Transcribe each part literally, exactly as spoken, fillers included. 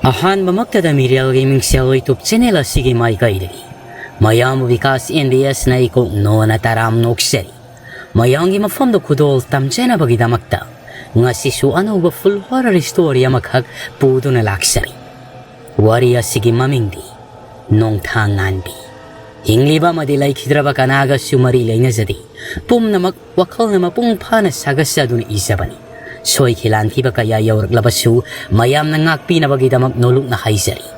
ꯑꯍꯥꯟꯕꯃꯛꯇꯗ ꯃꯤꯔꯦꯜꯒꯤ ꯃꯤꯡꯁꯦꯜ YouTube channel ꯑꯁꯤꯒꯤ ꯃꯥꯏꯀꯩꯗꯒꯤ ꯃꯌꯥꯝꯕꯨ ꯕꯤꯀꯥꯁ ꯑꯦꯟ ꯕꯤ ꯑꯦꯁꯅ ꯏꯀꯣꯛ ꯅꯣꯅ ꯇꯔꯥꯝ ꯅꯣꯛꯆꯔꯤ꯫ ꯃꯌꯥꯝꯒꯤ ꯃꯐꯝꯗ ꯈꯨꯗꯣꯜ ꯇꯝꯖꯅꯕꯒꯤꯗꯃꯛꯇ ꯉꯁꯤꯁꯨ ꯑꯅꯧꯕ full horror story ꯑꯃꯈꯛ ꯄꯨꯗꯨꯅ ꯂꯥꯛꯆꯔꯤ꯫ ꯋꯥꯔꯤ ꯑꯁꯤꯒꯤ ꯃꯃꯤꯡꯗꯤ ꯅꯣꯡꯊꯥꯡ ꯉꯥꯟꯕꯤ꯫ ꯍꯤꯡꯂꯤꯕ ꯑꯃꯗꯤ ꯂꯩꯈꯤꯗ꯭ꯔꯕ ꯀꯅꯥꯒꯁꯨ ꯃꯔꯤ ꯂꯩꯅꯖꯗꯦ꯫ ꯄꯨꯝꯅꯃꯛ ꯋꯥꯈꯜꯅ ꯃꯄꯨꯡ ꯐꯥꯅ ꯁꯥꯒꯠꯆꯗꯨꯅ ꯏꯖꯕꯅꯤ꯫ ꯁꯣꯏꯈꯤ ꯂꯥꯟꯈꯤꯕ ꯀꯌꯥ ꯌꯧꯔꯛꯂꯕꯁꯨ ꯃꯌꯥꯝꯅ ꯉꯥꯛꯄꯤꯅꯕꯒꯤꯗꯃꯛ ꯅꯣꯂꯨꯛꯅ ꯍꯥꯏꯖꯔꯤ꯫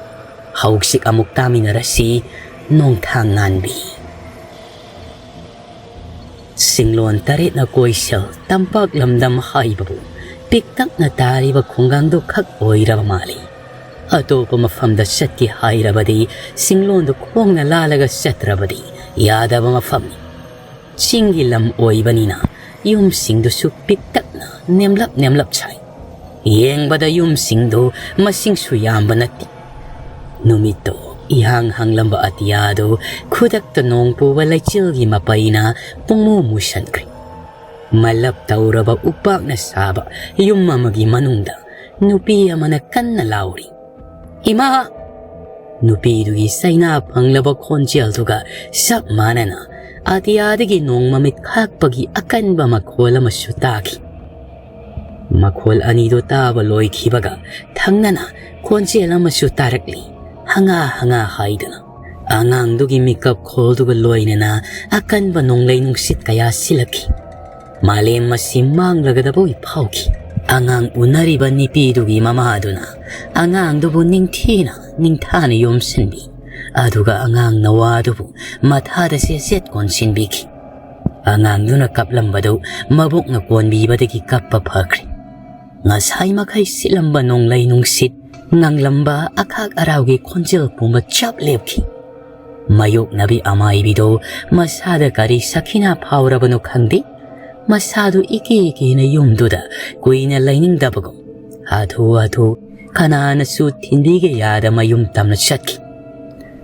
ꯍꯧꯖꯤꯛ ꯑꯃꯨꯛ ꯇꯥꯃꯤꯟꯅꯔꯁꯤ ꯅꯣꯡꯊꯥꯡ ꯉꯥꯟꯕꯤ꯫ ꯁꯤꯡꯂꯣꯟ ꯇꯔꯦꯠꯅ ꯀꯣꯏꯁꯦꯜ ꯇꯝꯄꯥꯛ ꯂꯝꯗꯝ ꯍꯥꯏꯕꯕꯨ ꯄꯤꯛꯇꯛꯅ ꯇꯥꯔꯤꯕ ꯈꯨꯡꯒꯪꯗꯨ ꯈꯛ ꯑꯣꯏꯔꯕ ꯃꯥꯜꯂꯤ꯫ ꯑꯇꯣꯞꯄ ꯃꯐꯝꯗ ꯆꯠꯀꯦ ꯍꯥꯏꯔꯕꯗꯤ ꯁꯤꯡꯂꯣꯟꯗꯨ ꯈꯣꯡꯅ ꯂꯥꯜꯂꯒ ꯆꯠꯇ꯭ꯔꯕꯗꯤ ꯌꯥꯗꯕ ꯃꯐꯝꯅꯤ꯫ ꯆꯤꯡꯒꯤ ꯂꯝ ꯑꯣꯏꯕꯅꯤꯅ ꯌꯨꯝꯁꯤꯡꯗꯨꯁꯨ ꯄꯤꯛꯇꯛꯅ ꯅꯦꯝꯂꯞ ꯅꯦꯝꯂꯞ ꯁꯥꯏ꯫ ꯌꯦꯡꯕꯗ ꯌꯨꯝꯁꯤꯡꯗꯨ ꯃꯁꯤꯡꯁꯨ ꯌꯥꯝꯕ ꯅꯠꯇꯦ꯫ ꯅꯨꯃꯤꯠꯇꯣ ꯏꯍꯥꯡ ꯍꯥꯡꯂꯝꯕ ꯑꯇꯤꯌꯥꯗꯨ ꯈꯨꯗꯛꯇ ꯅꯣꯡ ꯄꯨꯕ ꯂꯩꯆꯤꯜꯒꯤ ꯃꯄꯩꯅ ꯄꯨꯡꯃꯨ ꯃꯨꯁꯟꯈ꯭ꯔꯦ꯫ ꯃꯜꯂꯞ ꯇꯧꯔꯕ ꯎꯄꯥꯛꯅ ꯁꯥꯕ ꯌꯨꯝ ꯑꯃꯒꯤ ꯃꯅꯨꯡꯗ ꯅꯨꯄꯤ ꯑꯃꯅ ꯀꯟꯅ ꯂꯥꯎꯔꯤ, "ꯏꯃꯥ!" ꯅꯨꯄꯤꯗꯨꯒꯤ ꯆꯩꯅꯥ ꯐꯪꯂꯕ ꯈꯣꯟꯖꯦꯜꯗꯨꯒ ꯆꯞ ꯃꯥꯟꯅꯅ ꯑꯇꯤꯌꯥꯗꯒꯤ ꯅꯣꯡ ꯃꯃꯤꯠ ꯈꯥꯛꯄꯒꯤ ꯑꯀꯟꯕ ꯃꯈꯣꯜ ꯑꯃꯁꯨ ꯇꯥꯈꯤ꯫ ꯃꯈꯣꯜ ꯑꯅꯤꯗꯨ ꯇꯥꯕ ꯂꯣꯏꯈꯤꯕꯒ ꯊꯪꯅꯅ ꯈꯣꯟꯖꯦꯜ ꯑꯃꯁꯨ ꯇꯥꯔꯛꯂꯤ, ꯍꯉꯥ ꯍꯉꯥ ꯍꯥꯏꯗꯨꯅ꯫ ꯑꯉꯥꯡꯗꯨꯒꯤ ꯃꯤꯀꯞ ꯈꯣꯜꯗꯨꯒ ꯂꯣꯏꯅꯅ ꯑꯀꯟꯕ ꯅꯣꯡꯂꯩ ꯅꯨꯡꯁꯤꯠ ꯀꯌꯥ ꯁꯤꯜꯂꯛꯈꯤ꯫ ꯃꯥꯂꯦꯝ ꯑꯁꯤ ꯃꯥꯡꯂꯒꯗꯕꯣꯏ ꯐꯥꯎꯈꯤ꯫ ꯑꯉꯥꯡ ꯎꯅꯔꯤꯕ ꯅꯨꯄꯤꯗꯨꯒꯤ ꯃꯃꯥꯗꯨꯅ ꯑꯉꯥꯡꯗꯨꯕꯨ ꯅꯤꯡꯊꯤꯅ ꯅꯤꯡꯊꯥꯅ ꯌꯣꯝꯁꯤꯟꯕꯤ, ꯑꯗꯨꯒ ꯑꯉꯥꯡ ꯅꯋꯥꯗꯨꯕꯨ ꯃꯊꯥꯗ ꯆꯦꯠ ꯆꯦꯠ ꯀꯣꯟꯁꯤꯟꯕꯤꯈꯤ꯫ ꯑꯉꯥꯡꯗꯨꯅ ꯀꯞꯂꯝꯕꯗꯨ ꯃꯕꯣꯛꯅ ꯀꯣꯟꯕꯤꯕꯗꯒꯤ ꯀꯞꯄ ꯐꯈ꯭ꯔꯦ꯫ ꯉꯁꯥꯏ ꯃꯈꯩ ꯁꯤꯠꯂꯝꯕ ꯅꯣꯡꯂꯩ ꯅꯨꯡꯁꯤꯠ, ꯉꯪꯂꯝꯕ ꯑꯈꯥꯛ ꯑꯔꯥꯎꯒꯤ ꯈꯣꯟꯖꯦꯜ ꯄꯨꯝꯕ ꯆꯞ ꯂꯦꯞꯈꯤ꯫ ꯃꯌꯣꯛꯅꯕꯤ ꯑꯃꯥꯏꯕꯤꯗꯣ ꯃꯁꯥꯗ ꯀꯔꯤ ꯁꯈꯤꯅꯥ ꯐꯥꯎꯔꯕꯅꯣ ꯈꯪꯗꯦ, ꯃꯁꯥꯗꯨ ꯏꯀꯤ ꯀꯤꯅ ꯌꯨꯝꯗꯨꯗ ꯀꯨꯏꯅ ꯂꯩꯅꯤꯡꯗꯕꯒꯨꯝ ꯍꯥꯊꯨ ꯍꯥꯊꯨ ꯀꯅꯥꯅꯁꯨ ꯊꯤꯟꯕꯤꯒꯦ ꯌꯥꯗ ꯃꯌꯨꯝ ꯇꯝꯅ ꯆꯠꯈꯤ꯫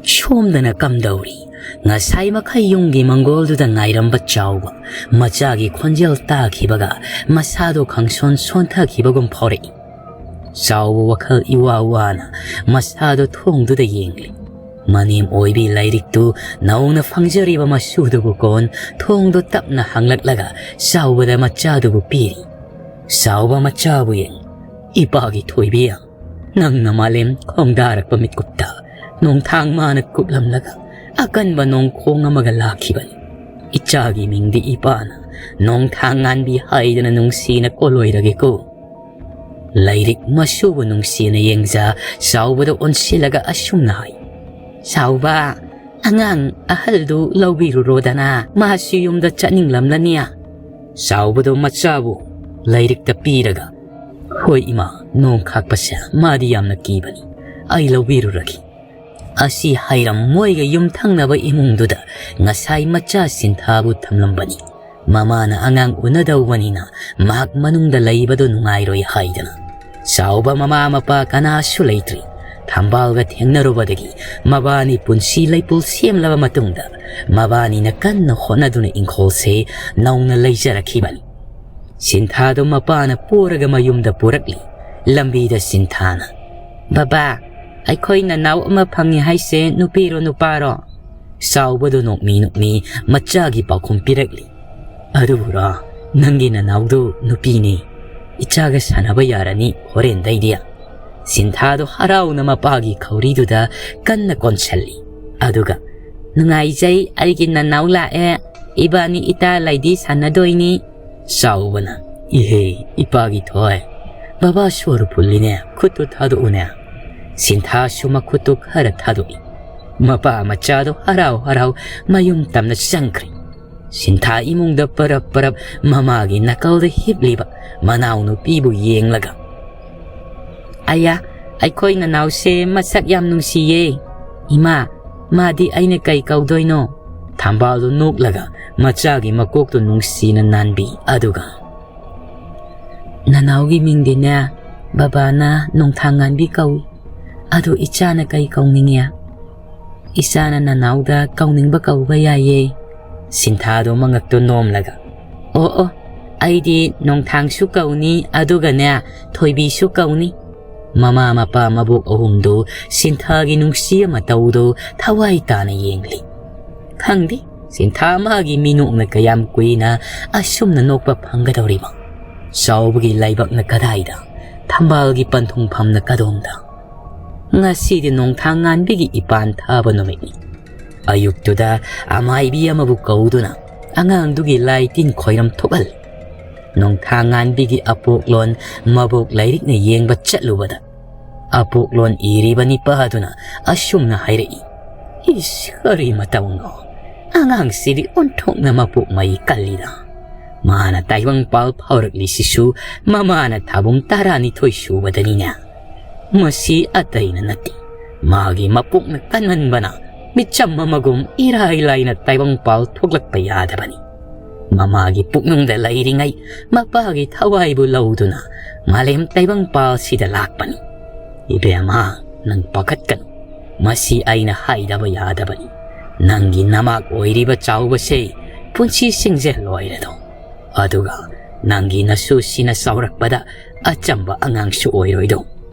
ꯁꯣꯝꯗꯅ ꯀꯝꯗꯧꯔꯤ? ꯉꯁꯥꯏ ꯃꯈꯩ ꯌꯨꯝꯒꯤ ꯃꯪꯒꯣꯜꯗꯨꯗ ꯉꯥꯏꯔꯝꯕ ꯆꯥꯎꯕ ꯃꯆꯥꯒꯤ ꯈꯣꯟꯖꯦꯜ ꯇꯥꯈꯤꯕꯒ ꯃꯁꯥꯗꯣ ꯈꯪꯁꯣꯟ ꯁꯣꯟꯊꯈꯤꯕꯒꯨꯝ ꯐꯥꯎꯔꯛꯏ꯫ ꯆꯥꯎꯕ ꯋꯥꯈꯜ ꯏꯋꯥ ꯋꯥꯅ ꯃꯁꯥꯗꯣ ꯊꯣꯡꯗꯨꯗ ꯌꯦꯡꯂꯤ꯫ ꯃꯅꯦꯝ ꯑꯣꯏꯕꯤ ꯂꯥꯏꯔꯤꯛꯇꯨ ꯅꯧꯅ ꯐꯪꯖꯔꯤꯕ ꯃꯁꯨꯗꯨꯕꯨ ꯀꯣꯟ ꯊꯣꯡꯗꯣ ꯇꯞꯅ ꯍꯥꯡꯂꯛꯂꯒ ꯆꯥꯎꯕꯗ ꯃꯆꯥꯗꯨꯕꯨ ꯄꯤꯔꯤ꯫ ꯆꯥꯎꯕ ꯃꯆꯥꯕꯨ ꯌꯦꯡ, "ꯏꯄꯥꯒꯤ ꯊꯣꯏꯕꯤ, ꯅꯪꯅ ꯃꯥꯂꯦꯝ ꯈꯣꯡꯗꯥꯔꯛꯄ ꯃꯤꯠꯀꯨꯞꯇ ꯅꯣꯡꯊꯥꯡ ꯃꯥꯅ ꯀꯨꯞꯂꯝꯂꯒ ꯑꯀꯟꯕ ꯅꯣꯡꯈꯣꯡ ꯑꯃꯒ ꯂꯥꯛꯈꯤꯕꯅꯤ꯫ ꯏꯆꯥꯒꯤ ꯃꯤꯡꯗꯤ ꯏꯄꯥꯅ ꯅꯣꯡꯊꯥꯡ ꯉꯥꯟꯕꯤ ꯍꯥꯏꯗꯅ ꯅꯨꯡꯁꯤꯅ ꯀꯣꯜꯂꯣꯏꯔꯒꯦꯀꯣ?" ꯂꯥꯏꯔꯤꯛ ꯃꯁꯨꯕꯨ ꯅꯨꯡꯁꯤꯅ ꯌꯦꯡꯖ ꯆꯥꯎꯕꯗ ꯑꯣꯟꯁꯤꯜꯂꯒ ꯑꯁꯨꯝꯅ ꯍꯥꯏ, "ꯆꯥꯎꯕ, ꯑꯉꯥꯡ ꯑꯍꯜꯗꯨ ꯂꯧꯕꯤꯔꯨꯔꯣꯗꯅ, ꯃꯥꯁꯨ ꯌꯨꯝꯗ ꯆꯠꯅꯤꯡꯂꯝꯂꯅꯤ꯫" ꯆꯥꯎꯕꯗꯣ ꯃꯆꯥꯕꯨ ꯂꯥꯏꯔꯤꯛꯇ ꯄꯤꯔꯒ, "ꯍꯣꯏ ꯏꯃꯥ, ꯅꯣꯡ ꯈꯥꯛꯄꯁꯦ ꯃꯥꯗꯤ ꯌꯥꯝꯅ ꯀꯤꯕꯅꯤ, ꯑꯩ ꯂꯧꯕꯤꯔꯨꯔꯒꯦ꯫" ꯑꯁꯤ ꯍꯥꯏꯔꯝ ꯃꯣꯏꯒ ꯌꯨꯝꯊꯪꯅꯕ ꯏꯃꯨꯡꯗꯨꯗ ꯉꯁꯥꯏ ꯃꯆꯥ ꯁꯤꯟꯊꯥꯕꯨ ꯊꯝꯂꯝꯕꯅꯤ꯫ ꯃꯃꯥꯅ ꯑꯉꯥꯡ ꯎꯅꯗꯧꯕꯅꯤꯅ ꯃꯍꯥꯛ ꯃꯅꯨꯡꯗ ꯂꯩꯕꯗꯨ ꯅꯨꯡꯉꯥꯏꯔꯣꯏ ꯍꯥꯏꯗꯅ ꯆꯥꯎꯕ ꯃꯃꯥ ꯃꯄꯥ ꯀꯅꯥꯁꯨ ꯂꯩꯇ꯭ꯔꯤ꯫ ꯊꯝꯕꯥꯜꯒ ꯊꯦꯡꯅꯔꯨꯕꯗꯒꯤ ꯃꯕꯥꯅꯤ ꯄꯨꯟꯁꯤ ꯂꯩꯄꯨꯜ ꯁꯦꯝꯂꯕ ꯃꯇꯨꯡꯗ ꯃꯕꯥꯅꯤꯅ ꯀꯟꯅ ꯍꯣꯠꯅꯗꯨꯅ ꯏꯪꯈꯣꯜꯁꯦ ꯅꯧꯅ ꯂꯩꯖꯔꯛꯈꯤꯕꯅꯤ꯫ ꯁꯤꯟꯊꯥꯗꯣ ꯃꯄꯥꯅ ꯄꯣꯔꯒ ꯃꯌꯨꯝꯗ ꯄꯨꯔꯛꯂꯤ꯫ ꯂꯝꯕꯤꯗ ꯁꯤꯟꯊꯥꯅ, "ꯕꯕꯥ, ꯑꯩꯈꯣꯏ ꯅꯅꯥꯎ ꯑꯃ ꯐꯪꯉꯤ ꯍꯥꯏꯁꯦ ꯅꯨꯄꯤꯔꯣ ꯅꯨꯄꯥꯔꯣ?" ꯆꯥꯎꯕꯗꯣ ꯅꯣꯛꯃꯤ ꯅꯣꯛꯃꯤ ꯃꯆꯥꯒꯤ ꯄꯥꯎꯈꯨꯝ ꯄꯤꯔꯛꯂꯤ꯫ "ꯑꯗꯨꯕꯨꯔꯣ, ꯅꯪꯒꯤ ꯅꯅꯥꯎꯗꯨ ꯅꯨꯄꯤꯅꯤ꯫ ꯏꯆꯥꯒ ꯁꯥꯟꯅꯕ ꯌꯥꯔꯅꯤ ꯍꯣꯔꯦꯟꯗꯩꯗꯤ꯫" ꯁꯤꯟꯊꯥꯗꯣ ꯍꯔꯥꯎꯅ ꯃꯄꯥꯒꯤ ꯈꯧꯔꯤꯗꯨꯗ ꯀꯟꯅ ꯀꯣꯟꯁꯤꯜꯂꯤ꯫ ꯑꯗꯨꯒ, "ꯅꯨꯡꯉꯥꯏꯖꯩ, ꯑꯩꯒꯤ ꯅꯅꯥꯎ ꯂꯥꯛꯑꯦ꯫ ꯏꯕꯥꯅꯤ ꯏꯇꯥ ꯂꯩꯗꯤ ꯁꯥꯟꯅꯗꯣꯏꯅꯤ꯫" ꯆꯥꯎꯕꯅ, "ꯏꯍꯦ, ꯏꯄꯥꯒꯤ ꯊꯣꯏ, ꯕꯕꯥ ꯁꯣꯔ ꯐꯨꯜꯂꯤꯅꯦ, ꯈꯨꯠꯇꯨ ꯊꯥꯗꯣꯛꯎꯅꯦ꯫" ꯁꯤꯟꯊꯥꯁꯨ ꯃꯈꯨꯠꯇꯨ ꯈꯔ ꯊꯥꯗꯣꯛꯏ꯫ ꯃꯄꯥ ꯃꯆꯥꯗꯣ ꯍꯔꯥꯎ ꯍꯔꯥꯎ ꯃꯌꯨꯝ ꯇꯝꯅ ꯆꯪꯈ꯭ꯔꯦ꯫ ꯁꯤꯟꯊꯥ ꯏꯃꯨꯡꯗ ꯄꯔꯞ ꯄꯔꯞ ꯃꯃꯥꯒꯤ ꯅꯥꯀꯜꯗ ꯍꯤꯞꯂꯤꯕ ꯃꯅꯥꯎꯅꯨꯄꯤꯕꯨ ꯌꯦꯡꯂꯒ, "ꯑꯌꯥ, ꯑꯩꯈꯣꯏ ꯅꯅꯥꯎꯁꯦ ꯃꯁꯛ ꯌꯥꯝ ꯅꯨꯡꯁꯤꯌꯦ꯫ ꯏꯃꯥ, ꯃꯥꯗꯤ ꯑꯩꯅ ꯀꯩ ꯀꯧꯗꯣꯏꯅꯣ?" ꯊꯝꯕꯥꯜꯗꯨ ꯅꯣꯛꯂꯒ ꯃꯆꯥꯒꯤ ꯃꯀꯣꯛꯇꯨ ꯅꯨꯡꯁꯤꯅ ꯅꯥꯟꯕꯤ꯫ ꯑꯗꯨꯒ, "ꯅꯅꯥꯎꯒꯤ ꯃꯤꯡꯗꯤꯅꯦ, ꯕꯕꯥꯅ ꯅꯣꯡꯊꯥꯡ ꯉꯥꯟꯕꯤ ꯀꯧꯏ꯫ ꯑꯗꯨ ꯏꯆꯥꯅ ꯀꯩ ꯀꯧꯅꯤꯡꯉꯦ?" "ꯏꯆꯥꯅ ꯅꯅꯥꯎꯗ ꯀꯧꯅꯤꯡꯕ ꯀꯧꯕ ꯌꯥꯏꯌꯦ꯫" ꯁꯤꯟꯊꯥꯗꯣ ꯃꯉꯛꯇꯣ ꯅꯣꯝꯂꯒ, "ꯑꯣ ꯑꯣ, ꯑꯩꯗꯤ ꯅꯣꯡꯊꯥꯡꯁꯨ ꯀꯧꯅꯤ, ꯑꯗꯨꯒꯅꯦ, ꯊꯣꯏꯕꯤꯁꯨ ꯀꯧꯅꯤ꯫ ꯃꯃꯥ ꯃꯄꯥ ꯃꯕꯣꯛ ꯑꯍꯨꯝꯗꯨ ꯁꯤꯟꯊꯥꯒꯤ ꯅꯨꯡꯁꯤ ꯃꯇꯧꯗꯨ ꯊꯋꯥꯏ ꯇꯥꯅ ꯌꯦꯡꯂꯤ꯫ ꯈꯪꯗꯦ, ꯁꯤꯟꯊꯥ ꯃꯥꯒꯤ ꯃꯤꯅꯣꯛꯅ ꯀꯌꯥꯝ ꯀꯨꯏꯅ ꯑꯁꯨꯝꯅ ꯅꯣꯛꯄ ꯐꯪꯒꯗꯧꯔꯤꯕ? ꯆꯥꯎꯕꯒꯤ ꯂꯥꯏꯕꯛꯅ ꯀꯗꯥꯏꯗ, ꯊꯝꯕꯥꯜꯒꯤ ꯄꯟꯊꯨꯡꯐꯝꯅ ꯀꯗꯣꯝꯗ? ꯉꯁꯤꯗꯤ ꯅꯣꯡꯊꯥꯡ ꯉꯥꯟꯕꯤꯒꯤ ꯏꯄꯥꯟ ꯊꯥꯕ ꯅꯨꯃꯤꯠꯅꯤ꯫ ꯑꯌꯨꯛꯇꯨꯗ ꯑꯃꯥꯏꯕꯤ ꯑꯃꯕꯨ ꯀꯧꯗꯨꯅ ꯑꯉꯥꯡꯗꯨꯒꯤ ꯂꯥꯏ ꯇꯤꯟ ꯈꯣꯏꯔꯝ ꯊꯣꯛꯍꯜꯂꯤ꯫ ꯅꯣꯡꯊꯥꯡ ꯉꯥꯟꯕꯤꯒꯤ ꯑꯄꯣꯛꯂꯣꯟ ꯃꯕꯣꯛ ꯂꯥꯏꯔꯤꯛꯅ ꯌꯦꯡꯕ ꯆꯠꯂꯨꯕꯗ, ꯑꯄꯣꯛꯂꯣꯟ ꯏꯔꯤꯕ ꯅꯤꯄꯥꯗꯨꯅ ꯑꯁꯨꯝꯅ ꯍꯥꯏꯔꯛꯏ, "ꯏꯁ, ꯀꯔꯤ ꯃꯇꯧꯅꯣ? ꯑꯉꯥꯡꯁꯤꯗꯤ ꯑꯣꯟꯊꯣꯛꯅ ꯃꯄꯣꯛ ꯃꯩ ꯀꯜꯂꯤꯗ꯫ ꯃꯥꯅ ꯇꯥꯏꯕꯪꯄꯥꯜ ꯐꯥꯎꯔꯛꯂꯤꯁꯤꯁꯨ ꯃꯃꯥꯅ ꯊꯥꯕꯨꯡ ꯇꯔꯥꯅꯤꯊꯣꯏ ꯁꯨꯕꯗꯅꯤꯅꯦ꯫ ꯃꯁꯤ ꯑꯇꯩꯅ ꯅꯠꯇꯦ, ꯃꯥꯒꯤ ꯃꯄꯣꯛꯅ ꯀꯟꯃꯟꯕꯅ ꯃꯤꯆꯝ ꯑꯃꯒꯨꯝ ꯏꯔꯥꯏ ꯂꯥꯏꯅ ꯇꯥꯏꯕꯪꯄꯥꯜ ꯊꯣꯛꯂꯛꯄ ꯌꯥꯗꯕꯅꯤ꯫ ꯃꯃꯥꯒꯤ ꯄꯨꯛꯅꯨꯡꯗ ꯂꯩꯔꯤꯉꯩ ꯃꯄꯥꯒꯤ ꯊꯋꯥꯏꯕꯨ ꯂꯧꯗꯨꯅ ꯃꯥꯂꯦꯝ ꯇꯥꯏꯕꯪꯄꯥꯜꯁꯤꯗ ꯂꯥꯛꯄꯅꯤ꯫ ꯏꯕꯦꯝꯃ, ꯅꯪ ꯄꯥꯈꯠꯀꯅꯨ꯫ ꯃꯁꯤ ꯑꯩꯅ ꯍꯥꯏꯗꯕ ꯌꯥꯗꯕꯅꯤ꯫ ꯅꯪꯒꯤ ꯅꯃꯥꯛ ꯑꯣꯏꯔꯤꯕ ꯆꯥꯎꯕꯁꯦ ꯄꯨꯟꯁꯤ ꯁꯤꯡꯖꯦꯜ ꯑꯣꯏꯔꯗꯣ꯫ ꯑꯗꯨꯒ ꯅꯪꯒꯤ ꯅꯁꯨꯁꯤꯅ ꯆꯥꯎꯔꯛꯄꯗ ꯑꯆꯝꯕ ꯑꯉꯥꯡꯁꯨ ꯑꯣꯏꯔꯣꯏꯗꯣ꯫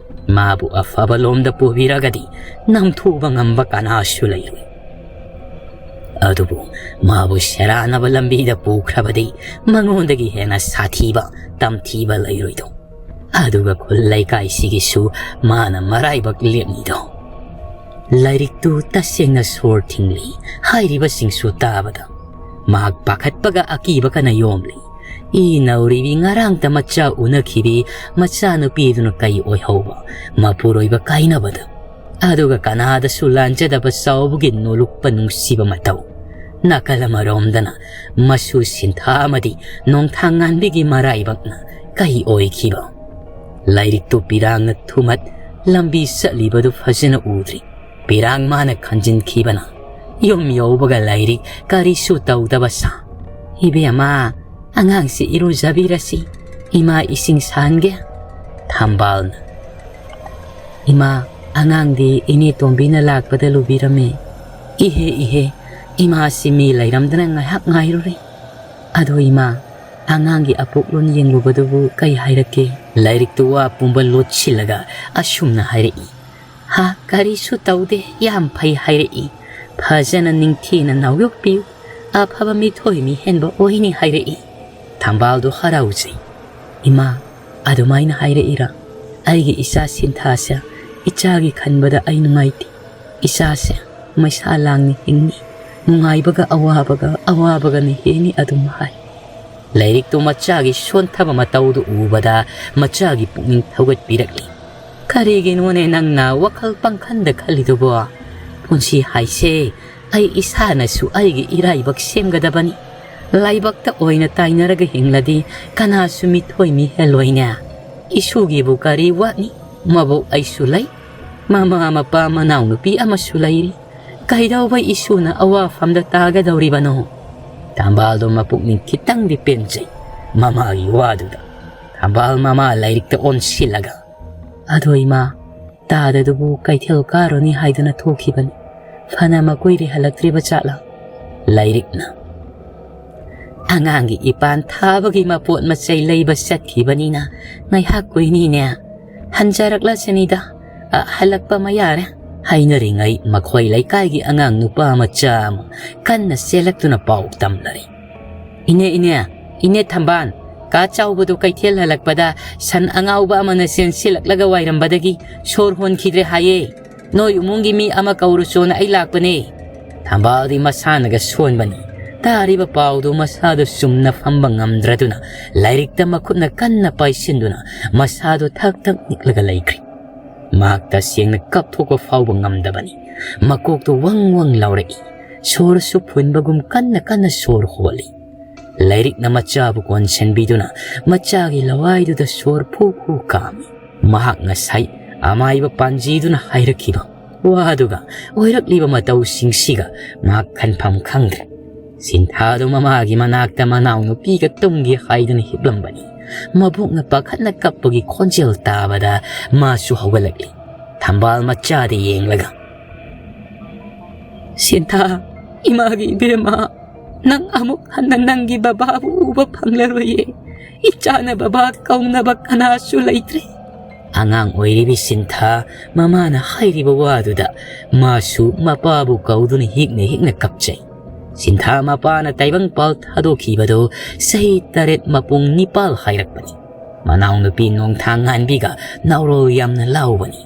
ꯃꯥꯕꯨ ꯑꯐꯕ ꯂꯣꯝꯗ ꯄꯨꯕꯤꯔꯒꯗꯤ ꯅꯝꯊꯨꯕ ꯉꯝꯕ ꯀꯅꯥꯁꯨ ꯂꯩꯔꯣꯏ꯫ ꯑꯗꯨꯕꯨ ꯃꯥꯕꯨ ꯁꯦꯔꯥꯟꯅꯕ ꯂꯝꯕꯤꯗ ꯄꯨꯈ꯭ꯔꯕꯗꯤ ꯃꯉꯣꯟꯗꯒꯤ ꯍꯦꯟꯅ ꯁꯥꯊꯤꯕ, ꯇꯝꯊꯤꯕ ꯂꯩꯔꯣꯏꯗꯣ꯫ ꯑꯗꯨꯒ ꯈꯨꯜ ꯂꯩꯀꯥꯏꯁꯤꯒꯤꯁꯨ ꯃꯥꯅ ꯃꯔꯥꯏꯕꯛ ꯂꯦꯞꯅꯤꯗꯣ꯫" ꯂꯥꯏꯔꯤꯛꯇꯨ ꯇꯁꯦꯡꯅ ꯁꯣꯔ ꯊꯤꯡꯂꯤ꯫ ꯍꯥꯏꯔꯤꯕꯁꯤꯡꯁꯨ ꯇꯥꯕꯗ ꯃꯍꯥꯛ ꯄꯥꯈꯠꯄꯒ ꯑꯀꯤꯕꯒꯅ ꯌꯣꯝꯂꯤ꯫ ꯏ ꯅꯧꯔꯤꯕꯤ ꯉꯔꯥꯡꯇ ꯃꯆꯥ ꯎꯅꯈꯤꯕꯤ ꯃꯆꯥꯅꯨꯄꯤꯗꯨꯅ ꯀꯩ ꯑꯣꯏꯍꯧꯕ? ꯃꯄꯨꯔꯣꯏꯕ ꯀꯥꯏꯅꯕꯗ꯫ ꯑꯗꯨꯒ ꯀꯅꯥꯗꯁꯨ ꯂꯥꯟꯖꯗꯕ ꯆꯥꯎꯕꯒꯤ ꯅꯣꯂꯨꯛꯄ ꯅꯨꯡꯁꯤꯕ ꯃꯇꯧ꯫ ꯅꯥꯀꯜ ꯑꯃꯔꯣꯝꯗꯅ ꯃꯁꯨ ꯁꯤꯟꯊꯥ ꯑꯃꯗꯤ ꯅꯣꯡꯊꯥꯡ ꯉꯥꯟꯕꯤꯒꯤ ꯃꯔꯥꯏꯕꯛꯅ ꯀꯩ ꯑꯣꯏꯈꯤꯕ? ꯂꯥꯏꯔꯤꯛꯇꯨ ꯄꯤꯔꯥꯡꯅ ꯊꯨꯃꯠ ꯂꯝꯕꯤ ꯆꯠꯂꯤꯕꯗꯨ ꯐꯖꯅ ꯎꯗ꯭ꯔꯤ꯫ ꯄꯤꯔꯥꯡ ꯃꯥꯅ ꯈꯟꯖꯤꯟꯈꯤꯕꯅ ꯌꯨꯝ ꯌꯧꯕꯒ ꯂꯥꯏꯔꯤꯛ ꯀꯔꯤꯁꯨ ꯇꯧꯗꯕ ꯁꯥ꯫ "ꯏꯕꯦꯝꯃ, ꯑꯉꯥꯡꯁꯤ ꯏꯔꯨꯖꯕꯤꯔꯁꯤ꯫ ꯏꯃꯥ ꯏꯁꯤꯡ ꯁꯥꯍꯟꯒꯦ꯫" ꯊꯝꯕꯥꯜꯅ, "ꯏꯃꯥ, ꯑꯉꯥꯡꯗꯤ ꯏꯅꯦ ꯇꯣꯝꯕꯤꯅ ꯂꯥꯛꯄꯗ ꯂꯨꯕꯤꯔꯝꯃꯦ꯫ ꯏꯍꯦ, ꯏꯍꯦ, ꯏꯃꯥꯁꯤ ꯃꯤ ꯂꯩꯔꯝꯗꯅ ꯉꯥꯏꯍꯥꯛ ꯉꯥꯏꯔꯨꯔꯦ꯫ ꯑꯗꯣ ꯏꯃꯥ, ꯑꯉꯥꯡꯒꯤ ꯑꯄꯣꯛꯂꯣꯟ ꯌꯦꯡꯂꯨꯕꯗꯨꯕꯨ ꯀꯩ ꯍꯥꯏꯔꯛꯀꯦ? ꯂꯥꯏꯔꯤꯛꯇꯨ ꯋꯥ ꯄꯨꯝꯕ ꯂꯣꯠꯁꯤꯜꯂꯒ ꯑꯁꯨꯝꯅ ꯍꯥꯏꯔꯛꯏ꯫ "ꯍꯥ, ꯀꯔꯤꯁꯨ ꯇꯧꯗꯦ, ꯌꯥꯝ ꯐꯩ" ꯍꯥꯏꯔꯛꯏ꯫ "ꯐꯖꯅ ꯅꯤꯡꯊꯤꯅ ꯅꯥꯎꯌꯣꯛꯄꯤꯌꯨ, ꯑꯐꯕ ꯃꯤꯊꯣꯏ ꯃꯤꯍꯦꯟꯕ ꯑꯣꯏꯅꯤ" ꯍꯥꯏꯔꯛꯏ꯫ ꯊꯝꯕꯥꯜꯗꯣ ꯍꯔꯥꯎꯖꯩ꯫ "ꯏꯃꯥ, ꯑꯗꯨꯃꯥꯏꯅ ꯍꯥꯏꯔꯛꯏꯔꯥ? ꯑꯩꯒꯤ ꯏꯆꯥ ꯁꯤꯟꯊꯥꯁꯦ, ꯏꯆꯥꯒꯤ ꯈꯟꯕꯗ ꯑꯩ ꯅꯨꯡꯉꯥꯏꯇꯦ꯫ ꯏꯆꯥꯁꯦ ꯃꯩꯁꯥ ꯂꯥꯡꯅ ꯍꯤꯡꯅꯤ, ꯅꯨꯡꯉꯥꯏꯕꯒ ꯑꯋꯥꯕꯒ, ꯑꯋꯥꯕꯒꯅ ꯍꯦꯟꯅꯤ" ꯑꯗꯨꯝ ꯍꯥꯏ꯫ ꯂꯥꯏꯔꯤꯛꯇꯨ ꯃꯆꯥꯒꯤ ꯁꯣꯟꯊꯕ ꯃꯇꯧꯗꯨ ꯎꯕꯗ ꯃꯆꯥꯒꯤ ꯄꯨꯛꯅꯤꯡ ꯊꯧꯒꯠꯄꯤꯔꯛꯂꯤ꯫ "ꯀꯔꯤꯒꯤꯅꯣꯅꯦ ꯅꯪꯅ ꯋꯥꯈꯜ ꯄꯪꯈꯟꯗ ꯈꯜꯂꯤꯗꯨꯕꯣ? ꯄꯨꯟꯁꯤ ꯍꯥꯏꯁꯦ ꯑꯩ ꯏꯁꯥꯅꯁꯨ ꯑꯩꯒꯤ ꯏꯔꯥꯏꯕꯛ ꯁꯦꯝꯒꯗꯕꯅꯤ꯫ ꯂꯥꯏꯕꯛꯇ ꯑꯣꯏꯅ ꯇꯥꯏꯅꯔꯒ ꯍꯤꯡꯂꯗꯤ ꯀꯅꯥꯁꯨ ꯃꯤꯊꯣꯏ ꯃꯤꯍꯦꯜꯂꯣꯏꯅꯦ꯫ ꯏꯁꯨꯒꯤꯕꯨ ꯀꯔꯤ ꯋꯥꯠꯅꯤ? ꯃꯕꯣꯛ ꯑꯩꯁꯨ ꯂꯩ, ꯃꯃꯥ ꯃꯄꯥ ꯃꯅꯥꯎꯅꯨꯄꯤ ꯑꯃꯁꯨ ꯂꯩꯔꯤ꯫ ꯀꯩꯗꯧꯕꯩ ꯏꯁꯨꯅ ꯑꯋꯥꯐꯝꯗ ꯇꯥꯒꯗꯧꯔꯤꯕꯅꯣ?" ꯊꯝꯕꯥꯜꯗꯣ ꯃꯄꯨꯛꯅꯤꯡ ꯈꯤꯇꯪꯗꯤ ꯄꯦꯟꯖꯩ ꯃꯃꯥꯒꯤ ꯋꯥꯗꯨꯗ꯫ ꯊꯝꯕꯥꯜ ꯃꯃꯥ ꯂꯥꯏꯔꯤꯛꯇ ꯑꯣꯟꯁꯤꯜꯂꯒ, "ꯑꯗꯣ ꯏꯃꯥ, ꯇꯥꯗꯗꯨꯕꯨ ꯀꯩꯊꯦꯜ ꯀꯥꯔꯨꯅꯤ ꯍꯥꯏꯗꯨꯅ ꯊꯣꯛꯈꯤꯕꯅꯤ꯫ ꯐꯅ ꯃꯀꯨꯏꯔꯦ ꯍꯜꯂꯛꯇ꯭ꯔꯤꯕ ꯖꯥꯠꯂꯥ?" ꯂꯥꯏꯔꯤꯛꯅ, "ꯑꯉꯥꯡꯒꯤ ꯏꯄꯥꯟ ꯊꯥꯕꯒꯤ ꯃꯄꯣꯠ ꯃꯆꯩ ꯂꯩꯕ ꯆꯠꯈꯤꯕꯅꯤꯅ ꯉꯥꯏꯍꯥꯛ ꯀꯨꯏꯅꯤꯅꯦ꯫ ꯍꯟꯖꯔꯛꯂꯁꯅꯤꯗ, ꯑ, ꯍꯜꯂꯛꯄ ꯃꯌꯥꯔꯦ" ꯍꯥꯏꯅꯔꯤꯉꯩ ꯃꯈꯣꯏ ꯂꯩꯀꯥꯏꯒꯤ ꯑꯉꯥꯡ ꯅꯨꯄꯥ ꯃꯆꯥ ꯑꯃ ꯀꯟꯅ ꯆꯦꯜꯂꯛꯇꯨꯅ ꯄꯥꯎ ꯇꯝꯂꯔꯦ꯫ "ꯏꯅꯦ, ꯏꯅꯦ, ꯏꯅꯦ ꯊꯝꯕꯥꯜ, ꯀꯥ ꯆꯥꯎꯕꯗꯨ ꯀꯩꯊꯦꯜ ꯍꯜꯂꯛꯄꯗ ꯁꯟ ꯑꯉꯥꯎꯕ ꯑꯃꯅ ꯆꯦꯟꯁꯤꯜꯂꯛꯂꯒ ꯋꯥꯏꯔꯝꯕꯗꯒꯤ ꯁꯣꯔ ꯍꯣꯟꯈꯤꯗ꯭ꯔꯦ ꯍꯥꯏꯌꯦ꯫ ꯅꯣꯏ ꯏꯃꯨꯡꯒꯤ ꯃꯤ ꯑꯃ ꯀꯧꯔꯨꯆꯣꯅ ꯑꯩ ꯂꯥꯛꯄꯅꯦ꯫" ꯊꯝꯕꯥꯜꯗꯤ ꯃꯁꯥꯅꯒ ꯁꯣꯟꯕꯅꯤ꯫ ꯇꯥꯔꯤꯕ ꯄꯥꯎꯗꯨ ꯃꯁꯥꯗꯨ ꯆꯨꯝꯅ ꯐꯝꯕ ꯉꯝꯗ꯭ꯔꯗꯨꯅ ꯂꯥꯏꯔꯤꯛꯇ ꯃꯈꯨꯠꯅ ꯀꯟꯅ ꯄꯥꯏꯁꯤꯟꯗꯨꯅ ꯃꯁꯥꯗꯨ ꯊꯛ ꯊꯛ ꯅꯤꯛꯂꯒ ꯂꯩꯈ꯭ꯔꯦ꯫ ꯃꯍꯥꯛ ꯇꯁꯦꯡꯅ ꯀꯞꯊꯣꯛꯄ ꯐꯥꯎꯕ ꯉꯝꯗꯕꯅꯤ꯫ ꯃꯀꯣꯛꯇꯨ ꯋꯪ ꯋꯪ ꯂꯥꯎꯔꯛꯏ꯫ ꯁꯣꯔꯁꯨ ꯐꯨꯟꯕꯒꯨꯝ ꯀꯟꯅ ꯀꯟꯅ ꯁꯣꯔ ꯍꯣꯜꯂꯤ꯫ ꯂꯥꯏꯔꯤꯛꯅ ꯃꯆꯥꯕꯨ ꯀꯣꯟꯁꯤꯟꯕꯤꯗꯨꯅ ꯃꯆꯥꯒꯤ ꯂꯋꯥꯏꯗꯨꯗ ꯁꯣꯔ ꯐꯨ ꯐꯨ ꯀꯥꯝꯃꯤ꯫ ꯃꯍꯥꯛ ꯉꯁꯥꯏ ꯑꯃꯥꯏꯕ ꯄꯥꯟꯖꯤꯗꯨꯅ ꯍꯥꯏꯔꯛꯈꯤꯕ ꯋꯥꯗꯨꯒ ꯑꯣꯏꯔꯛꯂꯤꯕ ꯃꯇꯧꯁꯤꯡꯁꯤꯒ ꯃꯍꯥꯛ ꯈꯟꯐꯝ ꯈꯪꯗ꯭ꯔꯦ꯫ ꯁꯤꯟꯊꯥꯗꯨ ꯃꯃꯥꯒꯤ ꯃꯅꯥꯛꯇ ꯃꯅꯥꯎꯅꯨꯄꯤꯒ ꯇꯨꯝꯒꯦ ꯍꯥꯏꯗꯨꯅ ꯍꯤꯞꯂꯝꯕꯅꯤ꯫ ꯃꯕꯣꯛꯅ ꯄꯥꯈꯠꯅ ꯀꯞꯄꯒꯤ ꯈꯣꯟꯖꯦꯜ ꯇꯥꯕꯗ ꯃꯥꯁꯨ ꯍꯧꯒꯠꯂꯛꯂꯤ꯫ ꯊꯝꯕꯥꯜ ꯃꯆꯥꯗ ꯌꯦꯡꯂꯒ, "ꯁꯤꯟꯊꯥ, ꯏꯃꯥꯒꯤ ꯏꯕꯦꯝꯃ, "ꯅꯪ ꯑꯃꯨꯛ ꯍꯟꯅ ꯅꯪꯒꯤ ꯕꯕꯥꯕꯨ ꯎꯕ ꯐꯪꯂꯔꯣꯏꯌꯦ꯫ ꯏꯆꯥꯅ ꯕꯕꯥ ꯀꯧꯅꯕ ꯀꯅꯥꯁꯨ ꯂꯩꯇ꯭ꯔꯦ꯫" ꯑꯉꯥꯡ ꯑꯣꯏꯔꯤꯕꯤ ꯁꯤꯟꯊꯥ ꯃꯃꯥꯅ ꯍꯥꯏꯔꯤꯕ ꯋꯥꯗꯨꯗ ꯃꯥꯁꯨ ꯃꯄꯥꯕꯨ ꯀꯧꯗꯨꯅ ꯍꯤꯛꯅ ꯍꯤꯛꯅ ꯀꯞꯆꯩ꯫ ꯁꯤꯟꯊꯥ ꯃꯄꯥꯅ ꯇꯥꯏꯕꯪꯄꯥꯜ ꯊꯥꯗꯣꯛꯈꯤꯕꯗꯨ ꯆꯍꯤ ꯇꯔꯦꯠ ꯃꯄꯨꯡ ꯅꯤꯄꯥꯜ ꯍꯥꯏꯔꯛꯄꯅꯤ꯫ ꯃꯅꯥꯎꯅꯨꯄꯤ ꯅꯣꯡꯊꯥꯡ ꯉꯥꯟꯕꯤꯒ ꯅꯥꯎꯔꯣꯜ ꯌꯥꯝꯅ ꯂꯥꯎꯕꯅꯤ꯫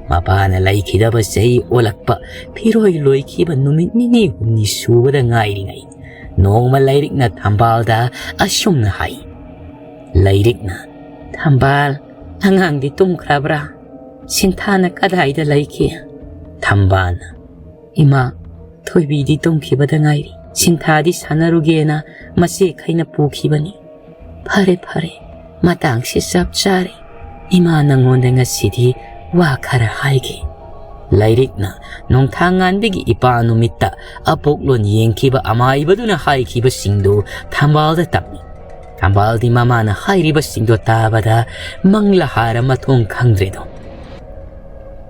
ꯃꯄꯥꯅ ꯂꯩꯈꯤꯗꯕ ꯆꯍꯤ ꯑꯣꯜꯂꯛꯄ ꯐꯤꯔꯣꯏ ꯂꯣꯏꯈꯤꯕ ꯅꯨꯃꯤꯠ ꯅꯤꯅꯤ ꯍꯨꯝꯅꯤ ꯁꯨꯕꯗ ꯉꯥꯏꯔꯤꯉꯩ ꯅꯣꯡꯃ ꯂꯩꯔꯤꯛꯅ ꯊꯝꯕꯥꯜꯗ ꯑꯁꯨꯝꯅ ꯍꯥꯏ꯫ ꯂꯩꯔꯤꯛꯅ, "ꯊꯝꯕꯥꯜ, ꯑꯉꯥꯡꯗꯤ ꯇꯨꯝꯈ꯭ꯔꯕ꯭ꯔꯥ? ꯁꯤꯟꯊꯥꯅ ꯀꯗꯥꯏꯗ ꯂꯩꯈꯤ?" ꯊꯝꯕꯥꯜꯅ, "ꯏꯃꯥ, ꯊꯣꯏꯕꯤꯗꯤ ꯇꯨꯝꯈꯤꯕꯗ ꯉꯥꯏꯔꯤ꯫ ꯁꯤꯟꯊꯥꯗꯤ ꯁꯥꯟꯅꯔꯨꯒꯦꯅ ꯃꯆꯦꯈꯩꯅ ꯄꯨꯈꯤꯕꯅꯤ꯫ ꯐꯔꯦ, ꯐꯔꯦ, ꯃꯇꯥꯡꯁꯤ ꯆꯞ ꯆꯥꯔꯦ꯫ ꯏꯃꯥ ꯅꯪꯉꯣꯟꯗ ꯉꯁꯤꯗꯤ ꯋꯥ ꯈꯔ ꯍꯥꯏꯒꯦ꯫" ꯂꯩꯔꯤꯛꯅ ꯅꯣꯡꯊꯥꯡ ꯉꯥꯟꯕꯤꯒꯤ ꯏꯄꯥ ꯅꯨꯃꯤꯠꯇ ꯑꯄꯣꯛꯂꯣꯟ ꯌꯦꯡꯈꯤꯕ ꯑꯃꯥꯏꯕꯗꯨꯅ ꯍꯥꯏꯈꯤꯕꯁꯤꯡꯗꯨ ꯊꯝꯕꯥꯜꯗ ꯇꯝꯃꯤ꯫ ꯊꯝꯕꯥꯜꯗꯤ ꯃꯃꯥꯅ ꯍꯥꯏꯔꯤꯕꯁꯤꯡꯗꯣ ꯇꯥꯕꯗ ꯃꯪꯂꯥ ꯍꯥꯔ ꯃꯊꯣꯡ ꯈꯪꯗ꯭ꯔꯦꯗꯣ꯫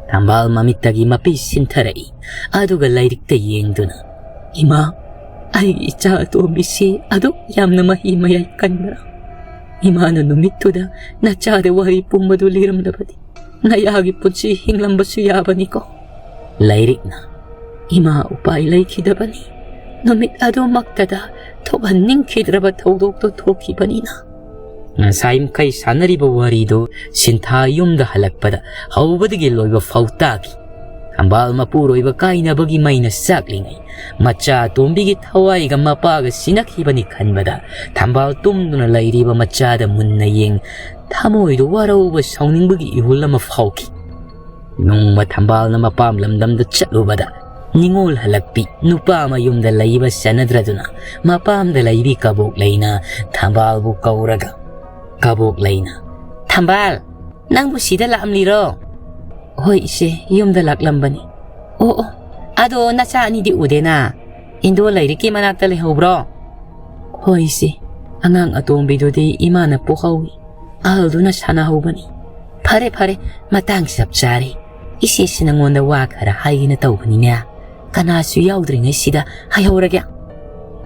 ꯊꯝꯕꯥꯜ ꯃꯃꯤꯠꯇꯒꯤ ꯃꯄꯤ ꯁꯤꯟꯊꯔꯛꯏ꯫ ꯑꯗꯨꯒ ꯂꯩꯔꯤꯛꯇ ꯌꯦꯡꯗꯨꯅ, "ꯏꯃꯥ, ꯑꯩꯒꯤ ꯏꯆꯥ ꯑꯇꯣꯝꯕꯤꯁꯤ ꯑꯗꯨꯛ ꯌꯥꯝꯅ ꯃꯍꯤ ꯃꯌꯥꯏ ꯀꯟꯕ꯭ꯔꯥ? ꯏꯃꯥꯅ ꯅꯨꯃꯤꯠꯇꯨꯗ ꯅꯆꯥꯗ ꯋꯥꯔꯤ ꯄꯨꯝꯕꯗꯨ ꯂꯤꯔꯝꯂꯕꯗꯤ ꯅꯌꯥꯒꯤ ꯄꯨꯟꯁꯤ ꯍꯤꯡꯂꯝꯕꯁꯨ ꯌꯥꯕꯅꯤꯀꯣ꯫" ꯂꯩꯔꯤꯛꯅ, "ꯏꯃꯥ, ꯎꯄꯥꯏ ꯂꯩꯈꯤꯗꯕꯅꯤ꯫ ꯅꯨꯃꯤꯠ ꯑꯗꯨꯃꯛꯇꯗ ꯊꯣꯛꯍꯟꯅꯤꯡꯈꯤꯗ꯭ꯔꯕ ꯊꯧꯗꯣꯛꯇꯣ ꯊꯣꯛꯈꯤꯕꯅꯤꯅ꯫" ꯉꯁꯥꯏ ꯃꯈꯩ ꯁꯥꯟꯅꯔꯤꯕ ꯋꯥꯔꯤꯗꯨ ꯁꯤꯟꯊꯥ ꯌꯨꯝꯗ ꯍꯜꯂꯛꯄꯗ ꯍꯧꯕꯗꯒꯤ ꯂꯣꯏꯕ ꯐꯥꯎ ꯇꯥꯈꯤ꯫ ꯊꯝꯕꯥꯜ ꯃꯄꯨꯔꯣꯏꯕ ꯀꯥꯏꯅꯕꯒꯤ ꯃꯩꯅ ꯆꯥꯛꯂꯤꯉꯩ, ꯃꯆꯥ ꯑꯇꯣꯝꯕꯤꯒꯤ ꯊꯋꯥꯏꯒ ꯃꯄꯥꯒ ꯁꯤꯟꯅꯈꯤꯕꯅꯤ ꯈꯟꯕꯗ, ꯊꯝꯕꯥꯜ ꯇꯨꯝꯗꯨꯅ ꯂꯩꯔꯤꯕ ꯃꯆꯥꯗ ꯃꯨꯟꯅ ꯌꯦꯡ, ꯊꯃꯣꯏꯗ ꯋꯥꯔꯧꯕ ꯁꯥꯎꯅꯤꯡꯕꯒꯤ ꯏꯍꯨꯜ ꯑꯃ ꯐꯥꯎꯈꯤ꯫ ꯅꯣꯡꯃ ꯊꯝꯕꯥꯜꯅ ꯃꯄꯥꯝ ꯂꯝꯗꯝꯗ ꯆꯠꯂꯨꯕꯗ, ꯅꯤꯉꯣꯜ ꯍꯜꯂꯛꯄꯤ ꯅꯨꯄꯥ ꯃꯌꯨꯝꯗ ꯂꯩꯕ ꯆꯠꯅꯗ꯭ꯔꯗꯨꯅ, ꯃꯄꯥꯝꯗ ꯂꯩꯕꯤ ꯀꯕꯣꯛꯂꯩꯅ ꯊꯝꯕꯥꯜꯕꯨ ꯀꯧꯔꯒ, ꯀꯕꯣꯛꯂꯩꯅ, "ꯊꯝꯕꯥꯜ, ꯅꯪꯕꯨ ꯁꯤꯗ ꯂꯥꯛꯂꯝꯂꯤꯔꯣ?" "ꯍꯣꯏ ꯏꯆꯦ, ꯌꯨꯝꯗ ꯂꯥꯛꯂꯝꯕꯅꯤ꯫" "ꯑꯣ, ꯑꯣ, ꯑꯗꯣ ꯅꯆꯥ ꯑꯅꯤꯗꯤ ꯎꯗꯦꯅ꯫ ꯏꯟꯗꯣ ꯂꯩꯔꯤꯛꯀꯤ ꯃꯅꯥꯛꯇ ꯂꯩꯍꯧꯕ꯭ꯔꯣ?" "ꯍꯣꯏ ꯏꯆꯦ, ꯑꯉꯥꯡ ꯑꯇꯣꯝꯕꯤꯗꯨꯗꯤ ꯏꯃꯥꯅ ꯄꯣꯛꯍꯧꯏ꯫ ꯑꯍꯜꯗꯨꯅ ꯁꯥꯟꯅꯍꯧꯕꯅꯤ꯫" "ꯐꯔꯦ, ꯐꯔꯦ, ꯃꯇꯥꯡ ꯆꯞ ꯆꯥꯔꯦ꯫ ꯏꯆꯦꯁꯤ ꯅꯉꯣꯟꯗ ꯋꯥ ꯈꯔ ꯍꯥꯏꯒꯦꯅ ꯇꯧꯕꯅꯤꯅꯦ꯫ ꯀꯅꯥꯁꯨ ꯌꯥꯎꯗ꯭ꯔꯤꯉꯩꯁꯤꯗ ꯍꯥꯏꯍꯧꯔꯒꯦ꯫"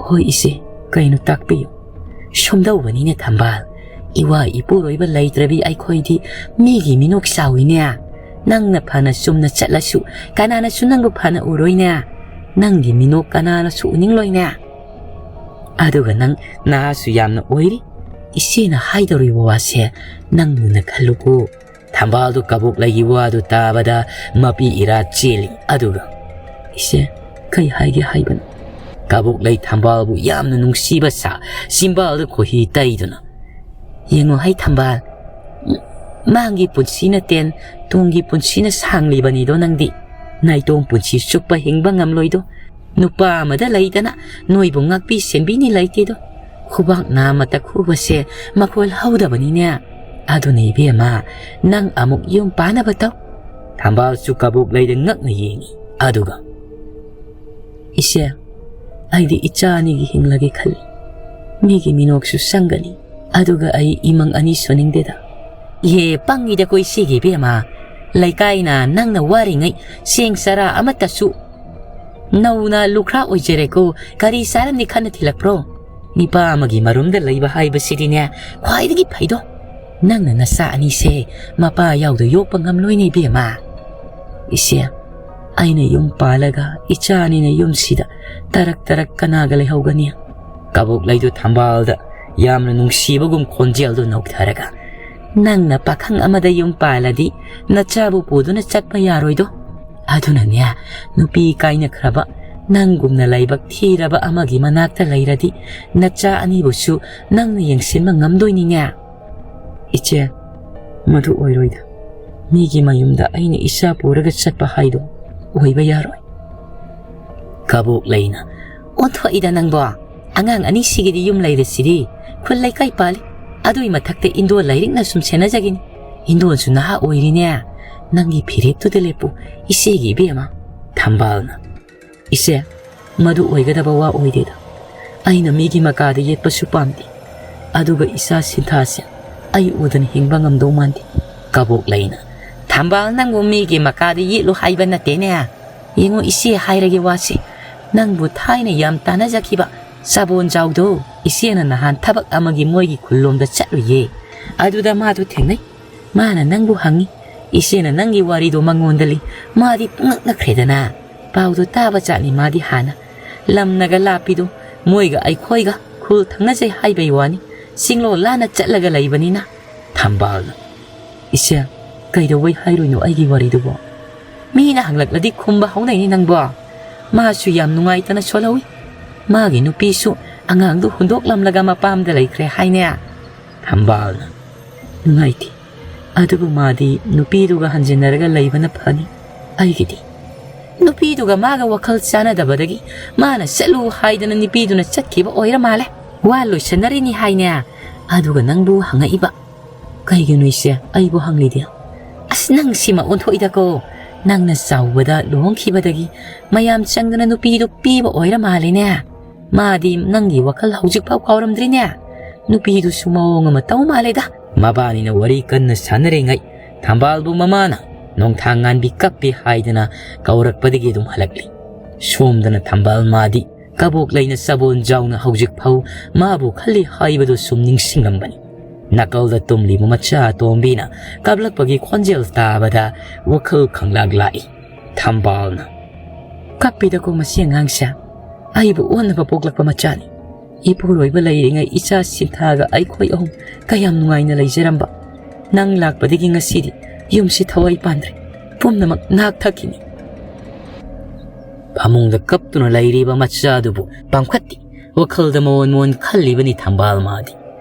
"ꯍꯣꯏ ꯏꯆꯦ, ꯀꯩꯅꯣ ꯇꯥꯛꯄꯤꯌꯨ?" "ꯁꯨꯝꯗꯧꯕꯅꯤꯅꯦ ꯊꯝꯕꯥꯜ, ꯏꯋꯥ ꯏꯄꯨꯔꯣꯏꯕ ꯂꯩꯇ꯭ꯔꯕꯤ ꯑꯩꯈꯣꯏꯗꯤ ꯃꯤꯒꯤ ꯃꯤꯅꯣꯛ ꯆꯥꯎꯏꯅꯦ꯫ ꯅꯪꯅ ꯐꯅ ꯆꯨꯝꯅ ꯆꯠꯂꯁꯨ ꯀꯅꯥꯅꯁꯨ ꯅꯪꯕꯨ ꯐꯅ ꯎꯔꯣꯏꯅꯦ꯫ ꯅꯪꯒꯤ ꯃꯤꯅꯣꯛ ꯀꯅꯥꯅꯁꯨ ꯎꯅꯤꯡꯂꯣꯏꯅꯦ꯫ ꯑꯗꯨꯒ ꯅꯪ ꯅꯍꯥꯁꯨ ꯌꯥꯝꯅ ꯑꯣꯏꯔꯤ꯫ ꯏꯆꯦꯅ ꯍꯥꯏꯗꯧꯔꯤꯕ ꯋꯥꯁꯦ ꯅꯪ ꯃꯨꯟꯅ ꯈꯜꯂꯨꯀꯣ꯫" ꯊꯝꯕꯥꯜꯗꯨ ꯀꯕꯣꯛꯂꯩꯒꯤ ꯋꯥꯗꯨ ꯇꯥꯕꯗ ꯃꯄꯤ ꯏꯔꯥ ꯆꯦꯜꯂꯤ꯫ ꯑꯗꯨꯒ, "ꯏꯆꯦ, ꯀꯩ ꯍꯥꯏꯒꯦ ꯍꯥꯏꯕꯅꯣ?" ꯀꯕꯣꯛꯂꯩ ꯊꯝꯕꯥꯜꯕꯨ ꯌꯥꯝꯅ ꯅꯨꯡꯁꯤꯕ ꯁꯥ ꯆꯤꯝꯕꯥꯜꯗ ꯈꯣꯏꯍꯤ ꯇꯩꯗꯨꯅ, "ꯌꯦꯡꯉꯣ ꯍꯩ ꯊꯝꯕꯥꯜ, ꯃꯥꯡꯒꯤ ꯄꯨꯟꯁꯤꯅ ꯇꯦꯟ, ꯇꯨꯡꯒꯤ ꯄꯨꯟꯁꯤꯅ ꯁꯥꯡꯂꯤꯕꯅꯤꯗꯣ ꯅꯪꯗꯤ꯫ ꯅꯥꯏꯇꯣꯝ ꯄꯨꯟꯁꯤ ꯆꯨꯞꯄ ꯍꯤꯡꯕ ꯉꯝꯂꯣꯏꯗꯣ꯫ ꯅꯨꯄꯥ ꯑꯃꯗ ꯂꯩꯗꯅ ꯅꯣꯏꯕꯨ ꯉꯥꯛꯄꯤ ꯁꯦꯟꯕꯤꯅꯤ ꯂꯩꯇꯦꯗꯣ꯫ ꯈꯨꯕꯥꯛ ꯅꯥꯝꯃꯇ ꯈꯨꯕꯁꯦ ꯃꯈꯣꯜ ꯍꯧꯗꯕꯅꯤꯅꯦ꯫ ꯑꯗꯨꯅ ꯏꯕꯦꯝꯃ, ꯅꯪ ꯑꯃꯨꯛ ꯌꯨꯝ ꯄꯥꯟꯅꯕ ꯇꯧ꯫" ꯊꯝꯕꯥꯜꯁꯨ ꯀꯕꯣꯛꯂꯩꯗ ꯉꯛꯅ ꯌꯦꯡꯉꯤ꯫ ꯑꯗꯨꯒ, "ꯏꯆꯦ, ꯑꯩꯗꯤ ꯏꯆꯥ ꯑꯅꯤꯒꯤ ꯍꯤꯡꯂꯒꯦ ꯈꯜꯂꯤ꯫ ꯃꯤꯒꯤ ꯃꯤꯅꯣꯛꯁꯨ ꯆꯪꯒꯅꯤ, ꯑꯗꯨꯒ ꯑꯩ ꯏꯃꯪ ꯑꯅꯤ ꯁꯨꯅꯤꯡꯗꯦꯗ꯫" "ꯏꯍꯦ, ꯄꯪꯉꯤꯗꯀꯣ ꯏꯆꯦꯒꯤ ꯏꯕꯦꯝꯃ꯫ ꯂꯩꯀꯥꯏꯅ ꯅꯪꯅ ꯋꯥꯔꯤꯉꯩ ꯆꯦꯡ ꯆꯔꯥ ꯑꯃꯠꯇꯁꯨ ꯅꯧꯅ ꯂꯨꯈ꯭ꯔꯥ ꯑꯣꯏꯖꯔꯦꯀꯣ, ꯀꯔꯤ ꯆꯥꯔꯝꯅꯤ ꯈꯟꯅ ꯊꯤꯜꯂꯛꯄ꯭ꯔꯣ? ꯅꯤꯄꯥ ꯑꯃꯒꯤ ꯃꯔꯨꯝꯗ ꯂꯩꯕ ꯍꯥꯏꯕꯁꯤꯗꯤꯅꯦ, ꯈ꯭ꯋꯥꯏꯗꯒꯤ ꯐꯩꯗꯣ꯫ ꯅꯪꯅ ꯅꯆꯥ ꯑꯅꯤꯁꯦ ꯃꯄꯥ ꯌꯥꯎꯗ ꯌꯣꯛꯄ ꯉꯝꯂꯣꯏꯅꯦ ꯏꯕꯦꯝꯃ꯫" "ꯏꯆꯦ, ꯑꯩꯅ ꯌꯨꯝ ꯄꯥꯜꯂꯒ ꯏꯆꯥ ꯑꯅꯤꯅ ꯌꯨꯝꯁꯤꯗ ꯇꯔꯛ ꯇꯔꯛ ꯀꯅꯥꯒ ꯂꯩꯍꯧꯒꯅꯤ?" ꯀꯕꯣꯛꯂꯩꯗꯨ ꯊꯝꯕꯥꯜꯗ ꯌꯥꯝꯅ ꯅꯨꯡꯁꯤꯕꯒꯨꯝ ꯈꯣꯟꯖꯦꯜꯗꯨ ꯅꯧꯊꯔꯒ, "ꯅꯪꯅ ꯄꯥꯈꯪ ꯑꯃꯗ ꯌꯨꯝ ꯄꯥꯜꯂꯗꯤ ꯅꯆꯥꯕꯨ ꯄꯨꯗꯨꯅ ꯆꯠꯄ ꯌꯥꯔꯣꯏꯗꯣ꯫ ꯑꯗꯨꯅꯅꯦ, ꯅꯨꯄꯤ ꯀꯥꯏꯅꯈ꯭ꯔꯕ ꯅꯪꯒꯨꯝꯅ ꯂꯥꯏꯕꯛ ꯊꯤꯔꯕ ꯑꯃꯒꯤ ꯃꯅꯥꯛꯇ ꯂꯩꯔꯗꯤ ꯅꯆꯥ ꯑꯅꯤꯕꯨꯁꯨ ꯅꯪꯅ ꯌꯦꯡꯁꯤꯟꯕ ꯉꯝꯗꯣꯏꯅꯤꯅꯦ꯫" "ꯏꯆꯦ, ꯃꯗꯨ ꯑꯣꯏꯔꯣꯏꯗ꯫ ꯃꯤꯒꯤ ꯃꯌꯨꯝꯗ ꯑꯩꯅ ꯏꯆꯥ ꯄꯨꯔꯒ ꯆꯠꯄ ꯍꯥꯏꯗꯣ ꯑꯣꯏꯕ ꯌꯥꯔꯣꯏ꯫" ꯀꯕꯣꯛꯂꯩꯅ, "ꯑꯣꯟꯊꯣꯛꯏꯗ ꯅꯪꯕꯣ꯫ ꯑꯉꯥꯡ ꯑꯅꯤꯁꯤꯒꯤꯗꯤ ꯌꯨꯝ ꯂꯩꯔꯁꯤꯗꯤ꯫ ꯈꯨꯜ ꯂꯩꯀꯥꯏ ꯄꯥꯜꯂꯤ꯫ ꯑꯗꯨꯏ ꯃꯊꯛꯇ ꯏꯟꯗꯣꯜ ꯂꯥꯏꯔꯤꯛꯅ ꯁꯨꯝ ꯁꯦꯟꯅꯖꯒꯤꯅꯤ꯫ ꯏꯟꯗꯣꯜꯁꯨ ꯅꯍꯥ ꯑꯣꯏꯔꯤꯅꯦ꯫ ꯅꯪꯒꯤ ꯐꯤꯔꯦꯞꯇꯨꯗ ꯂꯦꯞꯄꯨ, ꯏꯆꯦꯒꯤ ꯏꯕꯦꯝꯃ꯫" ꯊꯝꯕꯥꯜꯅ, "ꯏꯆꯦ, ꯃꯗꯨ ꯑꯣꯏꯒꯗꯕ ꯋꯥ ꯑꯣꯏꯗꯦꯗ꯫ ꯑꯩꯅ ꯃꯤꯒꯤ ꯃꯀꯥꯗ ꯌꯦꯠꯄꯁꯨ ꯄꯥꯝꯗꯦ꯫ ꯑꯗꯨꯒ ꯏꯆꯥ ꯁꯤꯟꯊꯥꯁꯦ ꯑꯩ ꯎꯗꯅ ꯍꯤꯡꯕ ꯉꯝꯗꯧ ꯃꯥꯟꯗꯦ꯫" ꯀꯕꯣꯛꯂꯩꯅ, "ꯊꯝꯕꯥꯜ, ꯅꯪꯕꯨ ꯃꯤꯒꯤ ꯃꯀꯥꯗ ꯌꯦꯠꯂꯨ ꯍꯥꯏꯕ ꯅꯠꯇꯦꯅꯦ꯫ ꯌꯦꯡꯉꯨ ꯏꯆꯦ, ꯍꯥꯏꯔꯒꯦ ꯋꯥꯁꯦ꯫ ꯅꯪꯕꯨ ꯊꯥꯏꯅ ꯌꯥꯝ ꯇꯥꯟꯅꯖꯈꯤꯕ ꯆꯥꯕꯣꯟꯖꯥꯎꯗꯣ, ꯏꯆꯦꯅ ꯅꯍꯥꯟ ꯊꯕꯛ ꯑꯃꯒꯤ ꯃꯣꯏꯒꯤ ꯈꯨꯜꯂꯣꯝꯗ ꯆꯠꯂꯨꯏꯌꯦ꯫ ꯑꯗꯨꯗ ꯃꯥꯗꯣ ꯊꯦꯡꯅꯩ꯫ ꯃꯥꯅ ꯅꯪꯕꯨ ꯍꯪꯉꯤ꯫ ꯏꯆꯦꯅ ꯅꯪꯒꯤ ꯋꯥꯔꯤꯗꯣ ꯃꯉꯣꯟꯗ ꯂꯤ꯫ ꯃꯥꯗꯤ ꯄꯨꯡꯉꯛ ꯉꯛꯈ꯭ꯔꯦꯗꯅ꯫ ꯄꯥꯎꯗꯣ ꯇꯥꯕ ꯆꯥꯠꯅꯤ ꯃꯥꯗꯤ ꯍꯥꯟꯅ꯫ ꯂꯝꯅꯒ ꯂꯥꯞꯄꯤꯗꯣ, ꯃꯣꯏꯒ ꯑꯩꯈꯣꯏꯒ ꯈꯨꯜ ꯊꯪꯅꯖꯩ ꯍꯥꯏꯕꯩ ꯋꯥꯅꯤ꯫ ꯆꯤꯡꯂꯣ ꯂꯥꯟꯅ ꯆꯠꯂꯒ ꯂꯩꯕꯅꯤꯅ꯫ ꯊꯝꯕꯥꯜꯅ, "ꯏꯆꯦ, ꯀꯩꯗꯧꯕꯩ ꯍꯥꯏꯔꯨꯏꯅꯣ ꯑꯩꯒꯤ ꯋꯥꯔꯤꯗꯨꯕꯣ? ꯃꯤꯅ ꯍꯪꯂꯛꯂꯗꯤ ꯈꯨꯝꯕ ꯍꯧꯅꯩꯅꯤ ꯅꯪꯕꯣ꯫ ꯃꯥꯁꯨ ꯌꯥꯝ ꯅꯨꯡꯉꯥꯏꯇꯅ ꯁꯣꯜꯍꯧꯏ꯫ ꯃꯥꯒꯤ ꯅꯨꯄꯤꯁꯨ ꯑꯉꯥꯡꯗꯨ ꯍꯨꯟꯗꯣꯛꯂꯝꯂꯒ ꯃꯄꯥꯝꯗ ꯂꯩꯈ꯭ꯔꯦ ꯍꯥꯏꯅꯦ?" ꯊꯝꯕꯥꯜꯅ, "ꯅꯨꯡꯉꯥꯏꯇꯦ꯫ ꯑꯗꯨꯕꯨ ꯃꯥꯗꯤ ꯅꯨꯄꯤꯗꯨꯒ ꯍꯟꯖꯤꯟꯅꯔꯒ ꯂꯩꯕꯅ ꯐꯅꯤ꯫ ꯑꯩꯒꯤꯗꯤ ꯅꯨꯄꯤꯗꯨꯒ ꯃꯥꯒ ꯋꯥꯈꯜ ꯆꯥꯟꯅꯗꯕꯗꯒꯤ ꯃꯥꯅ ꯆꯠꯂꯨ ꯍꯥꯏꯗꯅ ꯅꯨꯄꯤꯗꯨꯅ ꯆꯠꯈꯤꯕ ꯑꯣꯏꯔ ꯃꯥꯜꯂꯦ꯫ ꯋꯥ ꯂꯣꯏꯁꯟꯅꯔꯤꯅꯤ ꯍꯥꯏꯅꯦ꯫ ꯑꯗꯨꯒ ꯅꯪꯕꯨ ꯍꯪꯉꯛꯏꯕ꯫ ꯀꯩꯒꯤꯅꯣ ꯏꯆꯦ, ꯑꯩꯕꯨ ꯍꯪꯂꯤꯗꯤ? ꯑꯁ, ꯅꯪ ꯁꯤꯃ ꯑꯣꯟꯊꯣꯛꯏꯗꯀꯣ꯫ ꯅꯪꯅ ꯆꯥꯎꯕꯗ ꯂꯨꯍꯣꯡꯈꯤꯕꯗꯒꯤ ꯃꯌꯥꯝ ꯆꯪꯗꯅ ꯅꯨꯄꯤꯗꯨ ꯄꯤꯕ ꯑꯣꯏꯔ ꯃꯥꯜꯂꯦꯅꯦ꯫ ꯃꯥꯗꯤ ꯅꯪꯒꯤ ꯋꯥꯈꯜ ꯍꯧꯖꯤꯛꯐꯥꯎ ꯀꯥꯎꯔꯝꯗ꯭ꯔꯤꯅꯦ꯫ ꯅꯨꯄꯤꯗꯨꯁꯨ ꯃꯑꯣꯡ ꯑꯃ ꯇꯧ ꯃꯥꯜꯂꯦꯗ꯫" ꯃꯕꯥꯅꯤꯅ ꯋꯥꯔꯤ ꯀꯟꯅ ꯁꯥꯟꯅꯔꯤꯉꯩ, ꯊꯝꯕꯥꯜꯕꯨ ꯃꯃꯥꯅ ꯅꯣꯡꯊꯥꯡ ꯉꯥꯟꯕꯤ ꯀꯞꯄꯤ ꯍꯥꯏꯗꯅ ꯀꯧꯔꯛꯄꯗꯒꯤ ꯑꯗꯨꯝ ꯍꯜꯂꯛꯂꯤ꯫ ꯁꯣꯝꯗꯅ ꯊꯝꯕꯥꯜ ꯃꯥꯗꯤ ꯀꯕꯣꯛ ꯂꯩꯅ ꯆꯕꯣꯟ ꯖꯥꯎꯅ ꯍꯧꯖꯤꯛ ꯐꯥꯎ ꯃꯥꯕꯨ ꯈꯜꯂꯤ ꯍꯥꯏꯕꯗꯨ ꯁꯨꯝ ꯅꯤꯡꯁꯤꯡꯂꯝꯕꯅꯤ꯫ ꯅꯥꯀꯜꯗ ꯇꯨꯝꯂꯤꯕ ꯃꯆꯥ ꯑꯇꯣꯝꯕꯤꯅ ꯀꯞꯂꯛꯄꯒꯤ ꯈꯣꯟꯖꯦꯜ ꯇꯥꯕꯗ ꯋꯥꯈꯜ ꯈꯪꯂꯥꯛ ꯂꯥꯛꯏ꯫ ꯊꯝꯕꯥꯜꯅ, "ꯀꯞꯄꯤꯗꯀꯣ ꯃꯁꯤ ꯑꯉꯥꯡꯁꯦ꯫ ꯑꯩꯕꯨ ꯑꯣꯟꯅꯕ ꯄꯣꯛꯂꯛꯄ ꯃꯆꯥꯅꯤ꯫ ꯏꯄꯨꯔꯣꯏꯕ ꯂꯩꯔꯤꯉꯩ ꯏꯆꯥ ꯁꯤꯟꯊꯥꯒ ꯑꯩꯈꯣꯏ ꯑꯍꯨꯝ ꯀꯌꯥꯝ ꯅꯨꯡꯉꯥꯏꯅ ꯂꯩꯖꯔꯝꯕ꯫ ꯅꯪ ꯂꯥꯛꯄꯗꯒꯤ ꯉꯁꯤꯗꯤ ꯌꯨꯝꯁꯤ ꯊꯋꯥꯏ ꯄꯥꯟꯗ꯭ꯔꯦ꯫ ꯄꯨꯝꯅꯃꯛ ꯅꯥꯛ ꯊꯛꯈꯤꯅꯤ꯫" ꯐꯃꯨꯡꯗ ꯀꯞꯇꯨꯅ ꯂꯩꯔꯤꯕ ꯃꯆꯥꯗꯨꯕꯨ ꯄꯥꯝꯈꯠꯇꯦ꯫ ꯋꯥꯈꯜꯗ ꯃꯑꯣꯟ ꯃꯑꯣꯟ ꯈꯜꯂꯤꯕꯅꯤ ꯊꯝꯕꯥꯜ ꯃꯥꯗꯤ꯫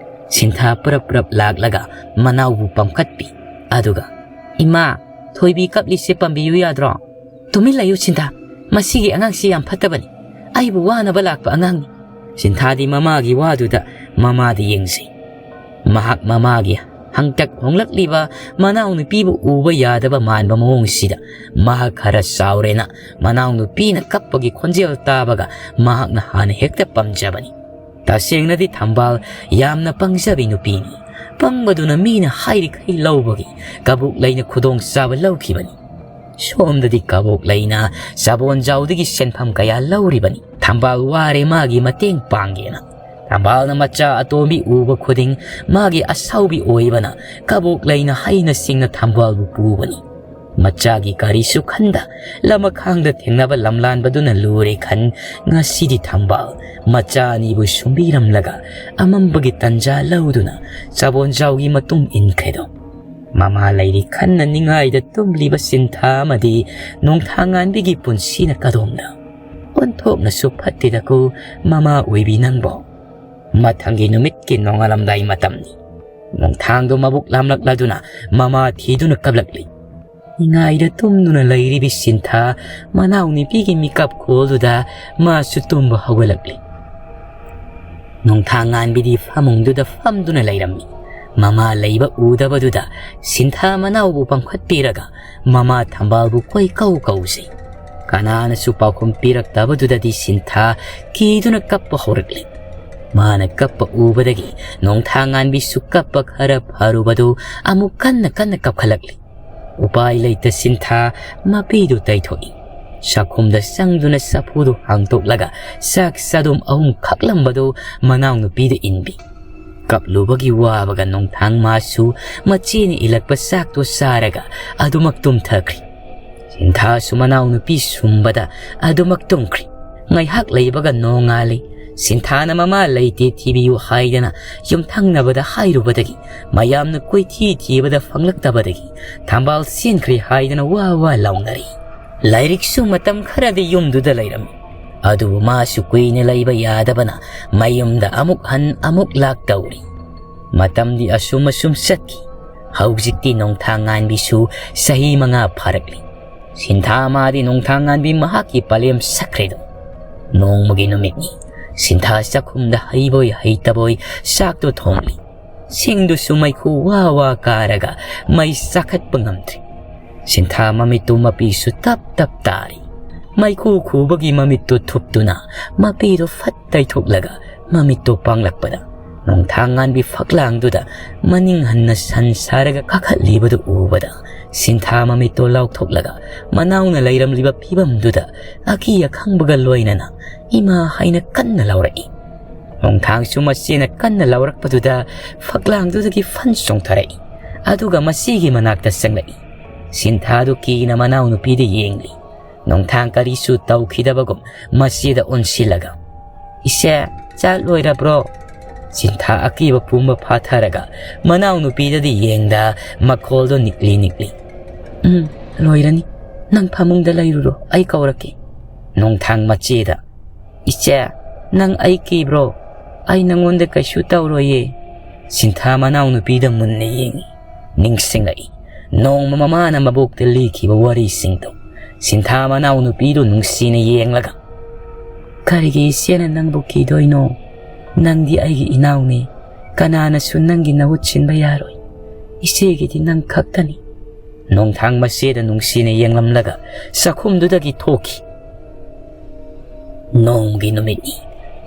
ꯁꯤꯟꯊꯥ ꯄꯔꯞ ꯄꯔꯞ ꯂꯥꯛꯂꯒ ꯃꯅꯥꯎꯕꯨ ꯄꯥꯝꯈꯠꯄꯤ꯫ ꯑꯗꯨꯒ, "ꯏꯃꯥ, ꯊꯣꯏꯕꯤ ꯀꯞꯂꯤꯁꯦ ꯄꯥꯝꯕꯤꯌꯨ ꯌꯥꯗ꯭ꯔꯣ?" "ꯇꯨꯃꯤꯟ ꯂꯩꯌꯨ ꯁꯤꯟꯊꯥ, ꯃꯁꯤꯒꯤ ꯑꯉꯥꯡꯁꯤ ꯌꯥꯝ ꯐꯠꯇꯕꯅꯤ꯫ ꯑꯩꯕꯨ ꯋꯥꯅꯕ ꯂꯥꯛꯄ ꯑꯉꯥꯡꯅꯤ꯫" ꯁꯤꯟꯊꯥꯗꯤ ꯃꯃꯥꯒꯤ ꯋꯥꯗꯨꯗ ꯃꯃꯥꯗ ꯌꯦꯡꯖꯩ꯫ ꯃꯍꯥꯛ ꯃꯃꯥꯒꯤ ꯍꯪꯇꯛ ꯍꯣꯡꯂꯛꯂꯤꯕ ꯃꯅꯥꯎꯅꯨꯄꯤꯕꯨ ꯎꯕ ꯌꯥꯗꯕ ꯃꯥꯟꯕ ꯃꯑꯣꯡꯁꯤꯗ ꯃꯍꯥꯛ ꯈꯔ ꯆꯥꯎꯔꯦꯅ ꯃꯅꯥꯎꯅꯨꯄꯤꯅ ꯀꯞꯄꯒꯤ ꯈꯣꯟꯖꯦꯜ ꯇꯥꯕꯒ ꯃꯍꯥꯛꯅ ꯍꯥꯟꯅ ꯍꯦꯛꯇ ꯄꯝꯖꯕꯅꯤ꯫ ꯇꯁꯦꯡꯅꯗꯤ ꯊꯝꯕꯥꯜ ꯌꯥꯝꯅ ꯄꯪꯖꯕꯤ ꯅꯨꯄꯤꯅꯤ꯫ ꯄꯪꯕꯗꯨꯅ ꯃꯤꯅ ꯍꯥꯏꯔꯤꯈꯩ ꯂꯧꯕꯒꯤ ꯀꯕꯣꯛ ꯂꯩꯅ ꯈꯨꯗꯣꯡꯆꯥꯕ ꯂꯧꯈꯤꯕꯅꯤ꯫ ꯁꯣꯝꯗꯗꯤ ꯀꯕꯣꯛ ꯂꯩꯅ ꯆꯕꯣꯟꯖꯥꯎꯗꯒꯤ ꯁꯦꯟꯐꯝ ꯀꯌꯥ ꯂꯧꯔꯤꯕꯅꯤ꯫ ꯊꯝꯕꯥꯜ ꯋꯥꯔꯦ, ꯃꯥꯒꯤ ꯃꯇꯦꯡ ꯄꯥꯡꯒꯦꯅ꯫ ꯊꯝꯕꯥꯜꯅ ꯃꯆꯥ ꯑꯇꯣꯝꯕꯤ ꯎꯕ ꯈꯨꯗꯤꯡ ꯃꯥꯒꯤ ꯑꯁꯥꯎꯕꯤ ꯑꯣꯏꯕꯅ ꯀꯕꯣꯛ ꯂꯩꯅ ꯍꯩꯅ ꯁꯤꯡꯅ ꯊꯝꯕꯥꯜꯕꯨ ꯄꯨꯕꯅꯤ꯫ ꯃꯆꯥꯒꯤ ꯀꯔꯤꯁꯨ ꯈꯟꯗ ꯂꯃꯈꯥꯡꯗ ꯊꯦꯡꯅꯕ ꯂꯝꯂꯥꯟꯕꯗꯨꯅ ꯂꯨꯔꯦ ꯈꯟ ꯉꯁꯤꯗꯤ ꯊꯝꯕꯥꯜ ꯃꯆꯥ ꯑꯅꯤꯕꯨ ꯁꯨꯝꯕꯤꯔꯝꯂꯒ ꯑꯃꯝꯕꯒꯤ ꯇꯟꯖꯥ ꯂꯧꯗꯨꯅ ꯆꯕꯣꯟꯖꯥꯎꯒꯤ ꯃꯇꯨꯡ ꯏꯟꯈ꯭ꯔꯦꯗꯣ꯫ ꯃꯃꯥ ꯂꯩꯔꯤ ꯈꯟꯅ ꯅꯤꯡꯉꯥꯏꯗ ꯇꯨꯝꯂꯤꯕ ꯁꯤꯟꯊꯥ ꯑꯃꯗꯤ ꯅꯣꯡꯊꯥꯡꯉꯥꯟꯕꯤꯒꯤ ꯄꯨꯟꯁꯤꯅ ꯀꯗꯣꯝꯗ ꯑꯣꯟꯊꯣꯛꯅꯁꯨ ꯐꯠꯇꯦꯗꯀꯣ ꯃꯃꯥ ꯑꯣꯏꯕꯤ ꯅꯪꯕꯣ꯫ ꯃꯊꯪꯒꯤ ꯅꯨꯃꯤꯠꯀꯤ ꯅꯣꯡꯉꯥꯜꯂꯝꯗꯥꯏ ꯃꯇꯝꯅꯤ꯫ ꯅꯣꯡꯊꯥꯡꯗꯣ ꯃꯕꯨꯛ ꯂꯥꯝꯂꯛꯂꯗꯨꯅ ꯃꯃꯥ ꯊꯤꯗꯨꯅ ꯀꯞꯂꯛꯂꯤ꯫ ꯅꯤꯡꯉꯥꯏꯗ ꯇꯨꯝꯗꯨꯅ ꯂꯩꯔꯤꯕꯤ ꯁꯤꯟꯊꯥ ꯃꯅꯥꯎ ꯅꯨꯄꯤꯒꯤ ꯃꯤꯀꯞ ꯈꯨꯑꯣꯜꯗꯨꯗ ꯃꯥꯁꯨ ꯇꯨꯝꯕ ꯍꯧꯒꯠꯂꯛꯂꯤ꯫ ꯅꯣꯡꯊꯥꯡꯉꯥꯟꯕꯤꯗꯤ ꯐꯃꯨꯡꯗꯨꯗ ꯐꯝꯗꯨꯅ ꯂꯩꯔꯝꯃꯤ꯫ ꯃꯃꯥ ꯂꯩꯕ ꯎꯗꯕꯗꯨꯗ ꯁꯤꯟꯊꯥ ꯃꯅꯥꯎꯕꯨ ꯄꯥꯡꯈꯠꯄꯤꯔꯒ ꯃꯃꯥ ꯊꯝꯕꯥꯜꯕꯨ ꯀꯣꯏꯀꯧ ꯀꯧꯖꯩ꯫ ꯀꯅꯥꯅꯁꯨ ꯄꯥꯎꯈꯨꯝ ꯄꯤꯔꯛꯇꯕꯗꯨꯗꯗꯤ ꯁꯤꯟꯊꯥ ꯀꯤꯗꯨꯅ ꯀꯞꯄ ꯍꯧꯔꯛꯂꯤ꯫ ꯃꯥꯅ ꯀꯞꯄ ꯎꯕꯗꯒꯤ ꯅꯣꯡꯊꯥꯡꯉꯥꯟꯕꯤꯁꯨ ꯀꯞꯄ ꯈꯔ ꯐꯔꯨꯕꯗꯨ ꯑꯃꯨꯛ ꯀꯟꯅ ꯀꯟꯅ ꯀꯞꯈꯠꯂꯛꯂꯤ꯫ ꯎꯄꯥꯏ ꯂꯩꯇ ꯁꯤꯟꯊꯥ ꯃꯄꯤꯗꯨ ꯇꯩꯊꯣꯛꯏ꯫ ꯆꯥꯛꯈꯨꯝꯗ ꯆꯪꯗꯨꯅ ꯆꯐꯨꯗꯨ ꯍꯥꯡꯇꯣꯛꯂꯒ ꯆꯥꯛ ꯆꯗꯨꯝ ꯑꯍꯨꯝ ꯈꯛꯂꯝꯕꯗꯨ ꯃꯅꯥꯎꯅꯨꯄꯤꯗ ꯏꯟꯕꯤ꯫ ꯀꯞꯂꯨꯕꯒꯤ ꯋꯥꯕꯒ ꯅꯣꯡꯊꯥꯡ ꯃꯥꯁꯨ ꯃꯆꯦꯅ ꯏꯜꯂꯛꯄ ꯆꯥꯛꯇꯨ ꯆꯥꯔꯒ ꯑꯗꯨꯃꯛ ꯇꯨꯝꯊꯈ꯭ꯔꯤ꯫ ꯁꯤꯟꯊꯥꯁꯨ ꯃꯅꯥꯎꯅꯨꯄꯤ ꯁꯨꯝꯕꯗ ꯑꯗꯨꯃꯛ ꯇꯨꯝꯈ꯭ꯔꯤ꯫ ꯉꯥꯏꯍꯥꯛ ꯂꯩꯕꯒ ꯅꯣꯡꯉꯥꯜꯂꯤ꯫ ꯁꯤꯟꯊꯥꯅ ꯃꯃꯥ ꯂꯩꯇꯦ ꯊꯤꯕꯤꯌꯨ ꯍꯥꯏꯗꯅ ꯌꯨꯝꯊꯪꯅꯕꯗ ꯍꯥꯏꯔꯨꯕꯗꯒꯤ ꯃꯌꯥꯝꯅ ꯀꯣꯏꯊꯤ ꯊꯤꯕꯗ ꯐꯪꯂꯛꯇꯕꯗꯒꯤ ꯊꯝꯕꯥꯜ ꯆꯦꯟꯈ꯭ꯔꯦ ꯍꯥꯏꯗꯅ ꯋꯥ ꯋꯥ ꯂꯥꯎꯅꯔꯤ꯫ ꯂꯥꯏꯔꯤꯛꯁꯨ ꯃꯇꯝ ꯈꯔꯗꯤ ꯌꯨꯝꯗꯨꯗ ꯂꯩꯔꯝꯃꯤ꯫ ꯑꯗꯨꯕꯨ ꯃꯥꯁꯨ ꯀꯨꯏꯅ ꯂꯩꯕ ꯌꯥꯗꯕꯅ ꯃꯌꯨꯝꯗ ꯑꯃꯨꯛ ꯍꯟ ꯑꯃꯨꯛ ꯂꯥꯛ ꯇꯧꯔꯤ꯫ ꯃꯇꯝꯗꯤ ꯑꯁꯨꯝ ꯑꯁꯨꯝ ꯆꯠꯈꯤ꯫ ꯍꯧꯖꯤꯛꯇꯤ ꯅꯣꯡꯊꯥꯡ ꯉꯥꯟꯕꯤꯁꯨ ꯆꯍꯤ ꯃꯉꯥ ꯐꯥꯔꯛꯂꯤ꯫ ꯁꯤꯟꯊꯥ ꯃꯥꯗꯤ ꯅꯣꯡꯊꯥꯡ ꯉꯥꯟꯕꯤ ꯃꯍꯥꯛꯀꯤ ꯄꯂꯦꯝ ꯁꯛꯈ꯭ꯔꯦꯗꯣ꯫ ꯅꯣꯡꯃꯒꯤ ꯅꯨꯃꯤꯠꯅꯤ꯫ ꯁꯤꯟꯊꯥ ꯆꯥꯛꯈꯨꯝꯗ ꯍꯩꯕꯣꯏ ꯍꯩꯇꯕꯣꯏ ꯆꯥꯛꯇꯨ ꯊꯣꯡꯂꯤ꯫ ꯁꯤꯡꯗꯨꯁꯨ ꯃꯩꯈꯨ ꯋꯥ ꯋꯥ ꯀꯥꯔꯒ ꯃꯩ ꯆꯥꯈꯠꯄ ꯉꯝꯗ꯭ꯔꯤ꯫ ꯁꯤꯟꯊꯥ ꯃꯃꯤꯠꯇꯨ ꯃꯄꯤꯁꯨ ꯇꯞ ꯇꯞ ꯇꯥꯔꯤ꯫ ꯃꯩꯈꯨ ꯈꯨꯕꯒꯤ ꯃꯃꯤꯠꯇꯨ ꯊꯨꯞꯇꯨꯅ ꯃꯄꯤꯗꯨ ꯐꯠ ꯇꯩꯊꯣꯛꯂꯒ ꯃꯃꯤꯠꯇꯨ ꯄꯥꯡꯂꯛꯄꯗ ꯅꯣꯡꯊꯥꯡꯉꯥꯟꯕꯤ ꯐꯛꯂꯥꯡꯗꯨꯗ ꯃꯅꯤꯡ ꯍꯟꯅ ꯁꯟ ꯁꯥꯔꯒ ꯀꯥꯈꯠꯂꯤꯕꯗꯨ ꯎꯕꯗ, ꯁꯤꯟꯊꯥ ꯃꯃꯤꯠꯇꯣ ꯂꯥꯎꯊꯣꯛꯂꯒ ꯃꯅꯥꯎꯅ ꯂꯩꯔꯝꯂꯤꯕ ꯐꯤꯕꯝꯗꯨꯗ ꯑꯀꯤ ꯑꯈꯪꯕꯒ ꯂꯣꯏꯅꯅ "ꯏꯃꯥ" ꯍꯥꯏꯅ ꯀꯟꯅ ꯂꯥꯎꯔꯛꯏ꯫ ꯅꯣꯡꯊꯥꯡꯁꯨ ꯃꯆꯦꯅ ꯀꯟꯅ ꯂꯥꯎꯔꯛꯄꯗꯨꯗ ꯐꯛꯂꯥꯡꯗꯨꯗꯒꯤ ꯐꯟ ꯆꯣꯡꯊꯔꯛꯏ꯫ ꯑꯗꯨꯒ ꯃꯆꯦꯒꯤ ꯃꯅꯥꯛꯇ ꯆꯪꯂꯛꯏ꯫ ꯁꯤꯟꯊꯥꯗꯨ ꯀꯤꯅ ꯃꯅꯥꯎꯅꯨꯄꯤꯗ ꯌꯦꯡꯂꯤ꯫ ꯅꯣꯡꯊꯥꯡ ꯀꯔꯤꯁꯨ ꯇꯧꯈꯤꯗꯕꯒꯨꯝ ꯃꯆꯦꯗ ꯑꯣꯟꯁꯤꯜꯂꯒ, "ꯏꯆꯦ, ꯆꯥꯛ ꯂꯣꯏꯔꯕ꯭ꯔꯣ?" ꯁꯤꯟꯊꯥ ꯑꯀꯤꯕ ꯄꯨꯝꯕ ꯐꯥꯊꯔꯒ ꯃꯅꯥꯎꯅꯨꯄꯤꯗꯗꯤ ꯌꯦꯡꯗ ꯃꯈꯣꯜꯗꯣ ꯅꯤꯛꯂꯤ ꯅꯤꯛꯂꯤ, "ꯎꯝ, ꯂꯣꯏꯔꯅꯤ꯫ ꯅꯪ ꯐꯃꯨꯡꯗ ꯂꯩꯔꯨꯔꯣ, ꯑꯩ ꯀꯧꯔꯛꯀꯦ꯫" ꯅꯣꯡꯊꯥꯡ ꯃꯆꯦꯗ, "ꯏꯆꯦ, ꯅꯪ ꯑꯩ ꯀꯤꯕ꯭ꯔꯣ? ꯑꯩ ꯅꯪꯉꯣꯟꯗ ꯀꯩꯁꯨ ꯇꯧꯔꯣꯏꯌꯦ꯫" ꯁꯤꯟꯊꯥ ꯃꯅꯥꯎꯅꯨꯄꯤꯗ ꯃꯨꯟꯅ ꯌꯦꯡꯉꯤ꯫ ꯅꯤꯡꯁꯤꯡꯂꯛꯏ ꯅꯣꯡꯃ ꯃꯃꯥꯅ ꯃꯕꯣꯛꯇ ꯂꯤꯈꯤꯕ ꯋꯥꯔꯤꯁꯤꯡꯗꯣ꯫ ꯁꯤꯟꯊꯥ ꯃꯅꯥꯎꯅꯨꯄꯤꯗꯨ ꯅꯨꯡꯁꯤꯅ ꯌꯦꯡꯂꯒ, "ꯀꯔꯤꯒꯤ ꯏꯆꯦꯅ ꯅꯪꯕꯨ ꯀꯤꯗꯣꯏꯅꯣ? ꯅꯪꯗꯤ ꯑꯩꯒꯤ ꯏꯅꯥꯎꯅꯤ꯫ ꯀꯅꯥꯅꯁꯨ ꯅꯪꯒꯤ ꯅꯍꯨꯠ ꯁꯤꯟꯕ ꯌꯥꯔꯣꯏ꯫ ꯏꯆꯦꯒꯤꯗꯤ ꯅꯪ ꯈꯛꯇꯅꯤ꯫" ꯅꯣꯡꯊꯥꯡ ꯃꯆꯦꯗ ꯅꯨꯡꯁꯤꯅ ꯌꯦꯡꯂꯝꯂꯒ ꯆꯥꯛꯈꯨꯝꯗꯨꯗꯒꯤ ꯊꯣꯛꯈꯤ꯫ ꯅꯣꯡꯃꯒꯤ ꯅꯨꯃꯤꯠꯅꯤ꯫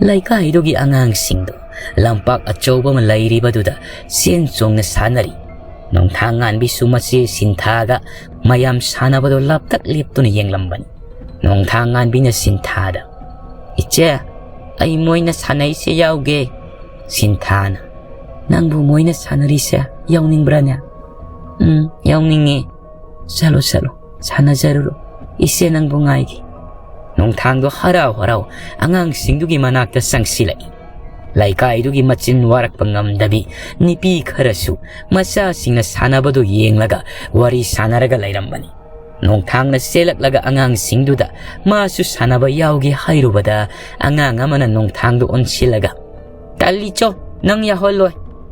ꯂꯩꯀꯥꯏꯗꯨꯒꯤ ꯑꯉꯥꯡꯁꯤꯡꯗꯨ ꯂꯝꯄꯥꯛ ꯑꯆꯧꯕ ꯑꯃ ꯂꯩꯔꯤꯕꯗꯨꯗ ꯆꯦꯟ ꯆꯣꯡꯅ ꯁꯥꯟꯅꯔꯤ꯫ ꯅꯣꯡꯊꯥꯡ ꯉꯥꯟꯕꯤꯁꯨ ꯃꯆꯦ ꯁꯤꯟꯊꯥꯒ ꯃꯌꯥꯝ ꯁꯥꯟꯅꯕꯗꯨ ꯂꯥꯞꯇꯛ ꯂꯦꯞꯇꯨꯅ ꯌꯦꯡꯂꯝꯕꯅꯤ꯫ ꯅꯣꯡꯊꯥꯡ ꯉꯥꯟꯕꯤꯅ ꯁꯤꯟꯊꯥꯗ, "ꯏꯆꯦ, ꯑꯩ ꯃꯣꯏꯅ ꯁꯥꯟꯅꯩꯁꯦ ꯌꯥꯎꯒꯦ꯫" ꯁꯤꯟꯊꯥꯅ, "ꯅꯪꯕꯨ ꯃꯣꯏꯅ ꯁꯥꯟꯅꯔꯤꯁꯦ ꯌꯥꯎꯅꯤꯡꯕ꯭ꯔꯥꯅꯦ?" "ꯎꯝ, ꯌꯥꯎꯅꯤꯡꯉꯦ꯫" "ꯆꯠꯂꯣ, ꯆꯠꯂꯣ, ꯁꯥꯟꯅꯖꯔꯨꯔꯣ꯫ ꯏꯆꯦ ꯅꯪꯕꯨ ꯉꯥꯏꯒꯦ꯫" ꯅꯣꯡꯊꯥꯡꯗꯣ ꯍꯔꯥꯎ ꯍꯔꯥꯎ ꯑꯉꯥꯡꯁꯤꯡꯗꯨꯒꯤ ꯃꯅꯥꯛꯇ ꯆꯪꯁꯤꯜꯂꯛꯏ꯫ ꯂꯩꯀꯥꯏꯗꯨꯒꯤ ꯃꯆꯤꯟ ꯋꯥꯔꯛꯄ ꯉꯝꯗꯕꯤ ꯅꯨꯄꯤ ꯈꯔꯁꯨ ꯃꯆꯥꯁꯤꯡꯅ ꯁꯥꯟꯅꯕꯗꯨ ꯌꯦꯡꯂꯒ ꯋꯥꯔꯤ ꯁꯥꯟꯅꯔꯒ ꯂꯩꯔꯝꯕꯅꯤ꯫ ꯅꯣꯡꯊꯥꯡꯅ ꯆꯦꯜꯂꯛꯂꯒ ꯑꯉꯥꯡꯁꯤꯡꯗꯨꯗ ꯃꯥꯁꯨ ꯁꯥꯟꯅꯕ ꯌꯥꯎꯒꯦ ꯍꯥꯏꯔꯨꯕꯗ, ꯑꯉꯥꯡ ꯑꯃꯅ ꯅꯣꯡꯊꯥꯡꯗ ꯑꯣꯟꯁꯤꯜꯂꯒ, "ꯇꯜꯂꯤꯆꯣ, ꯅꯪ ꯌꯥꯎꯍꯜꯂꯣꯏ꯫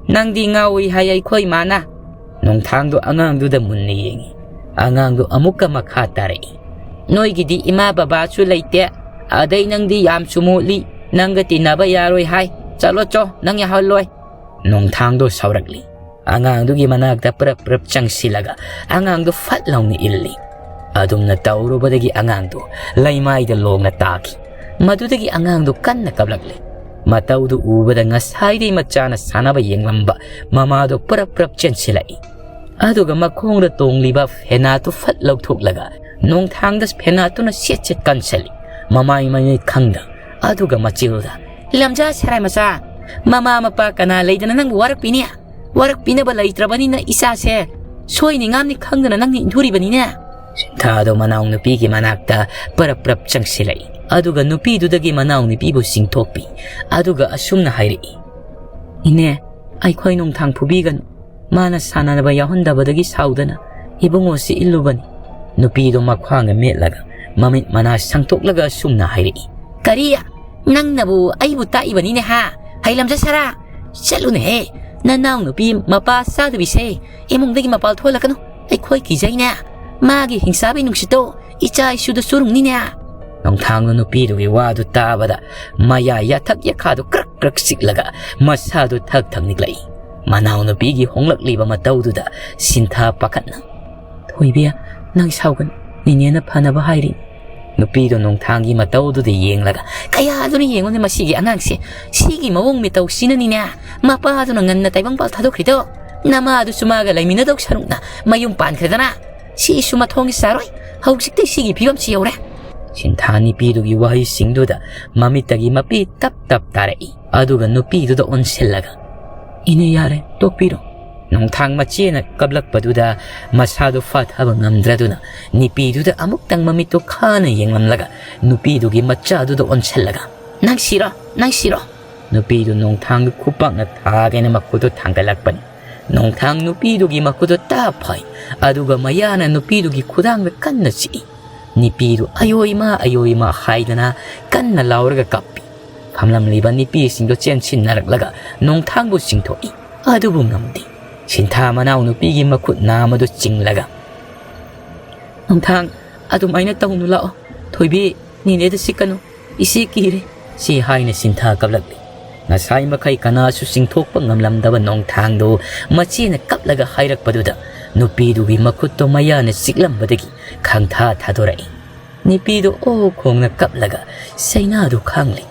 ꯅꯪꯗꯤ ꯉꯥꯎꯏ ꯍꯥꯏ ꯑꯩꯈꯣꯏ ꯃꯥꯅ꯫" ꯅꯣꯡꯊꯥꯡꯗꯣ ꯑꯉꯥꯡꯗꯨꯗ ꯃꯨꯟꯅ ꯌꯦꯡꯉꯤ꯫ ꯑꯉꯥꯡꯗꯣ ꯑꯃꯨꯛꯀ ꯃꯈꯥ ꯇꯥꯔꯛꯏ, "ꯅꯣꯏꯒꯤꯗꯤ ꯏꯃꯥ ꯕꯕꯥꯁꯨ ꯂꯩꯇꯦ, ꯑꯗꯩ ꯅꯪꯗꯤ ꯌꯥꯝꯁꯨ ꯃꯣꯠꯂꯤ, ꯅꯪꯒ ꯇꯤꯟꯅꯕ ꯌꯥꯔꯣꯏ ꯍꯥꯏ꯫ ꯆꯠꯂꯣ ꯆꯣ, ꯅꯪ ꯌꯥꯎꯍꯜꯂꯣꯏ꯫" ꯅꯣꯡꯊꯥꯡꯗꯣ ꯁꯥꯎꯔꯛꯂꯤ꯫ ꯑꯉꯥꯡꯗꯨꯒꯤ ꯃꯅꯥꯛꯇ ꯄ꯭ꯔꯞ ꯄ꯭ꯔꯞ ꯆꯪꯁꯤꯜꯂꯒ ꯑꯉꯥꯡꯗꯨ ꯐꯠ ꯂꯥꯎꯅ ꯏꯜꯂꯤ꯫ ꯑꯗꯨꯝꯅ ꯇꯧꯔꯨꯕꯗꯒꯤ ꯑꯉꯥꯡꯗꯨ ꯂꯩꯃꯥꯏꯗ ꯂꯣꯡꯅ ꯇꯥꯈꯤ꯫ ꯃꯗꯨꯗꯒꯤ ꯑꯉꯥꯡꯗꯨ ꯀꯟꯅ ꯀꯞꯂꯛꯂꯦ꯫ ꯃꯇꯧꯗꯨ ꯎꯕꯗ ꯉꯁꯥꯏꯗꯩ ꯃꯆꯥꯅ ꯁꯥꯟꯅꯕ ꯌꯦꯡꯂꯝꯕ ꯃꯃꯥꯗꯣ ꯄꯔꯞ ꯄꯔꯞ ꯆꯦꯟꯁꯤꯜꯂꯛꯏ꯫ ꯑꯗꯨꯒ ꯃꯈꯣꯡꯗ ꯇꯣꯡꯂꯤꯕ ꯐꯦꯅꯥꯠꯇꯨ ꯐꯠ ꯂꯧꯊꯣꯛꯂꯒ ꯅꯣꯡꯊꯥꯡꯗ ꯐꯦꯅꯥꯠꯇꯨꯅ ꯁꯦꯠ ꯁꯦꯠ ꯀꯟꯁꯤꯜꯂꯤ꯫ ꯃꯃꯥꯏ ꯃꯃꯤꯠ ꯈꯪꯗ꯫ ꯑꯗꯨꯒ ꯃꯆꯤꯜꯗ, "ꯂꯝꯖꯥ ꯁꯦꯔꯥꯏ ꯃꯆꯥ, ꯃꯃꯥ ꯃꯄꯥ ꯀꯅꯥ ꯂꯩꯗꯅ ꯅꯪꯕꯨ ꯋꯥꯔꯛꯄꯤꯅꯤ? ꯋꯥꯔꯛꯄꯤꯅꯕ ꯂꯩꯇ꯭ꯔꯕꯅꯤꯅ ꯏꯆꯥꯁꯦ ꯁꯣꯏꯅꯤ ꯉꯥꯝꯅꯤ ꯈꯪꯗꯅ ꯅꯪꯅ ꯏꯟꯊꯨꯔꯤꯕꯅꯤꯅꯦ?" ꯁꯤꯟꯊꯥꯗꯣ ꯃꯅꯥꯎꯅꯨꯄꯤꯒꯤ ꯃꯅꯥꯛꯇ ꯄꯔꯞ ꯄꯔꯞ ꯆꯪꯁꯤꯜꯂꯛꯏ꯫ ꯑꯗꯨꯒ ꯅꯨꯄꯤꯗꯨꯗꯒꯤ ꯃꯅꯥꯎꯅꯨꯄꯤꯕꯨ ꯆꯤꯡꯊꯣꯛꯄꯤ꯫ ꯑꯗꯨꯒ ꯑꯁꯨꯝꯅ ꯍꯥꯏꯔꯛꯏ, "ꯏꯅꯦ, ꯑꯩꯈꯣꯏ ꯅꯣꯡꯊꯥꯡ ꯐꯨꯕꯤꯒꯅꯨ꯫ ꯃꯥꯅ ꯁꯥꯟꯅꯕ ꯌꯥꯎꯍꯟꯗꯕꯗꯒꯤ ꯁꯥꯎꯗꯅ ꯏꯕꯨꯡꯉꯣꯁꯤ ꯏꯜꯂꯨꯕꯅꯤ꯫" ꯅꯨꯄꯤꯗꯣ ꯃꯈ꯭ꯋꯥꯡꯒ ꯃꯦꯠꯂꯒ ꯃꯃꯤꯠ ꯃꯅꯥ ꯁꯪꯇꯣꯛꯂꯒ ꯑꯁꯨꯝꯅ ꯍꯥꯏꯔꯛꯏ, "ꯀꯔꯤ? ꯅꯪꯅꯕꯨ ꯑꯩꯕꯨ ꯇꯥꯛꯏꯕꯅꯤꯅꯦ ꯍꯥ? ꯍꯩ ꯂꯝꯖꯥ ꯁꯥꯔꯥ, ꯆꯠꯂꯨꯅꯦꯍꯦ꯫ ꯅꯅꯥꯎ ꯅꯨꯄꯤ ꯃꯄꯥ ꯆꯥꯗꯕꯤꯁꯦ ꯏꯃꯨꯡꯗꯒꯤ ꯃꯄꯥꯜ ꯊꯣꯛꯍꯜꯂꯛꯀꯅꯨ꯫ ꯑꯩꯈꯣꯏ ꯀꯤꯖꯩꯅꯦ꯫ ꯃꯥꯒꯤ ꯍꯤꯡꯆꯥꯕꯤ ꯅꯨꯡꯁꯤꯠꯇꯣ ꯏꯆꯥ ꯏꯁꯨꯗ ꯆꯨꯔꯨꯡꯅꯤꯅꯦ꯫" ꯅꯣꯡꯊꯥꯡꯅ ꯅꯨꯄꯤꯗꯨꯒꯤ ꯋꯥꯗꯨ ꯇꯥꯕꯗ ꯃꯌꯥ ꯌꯥꯊꯛ ꯌꯥꯈꯥꯗꯨ ꯀ꯭ꯔꯛ ꯀ꯭ꯔꯛ ꯆꯤꯛꯂꯒ ꯃꯁꯥꯗꯨ ꯊꯛ ꯊꯛ ꯅꯤꯛꯂꯛꯏ꯫ ꯃꯅꯥꯎꯅꯨꯄꯤꯒꯤ ꯍꯣꯡꯂꯛꯂꯤꯕ ꯃꯇꯧꯗꯨꯗ ꯁꯤꯟꯊꯥ ꯄꯥꯈꯠꯅ, "ꯊꯣꯏꯕꯤ, ꯅꯪ ꯁꯥꯎꯒꯅꯨ꯫ ꯅꯦꯅꯦꯅ ꯐꯅꯕ ꯍꯥꯏꯔꯤ꯫" ꯅꯨꯄꯤꯗꯣ ꯅꯣꯡꯊꯥꯡꯒꯤ ꯃꯇꯧꯗꯨꯗ ꯌꯦꯡꯂꯒ, "ꯀꯌꯥꯗꯨꯅ ꯌꯦꯡꯉꯨꯅꯦ ꯃꯁꯤꯒꯤ ꯑꯉꯥꯡꯁꯦ꯫ ꯁꯤꯒꯤ ꯃꯑꯣꯡ ꯃꯇꯧꯁꯤꯅꯅꯤꯅꯦ ꯃꯄꯥꯗꯨꯅ ꯉꯟꯅ ꯇꯥꯏꯕꯪꯄꯥꯜ ꯊꯥꯗꯣꯛꯈ꯭ꯔꯤꯗꯣ꯫ ꯅꯃꯥꯗꯨꯁꯨ ꯃꯥꯒ ꯂꯩꯃꯤꯟꯅꯗꯧ ꯁꯔꯨꯛꯅ ꯃꯌꯨꯝ ꯄꯥꯟꯈ꯭ꯔꯦꯗꯅ꯫ ꯁꯤꯁꯨ ꯃꯊꯣꯡꯒꯤ ꯆꯥꯔꯣꯏ꯫ ꯍꯧꯖꯤꯛꯇꯤ ꯁꯤꯒꯤ ꯐꯤꯕꯝꯁꯤ ꯌꯧꯔꯦ꯫" ꯁꯤꯟꯊꯥ ꯅꯨꯄꯤꯗꯨꯒꯤ ꯋꯥꯍꯩꯁꯤꯡꯗꯨꯗ ꯃꯃꯤꯠꯇꯒꯤ ꯃꯄꯤ ꯇꯞ ꯇꯞ ꯇꯥꯔꯛꯏ꯫ ꯑꯗꯨꯒ ꯅꯨꯄꯤꯗꯨꯗ ꯑꯣꯟꯁꯤꯜꯂꯒ, "ꯏꯅꯦ, ꯌꯥꯔꯦ, ꯇꯣꯛꯄꯤꯔꯣ꯫" ꯅꯣꯡꯊꯥꯡ ꯃꯆꯦꯅ ꯀꯞꯂꯛꯄꯗꯨꯗ ꯃꯁꯥꯗꯨ ꯐꯥꯊꯕ ꯉꯝꯗ꯭ꯔꯗꯨꯅ ꯅꯨꯄꯤꯗꯨꯗ ꯑꯃꯨꯛꯇꯪ ꯃꯃꯤꯠꯇꯨ ꯈꯥꯅ ꯌꯦꯡꯂꯝꯂꯒ ꯅꯨꯄꯤꯗꯨꯒꯤ ꯃꯆꯥꯗꯨꯗ ꯑꯣꯟꯁꯤꯜꯂꯒ, "ꯅꯪ ꯁꯤꯔꯣ, ꯅꯪ ꯁꯤꯔꯣ꯫" ꯅꯨꯄꯤꯗꯨ ꯅꯣꯡꯊꯥꯡꯒꯤ ꯈꯨꯄꯥꯛꯅ ꯊꯥꯒꯦꯅ ꯃꯈꯨꯠꯇꯨ ꯊꯥꯡꯒꯠꯂꯛꯄꯅꯤ꯫ ꯅꯣꯡꯊꯥꯡ ꯅꯨꯄꯤꯗꯨꯒꯤ ꯃꯈꯨꯠꯇꯨ ꯇꯥꯞ ꯐꯥꯏ꯫ ꯑꯗꯨꯒ ꯃꯌꯥꯅ ꯅꯨꯄꯤꯗꯨꯒꯤ ꯈꯨꯗꯥꯡꯗ ꯀꯟꯅ ꯆꯤꯛꯏ꯫ ꯅꯨꯄꯤꯗꯨ "ꯑꯌꯣ ꯏꯃꯥ, ꯑꯌꯣ ꯏꯃꯥ" ꯍꯥꯏꯗꯅ ꯀꯟꯅ ꯂꯥꯎꯔꯒ ꯀꯞꯄꯤ꯫ ꯐꯝꯂꯝꯂꯤꯕ ꯅꯨꯄꯤꯁꯤꯡꯗꯨ ꯆꯦꯟꯁꯤꯟꯅꯔꯛꯂꯒ ꯅꯣꯡꯊꯥꯡꯕꯨ ꯆꯤꯡꯊꯣꯛꯏ꯫ ꯑꯗꯨꯕꯨ ꯉꯝꯗꯦ꯫ ꯁꯤꯟꯊꯥ ꯃꯅꯥꯎ ꯅꯨꯄꯤꯒꯤ ꯃꯈꯨꯠ ꯅꯥꯝꯃꯗꯨ ꯆꯤꯡꯂꯒ, "ꯅꯣꯡꯊꯥꯡ, ꯑꯗꯨꯃꯥꯏꯅ ꯇꯧꯅꯨ, ꯂꯥꯛꯑꯣ꯫ ꯊꯣꯏꯕꯤ, ꯅꯦꯅꯦꯗ ꯆꯤꯛꯀꯅꯨ꯫ ꯏꯆꯦ ꯀꯤꯔꯦ꯫" ꯁꯤ ꯍꯥꯏꯅ ꯁꯤꯟꯊꯥ ꯀꯞꯂꯛꯂꯤ꯫ ꯉꯁꯥꯏ ꯃꯈꯩ ꯀꯅꯥꯁꯨ ꯆꯤꯡꯊꯣꯛꯄ ꯉꯝꯂꯝꯗꯕ ꯅꯣꯡꯊꯥꯡꯗꯨ ꯃꯆꯦꯅ ꯀꯞꯂꯒ ꯍꯥꯏꯔꯛꯄꯗꯨꯗ ꯅꯨꯄꯤꯗꯨꯒꯤ ꯃꯈꯨꯠꯇꯣ ꯃꯌꯥꯅ ꯆꯤꯛꯂꯝꯕꯗꯒꯤ ꯈꯪꯊꯥ ꯊꯥꯗꯣꯔꯛꯏ꯫ ꯅꯨꯄꯤꯗꯨ ꯑꯣ ꯈꯣꯡꯅ ꯀꯞꯂꯒ ꯆꯩꯅꯥꯗꯨ ꯈꯥꯡꯂꯤ꯫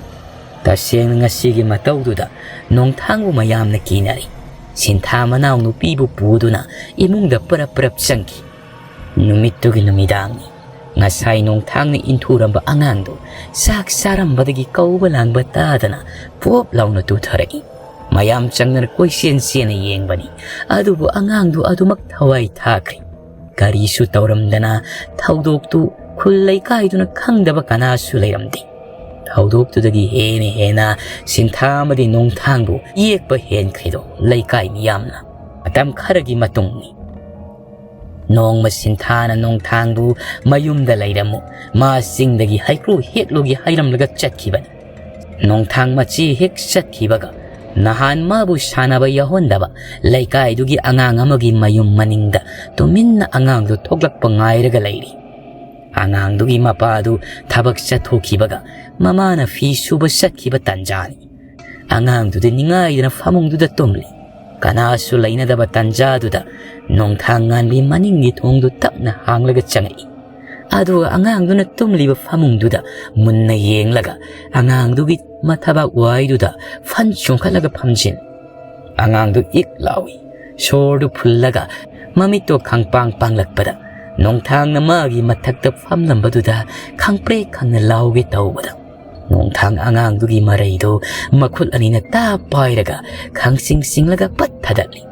ꯇꯁꯦꯡꯅ ꯉꯁꯤꯒꯤ ꯃꯇꯧꯗꯨꯗ ꯅꯣꯡꯊꯥꯡꯕꯨ ꯃꯌꯥꯝꯅ ꯀꯤꯅꯔꯦ꯫ ꯁꯤꯟꯊꯥ ꯃꯅꯥꯎ ꯅꯨꯄꯤꯕꯨ ꯄꯨꯗꯨꯅ ꯏꯃꯨꯡꯗ ꯄꯔꯞ ꯄꯔꯞ ꯆꯪꯈꯤ꯫ ꯅꯨꯃꯤꯠꯇꯨꯒꯤ ꯅꯨꯃꯤꯗꯥꯡꯅꯤ꯫ ꯉꯁꯥꯏ ꯅꯣꯡꯊꯥꯡꯅ ꯏꯟꯊꯨꯔꯝꯕ ꯑꯉꯥꯡꯗꯨ ꯆꯥꯛ ꯆꯥꯔꯝꯕꯗꯒꯤ ꯀꯧꯕ ꯂꯥꯡꯕ ꯇꯥꯗꯅ ꯄꯣꯞ ꯂꯥꯎꯅ ꯇꯨꯊꯔꯛꯏ꯫ ꯃꯌꯥꯝ ꯆꯪꯗꯅ ꯀꯣꯏꯆꯦꯟ ꯆꯦꯟꯅ ꯌꯦꯡꯕꯅꯤ꯫ ꯑꯗꯨꯕꯨ ꯑꯉꯥꯡꯗꯨ ꯑꯗꯨꯃꯛ ꯊꯋꯥꯏ ꯊꯥꯈ꯭ꯔꯦ꯫ ꯀꯔꯤꯁꯨ ꯇꯧꯔꯝꯗꯅ ꯊꯧꯗꯣꯛꯇꯨ ꯈꯨꯜ ꯂꯩꯀꯥꯏꯗꯨꯅ ꯈꯪꯗꯕ ꯀꯅꯥꯁꯨ ꯂꯩꯔꯝꯗꯦ꯫ ꯊꯧꯗꯣꯛꯇꯨꯗꯒꯤ ꯍꯦꯟꯅ ꯍꯦꯟꯅ ꯁꯤꯟꯊꯥ ꯑꯃꯗꯤ ꯅꯣꯡꯊꯥꯡꯕꯨ ꯌꯦꯛꯄ ꯍꯦꯟꯈ꯭ꯔꯤꯗꯣ ꯂꯩꯀꯥꯏ ꯃꯤꯌꯥꯝꯅ꯫ ꯃꯇꯝ ꯈꯔꯒꯤ ꯃꯇꯨꯡꯅꯤ꯫ ꯅꯣꯡꯃ ꯁꯤꯟꯊꯥꯅ ꯅꯣꯡꯊꯥꯡꯕꯨ "ꯃꯌꯨꯝꯗ ꯂꯩꯔꯝꯃꯨ, ꯃꯥ ꯆꯤꯡꯗꯒꯤ ꯍꯩꯀ꯭ꯔꯨ ꯍꯦꯛꯂꯨꯒꯦ" ꯍꯥꯏꯔꯝꯂꯒ ꯆꯠꯈꯤꯕꯅꯤ꯫ ꯅꯣꯡꯊꯥꯡ ꯃꯆꯦ ꯍꯦꯛ ꯆꯠꯈꯤꯕꯒ ꯅꯍꯥꯟ ꯃꯥꯕꯨ ꯁꯥꯟꯅꯕ ꯌꯥꯎꯍꯟꯗꯕ ꯂꯩꯀꯥꯏꯗꯨꯒꯤ ꯑꯉꯥꯡ ꯑꯃꯒꯤ ꯃꯌꯨꯝ ꯃꯅꯤꯡꯗ ꯇꯨꯃꯤꯟꯅ ꯑꯉꯥꯡꯗꯨ ꯊꯣꯛꯂꯛꯄ ꯉꯥꯏꯔꯒ ꯂꯩꯔꯤ꯫ ꯑꯉꯥꯡꯗꯨꯒꯤ ꯃꯄꯥꯗꯨ ꯊꯕꯛ ꯆꯠꯊꯣꯛꯈꯤꯕꯒ ꯃꯃꯥꯅ ꯐꯤ ꯁꯨꯕ ꯆꯠꯈꯤꯕ ꯇꯟꯖꯥꯅꯤ꯫ ꯑꯉꯥꯡꯗꯨꯗꯤ ꯅꯤꯡꯉꯥꯏꯗꯅ ꯐꯃꯨꯡꯗꯨꯗ ꯇꯨꯝꯂꯤ꯫ ꯀꯅꯥꯁꯨ ꯂꯩꯅꯗꯕ ꯇꯟꯖꯥꯗꯨꯗ ꯅꯣꯡꯊꯥꯡ ꯉꯥꯟꯕꯤ ꯃꯅꯤꯡꯒꯤ ꯊꯣꯡꯗꯨ ꯇꯞꯅ ꯍꯥꯡꯂꯒ ꯆꯪꯉꯛꯏ꯫ ꯑꯗꯨꯒ ꯑꯉꯥꯡꯗꯨꯅ ꯇꯨꯝꯂꯤꯕ ꯐꯃꯨꯡꯗꯨꯗ ꯃꯨꯟꯅ ꯌꯦꯡꯂꯒ ꯑꯉꯥꯡꯗꯨꯒꯤ ꯃꯊꯕꯥꯛ ꯋꯥꯏꯗꯨꯗ ꯐꯟ ꯆꯣꯡꯈꯠꯂꯒ ꯐꯝꯖꯤꯜꯂꯤ꯫ ꯑꯉꯥꯡꯗꯨ ꯏꯛ ꯂꯥꯎꯏ꯫ ꯁꯣꯔꯗꯨ ꯐꯨꯜꯂꯒ ꯃꯃꯤꯠꯇꯣ ꯈꯪꯄꯥꯡ ꯄꯥꯡꯂꯛꯄꯗ ꯅꯣꯡꯊꯥꯡꯅ ꯃꯥꯒꯤ ꯃꯊꯛꯇ ꯐꯝꯂꯝꯕꯗꯨꯗ ꯈꯪꯄ꯭ꯔꯦꯛ ꯈꯪꯅ ꯂꯥꯎꯒꯦ ꯇꯧꯕꯗ ꯅꯣꯡꯊꯥꯡ ꯑꯉꯥꯡꯗꯨꯒꯤ ꯃꯔꯩꯗꯨ ꯃꯈꯨꯠ ꯑꯅꯤꯅ ꯇꯥꯞ ꯄꯥꯏꯔꯒ ꯈꯪꯁꯤꯡ ꯁꯤꯡꯂꯒ ꯄꯠ ꯊꯥꯗꯠꯂꯤ꯫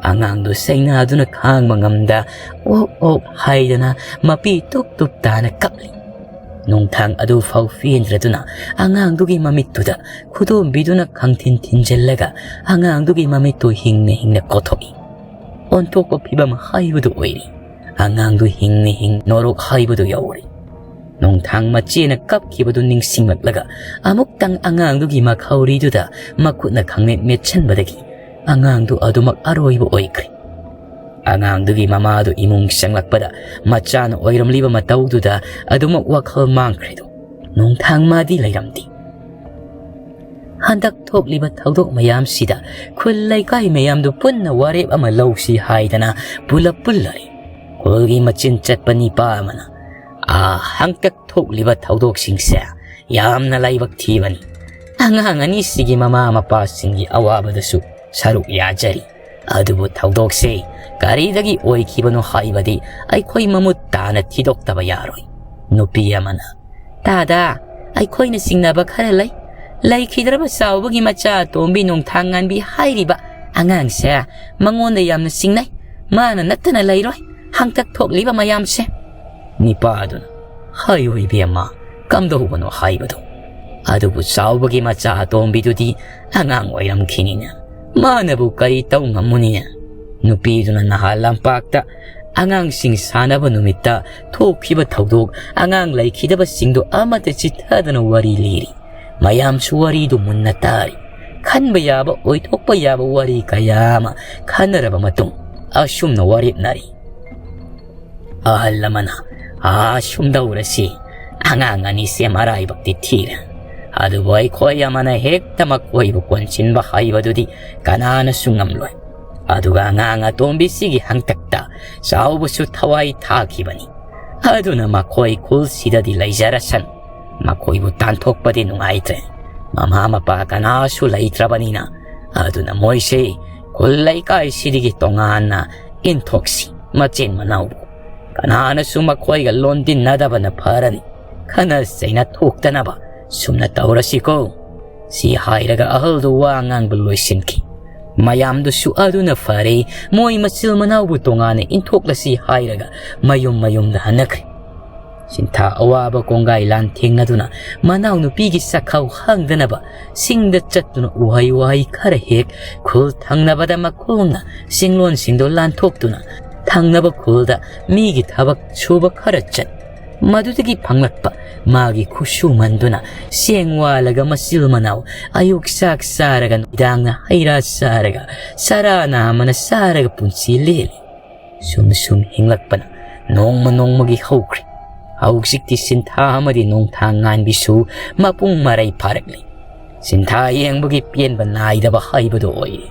ꯑꯉꯥꯡꯗꯨ ꯆꯩꯅꯥꯗꯨꯅ ꯈꯥꯡꯕ ꯉꯝꯗ ꯑꯣꯛ ꯑꯣꯛ ꯍꯥꯏꯗꯅ ꯃꯄꯤ ꯇꯨꯞ ꯇꯨꯞ ꯇꯥꯅ ꯀꯞꯂꯤ꯫ ꯅꯣꯡꯊꯥꯡ ꯑꯗꯨ ꯐꯥꯎ ꯄꯦꯟꯗ꯭ꯔꯗꯨꯅ ꯑꯉꯥꯡꯗꯨꯒꯤ ꯃꯃꯤꯠꯇꯨꯗ ꯈꯨꯗꯣꯝꯕꯤꯗꯨꯅ ꯈꯪꯊꯤꯟ ꯊꯤꯟꯖꯤꯜꯂꯒ ꯑꯉꯥꯡꯗꯨꯒꯤ ꯃꯃꯤꯠꯇꯨ ꯍꯤꯡꯅ ꯍꯤꯡꯅ ꯀꯣꯊꯣꯛꯏ꯫ ꯑꯣꯟꯊꯣꯛꯄ ꯐꯤꯕꯝ ꯍꯥꯏꯕꯗꯨ ꯑꯣꯏꯔꯤ꯫ ꯑꯉꯥꯡꯗꯨ ꯍꯤꯡꯅ ꯍꯤꯡ ꯅꯣꯔꯣꯛ ꯍꯥꯏꯕꯗꯨ ꯌꯧꯔꯤ꯫ ꯅꯣꯡꯊꯥꯡ ꯃꯆꯦꯅ ꯀꯞꯈꯤꯕꯗꯨ ꯅꯤꯡꯁꯤꯡꯂꯛꯂꯒ ꯑꯃꯨꯛꯇꯪ ꯑꯉꯥꯡꯗꯨꯒꯤ ꯃꯈꯧꯔꯤꯗꯨꯗ ꯃꯈꯨꯠꯅ ꯈꯪꯃꯦꯠ ꯃꯦꯠꯁꯤꯟꯕꯗꯒꯤ ꯑꯉꯥꯡꯗꯨ ꯑꯗꯨꯃꯛ ꯑꯔꯣꯏꯕ ꯑꯣꯏꯈ꯭ꯔꯦ꯫ ꯑꯉꯥꯡꯗꯨꯒꯤ ꯃꯃꯥꯗꯨ ꯏꯃꯨꯡ ꯆꯪꯂꯛꯄꯗ ꯃꯆꯥꯅ ꯑꯣꯏꯔꯝꯂꯤꯕ ꯃꯇꯧꯗꯨꯗ ꯑꯗꯨꯃꯛ ꯋꯥꯈꯜ ꯃꯥꯡꯈ꯭ꯔꯦꯗꯣ꯫ ꯅꯣꯡꯊꯥꯡ ꯃꯥꯗꯤ ꯂꯩꯔꯝꯗꯦ꯫ ꯍꯟꯗꯛ ꯊꯣꯛꯂꯤꯕ ꯊꯧꯗꯣꯛ ꯃꯌꯥꯝꯁꯤꯗ ꯈꯨꯜ ꯂꯩꯀꯥꯏ ꯃꯌꯥꯝꯗꯨ ꯄꯨꯟꯅ ꯋꯥꯔꯦꯞ ꯑꯃ ꯂꯧꯁꯤ ꯍꯥꯏꯗꯅ ꯄꯨꯂꯞ ꯄꯨꯜꯂꯔꯤ꯫ ꯈꯨꯜꯒꯤ ꯃꯆꯤꯟ ꯆꯠꯄ ꯅꯤꯄꯥ ꯑꯃꯅ, "ꯑꯥ, ꯍꯟꯗꯛ ꯊꯣꯛꯂꯤꯕ ꯊꯧꯗꯣꯛꯁꯤꯡꯁꯦ ꯌꯥꯝꯅ ꯂꯥꯏꯕꯛ ꯊꯤꯕꯅꯤ꯫ ꯑꯉꯥꯡ ꯑꯅꯤꯁꯤꯒꯤ ꯃꯃꯥ ꯃꯄꯥꯁꯤꯡꯒꯤ ꯑꯋꯥꯕꯗꯁꯨ ꯁꯔꯨꯛ ꯌꯥꯖꯔꯤ꯫ ꯑꯗꯨꯕꯨ ꯊꯧꯗꯣꯛꯁꯦ ꯀꯔꯤꯗꯒꯤ ꯑꯣꯏꯈꯤꯕꯅꯣ ꯍꯥꯏꯕꯗꯤ ꯑꯩꯈꯣꯏ ꯃꯃꯨꯠ ꯇꯥꯅ ꯊꯤꯗꯣꯛꯇꯕ ꯌꯥꯔꯣꯏ꯫ ꯅꯨꯄꯤ ꯑꯃꯅ, "ꯇꯥꯗ, ꯑꯩꯈꯣꯏꯅ ꯆꯤꯡꯅꯕ ꯈꯔ ꯂꯩ꯫ ꯂꯩꯈꯤꯗ꯭ꯔꯕ ꯆꯥꯎꯕꯒꯤ ꯃꯆꯥ ꯑꯇꯣꯝꯕꯤ ꯅꯣꯡꯊꯥꯡꯉꯥꯟꯕꯤ ꯍꯥꯏꯔꯤꯕ ꯑꯉꯥꯡꯁꯦ ꯃꯉꯣꯟꯗ ꯌꯥꯝꯅ ꯆꯤꯡꯅꯩ꯫ ꯃꯥꯅ ꯅꯠꯇꯅ ꯂꯩꯔꯣꯏ ꯍꯥꯡꯇꯛ ꯊꯣꯛꯂꯤꯕ ꯃꯌꯥꯝꯁꯦ꯫" ꯅꯤꯄꯥꯗꯨꯅ, "ꯍꯥꯏꯌꯨ ꯏꯕꯦꯝꯃ, ꯀꯝꯗꯧꯕꯅꯣ ꯍꯥꯏꯕꯗꯣ? ꯑꯗꯨꯕꯨ ꯆꯥꯎꯕꯒꯤ ꯃꯆꯥ ꯑꯇꯣꯝꯕꯤꯗꯨꯗꯤ ꯑꯉꯥꯡ ꯑꯣꯏꯔꯝꯈꯤꯅꯤꯅ, ꯃꯥꯅꯕꯨ ꯀꯔꯤ ꯇꯧ ꯉꯝꯃꯨꯅꯤ?" ꯅꯨꯄꯤꯗꯨꯅ ꯅꯍꯥꯟ ꯂꯝꯄꯥꯛꯇ ꯑꯉꯥꯡꯁꯤꯡ ꯁꯥꯟꯅꯕ ꯅꯨꯃꯤꯠꯇ ꯊꯣꯛꯈꯤꯕ ꯊꯧꯗꯣꯛ, ꯑꯉꯥꯡ ꯂꯩꯈꯤꯗꯕꯁꯤꯡꯗꯨ ꯑꯃꯠꯇ ꯆꯤꯠꯊꯗꯅ ꯋꯥꯔꯤ ꯂꯤꯔꯤ꯫ ꯃꯌꯥꯝꯁꯨ ꯋꯥꯔꯤꯗꯨ ꯃꯨꯟꯅ ꯇꯥꯔꯤ꯫ ꯈꯟꯕ ꯌꯥꯕ, ꯑꯣꯏꯊꯣꯛꯄ ꯌꯥꯕ ꯋꯥꯔꯤ ꯀꯌꯥ ꯑꯃ ꯈꯟꯅꯔꯕ ꯃꯇꯨꯡ ꯑꯁꯨꯝꯅ ꯋꯥꯔꯦꯞꯅꯔꯤ꯫ ꯑꯍꯜ ꯑꯃꯅ, "ꯑꯥ, ꯁꯨꯝꯗꯧꯔꯁꯤ, ꯑꯉꯥꯡ ꯑꯅꯤꯁꯦ ꯃꯔꯥꯏꯕꯛꯇꯤ ꯊꯤꯔꯦ, ꯑꯗꯨꯕꯨ ꯑꯩꯈꯣꯏ ꯑꯃꯅ ꯍꯦꯛꯇ ꯃꯈꯣꯏꯕꯨ ꯀꯣꯟꯁꯤꯟꯕ ꯍꯥꯏꯕꯗꯨꯗꯤ ꯀꯅꯥꯅꯁꯨ ꯉꯝꯂꯣꯏ꯫ ꯑꯗꯨꯒ ꯑꯉꯥꯡ ꯑꯇꯣꯝꯕꯤꯁꯤꯒꯤ ꯍꯪꯇꯛꯇ ꯆꯥꯎꯕꯁꯨ ꯊꯋꯥꯏ ꯊꯥꯈꯤꯕꯅꯤ꯫ ꯑꯗꯨꯅ ꯃꯈꯣꯏ ꯈꯨꯜꯁꯤꯗꯗꯤ ꯂꯩꯖꯔꯁꯅꯨ꯫ ꯃꯈꯣꯏꯕꯨ ꯇꯥꯟꯊꯣꯛꯄꯗꯤ ꯅꯨꯡꯉꯥꯏꯇ꯭ꯔꯦ꯫ ꯃꯃꯥ ꯃꯄꯥ ꯀꯅꯥꯁꯨ ꯂꯩꯇ꯭ꯔꯕꯅꯤꯅ꯫ ꯑꯗꯨꯅ ꯃꯣꯏꯁꯦ ꯈꯨꯜ ꯂꯩꯀꯥꯏꯁꯤꯗꯒꯤ ꯇꯣꯉꯥꯟꯅ ꯏꯟꯊꯣꯛꯁꯤ, ꯃꯆꯤꯟ ꯃꯅꯥꯎꯕꯨ꯫ ꯀꯅꯥꯅꯁꯨ ꯃꯈꯣꯏꯒ ꯂꯣꯟꯗꯤꯟꯅꯗꯕꯅ ꯐꯔꯅꯤ꯫ ꯈꯠꯅ ꯆꯩꯅ ꯊꯣꯛꯇꯅꯕ ꯁꯨꯝꯅ ꯇꯧꯔꯁꯤꯀꯣ꯫" ꯁꯤ ꯍꯥꯏꯔꯒ ꯑꯍꯜꯗꯨ ꯋꯥ ꯉꯥꯡꯕ ꯂꯣꯏꯁꯤꯟꯈꯤ꯫ ꯃꯌꯥꯝꯗꯨꯁꯨ ꯑꯗꯨꯅ ꯐꯔꯦ, ꯃꯣꯏ ꯃꯆꯤꯜ ꯃꯅꯥꯎꯕꯨ ꯇꯣꯉꯥꯟꯅ ꯏꯟꯊꯣꯛꯂꯁꯤ ꯍꯥꯏꯔꯒ ꯃꯌꯨꯝ ꯃꯌꯨꯝꯗ ꯍꯟꯅꯈ꯭ꯔꯦ꯫ ꯁꯤꯟꯊꯥ ꯑꯋꯥꯕ ꯀꯣꯡꯒꯥꯏ ꯂꯥꯟ ꯊꯦꯡꯅꯗꯨꯅ ꯃꯅꯥꯎꯅꯨꯄꯤꯒꯤ ꯆꯥꯛꯈꯥꯎ ꯍꯥꯡꯗꯅꯕ ꯆꯤꯡꯗ ꯆꯠꯇꯨꯅ ꯎꯍꯩ ꯋꯥꯍꯩ ꯈꯔ ꯍꯦꯛ, ꯈꯨꯜ ꯊꯪꯅꯕꯗ ꯃꯈꯣꯡꯅ ꯆꯤꯡꯂꯣꯟꯁꯤꯡꯗꯨ ꯂꯥꯟꯊꯣꯛꯇꯨꯅ ꯊꯪꯅꯕ ꯈꯨꯜꯗ ꯃꯤꯒꯤ ꯊꯕꯛ ꯁꯨꯕ ꯈꯔ ꯆꯠ, ꯃꯗꯨꯗꯒꯤ ꯐꯪꯂꯛꯄ ꯃꯥꯒꯤ ꯈꯨꯠꯁꯨꯃꯟꯗꯨꯅ ꯆꯦꯡ ꯋꯥꯜꯂꯒ ꯃꯆꯤꯜ ꯃꯅꯥꯎ ꯑꯌꯨꯛ ꯆꯥꯛ ꯆꯥꯔꯒ ꯅꯨꯃꯤꯗꯥꯡꯅ ꯍꯩ ꯔꯥ ꯆꯥꯔꯒ ꯆꯔꯥ ꯅꯥꯝꯃꯅ ꯆꯥꯔꯒ ꯄꯨꯟꯁꯤ ꯂꯦꯜꯂꯤ꯫ ꯁꯨꯝ ꯁꯨꯝ ꯍꯤꯡꯂꯛꯄꯅ ꯅꯣꯡꯃ ꯅꯣꯡꯃꯒꯤ ꯍꯧꯈ꯭ꯔꯦ꯫ ꯍꯧꯖꯤꯛꯇꯤ ꯁꯤꯟꯊꯥ ꯑꯃꯗꯤ ꯅꯣꯡꯊꯥꯡ ꯉꯥꯟꯕꯤꯁꯨ ꯃꯄꯨꯡ ꯃꯔꯩ ꯐꯥꯔꯛꯂꯤ꯫ ꯁꯤꯟꯊꯥ ꯌꯦꯡꯕꯒꯤ ꯄꯦꯟꯕ ꯅꯥꯏꯗꯕ ꯍꯥꯏꯕꯗꯨ ꯑꯣꯏꯔꯦ꯫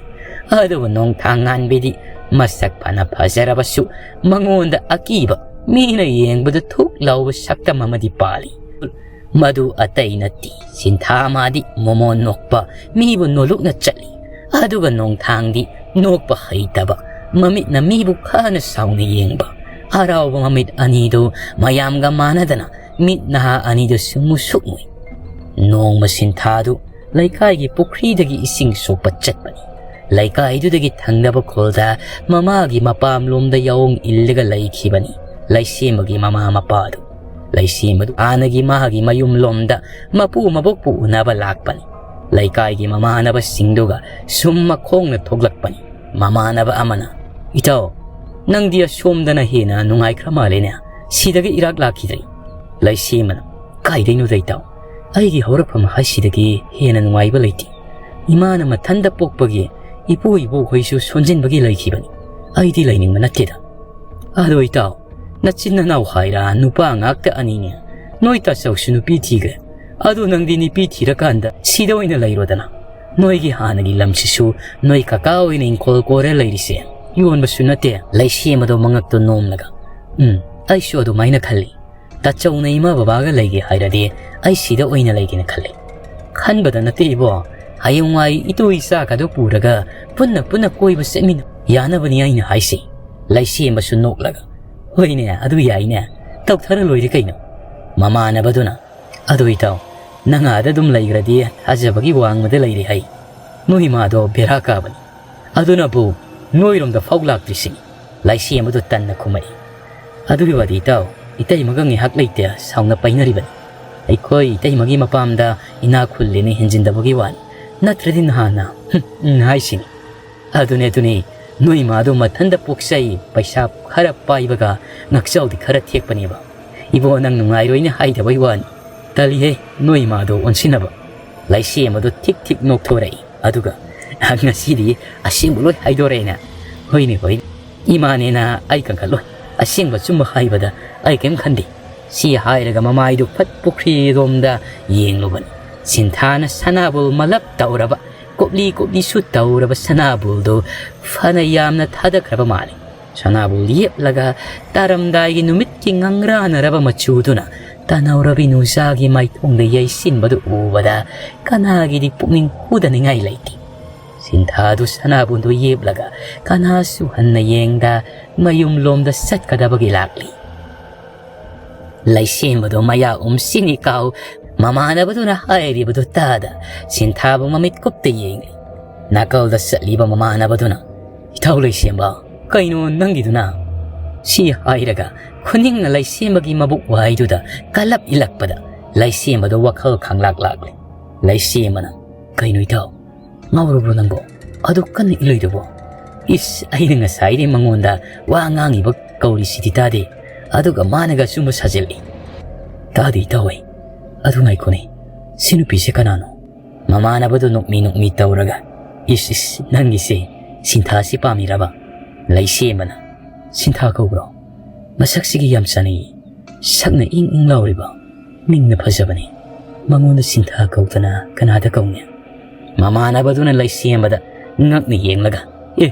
ꯑꯗꯨꯕꯨ ꯅꯣꯡꯊꯥꯡ ꯉꯥꯟꯕꯤꯗꯤ ꯃꯁꯛ ꯐꯅ ꯐꯖꯔꯕꯁꯨ ꯃꯉꯣꯟꯗ ꯑꯀꯤꯕ, ꯃꯤꯅ ꯌꯦꯡꯕꯗ ꯊꯨꯛ ꯂꯥꯎꯕ ꯁꯛꯇꯝ ꯑꯃꯗꯤ ꯄꯥꯜꯂꯤ꯫ ꯃꯗꯨ ꯑꯇꯩ ꯅꯠꯇꯦ, ꯁꯤꯟꯊꯥ ꯃꯥꯗꯤ ꯃꯣꯃꯣꯟ ꯅꯣꯛꯄ, ꯃꯤꯕꯨ ꯅꯣꯂꯨꯛꯅ ꯆꯠꯂꯤ꯫ ꯑꯗꯨꯒ ꯅꯣꯡꯊꯥꯡꯗꯤ ꯅꯣꯛꯄ ꯍꯩꯇꯕ, ꯃꯃꯤꯠꯅ ꯃꯤꯕꯨ ꯈꯥꯅ ꯁꯥꯎꯅ ꯌꯦꯡꯕ꯫ ꯍꯔꯥꯎꯕ ꯃꯃꯤꯠ ꯑꯅꯤꯗꯨ ꯃꯌꯥꯝꯒ ꯃꯥꯟꯅꯗꯅ ꯃꯤꯠ ꯅꯍꯥ ꯑꯅꯤꯗꯨꯁꯨ ꯃꯨꯁꯨꯛ ꯃꯨꯏ꯫ ꯅꯣꯡꯃ ꯁꯤꯟꯊꯥꯗꯨ ꯂꯩꯀꯥꯏꯒꯤ ꯄꯨꯈ꯭ꯔꯤꯗꯒꯤ ꯏꯁꯤꯡ ꯁꯣꯛꯄ ꯆꯠꯄꯅꯤ꯫ ꯂꯩꯀꯥꯏꯗꯨꯗꯒꯤ ꯊꯪꯅꯕ ꯈꯨꯜꯗ ꯃꯃꯥꯒꯤ ꯃꯄꯥꯝꯂꯣꯝꯗ ꯌꯥꯑꯣꯡ ꯏꯜꯂꯒ ꯂꯩꯈꯤꯕꯅꯤ ꯂꯩꯁꯦꯝꯕꯒꯤ ꯃꯃꯥ ꯃꯄꯥꯗꯨ꯫ ꯂꯩꯁꯦꯝꯕꯗꯨ ꯍꯥꯟꯅꯒꯤ ꯃꯥꯒꯤ ꯃꯌꯨꯝꯂꯣꯝꯗ ꯃꯄꯨ ꯃꯕꯣꯛꯄꯨ ꯎꯅꯕ ꯂꯥꯛꯄꯅꯤ꯫ ꯂꯩꯀꯥꯏꯒꯤ ꯃꯃꯥꯟꯅꯕꯁꯤꯡꯗꯨꯒ ꯁꯨꯝ ꯃꯈꯣꯡꯅ ꯊꯣꯛꯂꯛꯄꯅꯤ꯫ ꯃꯃꯥꯟꯅꯕ ꯑꯃꯅ, "ꯏꯇꯥꯎ, ꯅꯪꯗꯤ ꯑꯁꯣꯝꯗꯅ ꯍꯦꯟꯅ ꯅꯨꯡꯉꯥꯏꯈ꯭ꯔ ꯃꯥꯜꯂꯦꯅꯦ, ꯁꯤꯗꯒ ꯏꯔꯥꯛ ꯂꯥꯛꯈꯤꯗ꯭ꯔꯦ?" ꯂꯩꯁꯦꯝꯕꯅ, "ꯀꯥꯏꯗꯩꯅꯣꯗ ꯏꯇꯥꯎ, ꯑꯩꯒꯤ ꯍꯧꯔꯛꯐꯝ ꯍꯥꯏꯁꯤꯗꯒꯤ ꯍꯦꯟꯅ ꯅꯨꯡꯉꯥꯏꯕ ꯂꯩꯇꯦ꯫ ꯏꯃꯥꯅ ꯃꯊꯟꯗ ꯄꯣꯛꯄꯒꯤ ꯏꯄꯨ ꯏꯕꯣꯛꯈꯣꯏꯁꯨ ꯁꯣꯟꯖꯤꯟꯕꯒꯤ ꯂꯩꯈꯤꯕꯅꯤ꯫ ꯑꯩꯗꯤ ꯂꯩꯅꯤꯡꯕ ꯅꯠꯇꯦꯗ꯫ ꯑꯗꯣ ꯏꯇꯥꯎ, ꯅꯆꯤꯟ ꯅꯅꯥꯎ ꯍꯥꯏꯔ ꯅꯨꯄꯥ ꯉꯥꯛꯇ ꯑꯅꯤꯅꯦ꯫ ꯅꯣꯏ ꯇꯥꯆꯧꯁꯨ ꯅꯨꯄꯤ ꯊꯤꯈ꯭ꯔꯦ꯫ ꯑꯗꯣ ꯅꯪꯗꯤ ꯅꯨꯄꯤ ꯊꯤꯔꯀꯥꯟꯗ ꯁꯤꯗ ꯑꯣꯏꯅ ꯂꯩꯔꯣꯗꯅ꯫ ꯅꯣꯏꯒꯤ ꯍꯥꯟꯅꯒꯤ ꯂꯝꯁꯤꯁꯨ ꯅꯣꯏ ꯀꯀꯥ ꯑꯣꯏꯅ ꯏꯪꯈꯣꯜ ꯀꯣꯏꯔ ꯂꯩꯔꯤꯁꯦ ꯌꯣꯟꯕꯁꯨ ꯅꯠꯇꯦ꯫" ꯂꯩꯁꯦꯝꯕꯗꯣ ꯃꯉꯛꯇꯣ ꯅꯣꯝꯂꯒ, "ꯎꯝ, ꯑꯩꯁꯨ ꯑꯗꯨꯃꯥꯏꯅ ꯈꯜꯂꯤ꯫ ꯇꯥꯆꯧꯅ ꯏꯃꯥ ꯕꯕꯥꯒ ꯂꯩꯒꯦ ꯍꯥꯏꯔꯗꯤ ꯑꯩ ꯁꯤꯗ ꯑꯣꯏꯅ ꯂꯩꯒꯦꯅ ꯈꯜꯂꯤ꯫ ꯈꯟꯕꯗ ꯅꯠꯇꯦ ꯏꯕꯣ, ꯍꯌꯦꯡꯋꯥꯏ ꯏꯇꯨ ꯏꯆꯥꯒꯗꯣ ꯄꯨꯔꯒ ꯄꯨꯟꯅ ꯄꯨꯟꯅ ꯀꯣꯏꯕ ꯆꯠꯃꯤꯟꯅ ꯌꯥꯅꯕꯅꯤ ꯑꯩꯅ ꯍꯥꯏꯁꯤ꯫" ꯂꯩꯁꯦꯝꯕꯁꯨ ꯅꯣꯛꯂꯒ, "ꯍꯣꯏꯅꯦ, ꯑꯗꯨ ꯌꯥꯏꯅꯦ, ꯇꯧꯊꯔ ꯂꯣꯏꯔꯦ ꯀꯩꯅꯣ꯫" ꯃꯃꯥꯟꯅꯕꯗꯨꯅ, "ꯑꯗꯨ ꯏꯇꯥꯎ, ꯅꯪ ꯑꯥꯗ ꯑꯗꯨꯝ ꯂꯩꯈ꯭ꯔꯗꯤ ꯊꯥꯖꯕꯒꯤ ꯋꯥꯡꯃꯗ ꯂꯩꯔꯦ ꯍꯥꯏ꯫ ꯅꯣꯏ ꯏꯃꯥꯗꯣ ꯕꯦꯔꯥ ꯀꯥꯕꯅꯤ꯫ ꯑꯗꯨꯅꯕꯨ ꯅꯣꯏꯔꯣꯝꯗ ꯐꯥꯎ ꯂꯥꯛꯇ꯭ꯔꯤꯁꯤꯅꯤ꯫" ꯂꯩꯁꯦꯝꯕꯗꯨ ꯇꯟꯅ ꯈꯨꯝꯃꯛꯏ꯫ "ꯑꯗꯨꯒꯤ ꯋꯥꯗꯤ ꯏꯇꯥꯎ, ꯏꯇꯩꯃꯒ ꯉꯥꯏꯍꯥꯛ ꯂꯩꯇꯦ ꯁꯥꯎꯅ ꯄꯩꯅꯔꯤꯕꯅꯤ꯫ ꯑꯩꯈꯣꯏ ꯏꯇꯩꯃꯒꯤ ꯃꯄꯥꯝꯗ ꯏꯅꯥꯛ ꯈꯨꯜꯂꯦꯅ ꯍꯦꯟꯖꯤꯟꯗꯕꯒꯤ ꯋꯥꯅꯤ꯫ ꯅꯠꯇ꯭ꯔꯗꯤ ꯅꯍꯥꯟꯅ, ꯍꯨꯝ, ꯎꯝ ꯍꯥꯏꯁꯤꯅꯤ꯫" "ꯑꯗꯨꯅꯦ, ꯑꯗꯨꯅꯦ, ꯅꯣꯏ ꯏꯃꯥꯗꯣ ꯃꯊꯟꯇ ꯄꯣꯛꯆꯩ, ꯄꯩꯁꯥ ꯈꯔ ꯄꯥꯏꯕꯒ ꯉꯛꯆꯥꯎꯗꯤ ꯈꯔ ꯊꯦꯛꯄꯅꯦꯕ꯫ ꯏꯕꯣ, ꯅꯪ ꯅꯨꯡꯉꯥꯏꯔꯣꯏꯅ ꯍꯥꯏꯗꯕꯩ ꯋꯥꯅꯤ꯫ ꯇꯜꯂꯤꯍꯦ, ꯅꯣꯏ ꯏꯃꯥꯗꯣ ꯑꯣꯟꯁꯤꯟꯅꯕ꯫" ꯂꯩꯁꯦꯝꯕꯗꯣ ꯊꯤꯛ ꯊꯤꯛ ꯅꯣꯛꯊꯣꯔꯛꯏ꯫ ꯑꯗꯨꯒ, "ꯉꯁꯤꯗꯤ ꯑꯁꯦꯡꯕ ꯂꯣꯏ ꯍꯥꯏꯗꯣꯔꯛꯑꯦꯅꯦ꯫ ꯍꯣꯏꯅꯦ, ꯍꯣꯏꯅꯦ, ꯏꯃꯥꯅꯦꯅ ꯑꯩ ꯀꯟꯈꯠꯂꯣꯏ꯫ ꯑꯁꯦꯡꯕ ꯑꯆꯨꯝꯕ ꯍꯥꯏꯕꯗ ꯑꯩ ꯀꯔꯤꯝ ꯈꯟꯗꯦ꯫" ꯁꯤ ꯍꯥꯏꯔꯒ ꯃꯃꯥꯏꯗꯨ ꯐꯠ ꯄꯨꯈ꯭ꯔꯤꯔꯣꯝꯗ ꯌꯦꯡꯂꯨꯕꯅꯤ꯫ ꯁꯤꯟꯊꯥꯅ ꯁꯅꯥꯕꯨꯜ ꯃꯂꯞ ꯇꯧꯔꯕ, ꯀꯨꯞꯂꯤ ꯀꯨꯞꯂꯤꯁꯨ ꯇꯧꯔꯕ ꯁꯅꯥꯕꯨꯜꯗꯨ ꯐꯅ ꯌꯥꯝꯅ ꯊꯥꯗꯈ꯭ꯔꯕ ꯃꯥꯜꯂꯤ꯫ ꯁꯅꯥꯕꯨꯜ ꯌꯦꯞꯂꯒ ꯇꯥꯔꯝꯗꯥꯏꯒꯤ ꯅꯨꯃꯤꯠꯀꯤ ꯉꯪꯔꯥꯅꯔꯕ ꯃꯆꯨꯗꯨꯅ ꯇꯥꯅꯧꯔꯕꯤ ꯅꯨꯡꯖꯥꯒꯤ ꯃꯥꯏꯊꯣꯡꯗ ꯌꯩꯁꯤꯟꯕꯗꯨ ꯎꯕꯗ ꯀꯅꯥꯒꯤꯗꯤ ꯄꯨꯛꯅꯤꯡ ꯍꯨꯗꯅꯤꯡꯉꯥꯏ ꯂꯩꯇꯦ꯫ ꯁꯤꯟꯊꯥꯗꯨ ꯁꯅꯥꯕꯨꯟꯗꯨ ꯌꯦꯞꯂꯒ ꯀꯅꯥꯁꯨ ꯍꯟꯅ ꯌꯦꯡꯗ ꯃꯌꯨꯝꯂꯣꯝꯗ ꯆꯠꯀꯗꯕꯒꯤ ꯂꯥꯛꯂꯤ꯫ ꯂꯩꯁꯦꯝꯕꯗꯨ ꯃꯌꯥ ꯎꯝꯁꯤꯟꯅꯤ ꯀꯥꯎ ꯃꯃꯥꯟꯅꯕꯗꯨꯅ ꯍꯥꯏꯔꯤꯕꯗꯨ ꯇꯥꯗ ꯁꯤꯟꯊꯥꯕꯨ ꯃꯃꯤꯠ ꯀꯨꯞꯇ ꯌꯦꯡꯂꯤ꯫ ꯅꯥꯀꯜꯗ ꯆꯠꯂꯤꯕ ꯃꯃꯥꯟꯅꯕꯗꯨꯅ, "ꯏꯊꯧ ꯂꯩꯁꯦꯝꯕ, ꯀꯩꯅꯣ ꯅꯪꯒꯤꯗꯨꯅ?" ꯁꯤ ꯍꯥꯏꯔꯒ ꯈꯨꯅꯤꯡꯅ ꯂꯩꯁꯦꯝꯕꯒꯤ ꯃꯕꯨꯛ ꯋꯥꯏꯗꯨꯗ ꯀꯜꯂꯞ ꯏꯜꯂꯛꯄꯗ ꯂꯩꯁꯦꯝꯕꯗ ꯋꯥꯈꯜ ꯈꯪꯂꯥꯛ ꯂꯥꯛꯂꯦ꯫ ꯂꯩꯁꯦꯝꯕꯅ, "ꯀꯩꯅꯣ ꯏꯇꯥꯎ, ꯉꯥꯎꯔꯕ꯭ꯔꯣ ꯅꯪꯕꯣ? ꯑꯗꯨ ꯀꯟꯅ ꯏꯜꯂꯣꯏꯗꯕꯣ? ꯏꯁ, ꯑꯩꯅ ꯉꯁꯥꯏꯗꯩ ꯃꯉꯣꯟꯗ ꯋꯥ ꯉꯥꯡꯉꯤꯕ ꯀꯧꯔꯤꯁꯤꯗꯤ ꯇꯥꯗꯦ, ꯑꯗꯨꯒ ꯃꯥꯅꯒ ꯑꯆꯨꯝꯕ ꯁꯥꯖꯤꯜꯂꯤ꯫ ꯇꯥꯗꯦ ꯏꯇꯥꯎ ꯑꯩ꯫ ꯑꯗꯨ ꯉꯥꯏꯈꯣꯅꯦ, ꯁꯤ ꯅꯨꯄꯤꯁꯦ ꯀꯅꯥꯅꯣ?" ꯃꯃꯥꯟꯅꯕꯗꯨ ꯅꯣꯛꯃꯤ ꯅꯣꯛꯃꯤ ꯇꯧꯔꯒ, "ꯏꯁ ꯏꯁ, ꯅꯪꯒꯤꯁꯦ ꯁꯤꯟꯊꯥꯁꯤ ꯄꯥꯝꯃꯤꯔꯕ?" ꯂꯩꯁꯦꯝꯕꯅ, "ꯁꯤꯟꯊꯥ ꯀꯧꯕ꯭ꯔꯣ? ꯃꯁꯛꯁꯤꯒ ꯌꯥꯝ ꯆꯥꯅꯩꯌꯦ꯫ ꯁꯛꯅ ꯏꯪ ꯏꯪ ꯂꯥꯎꯔꯤꯕ, ꯃꯤꯡꯅ ꯐꯖꯕꯅꯤ꯫ ꯃꯉꯣꯟꯗ ꯁꯤꯟꯊꯥ ꯀꯧꯗꯅ ꯀꯅꯥꯗ ꯀꯧꯅꯤ?" ꯃꯃꯥꯟꯅꯕꯗꯨꯅ ꯂꯩꯁꯦꯝꯕꯗ ꯉꯛꯅ ꯌꯦꯡꯂꯒ, "ꯑꯦ,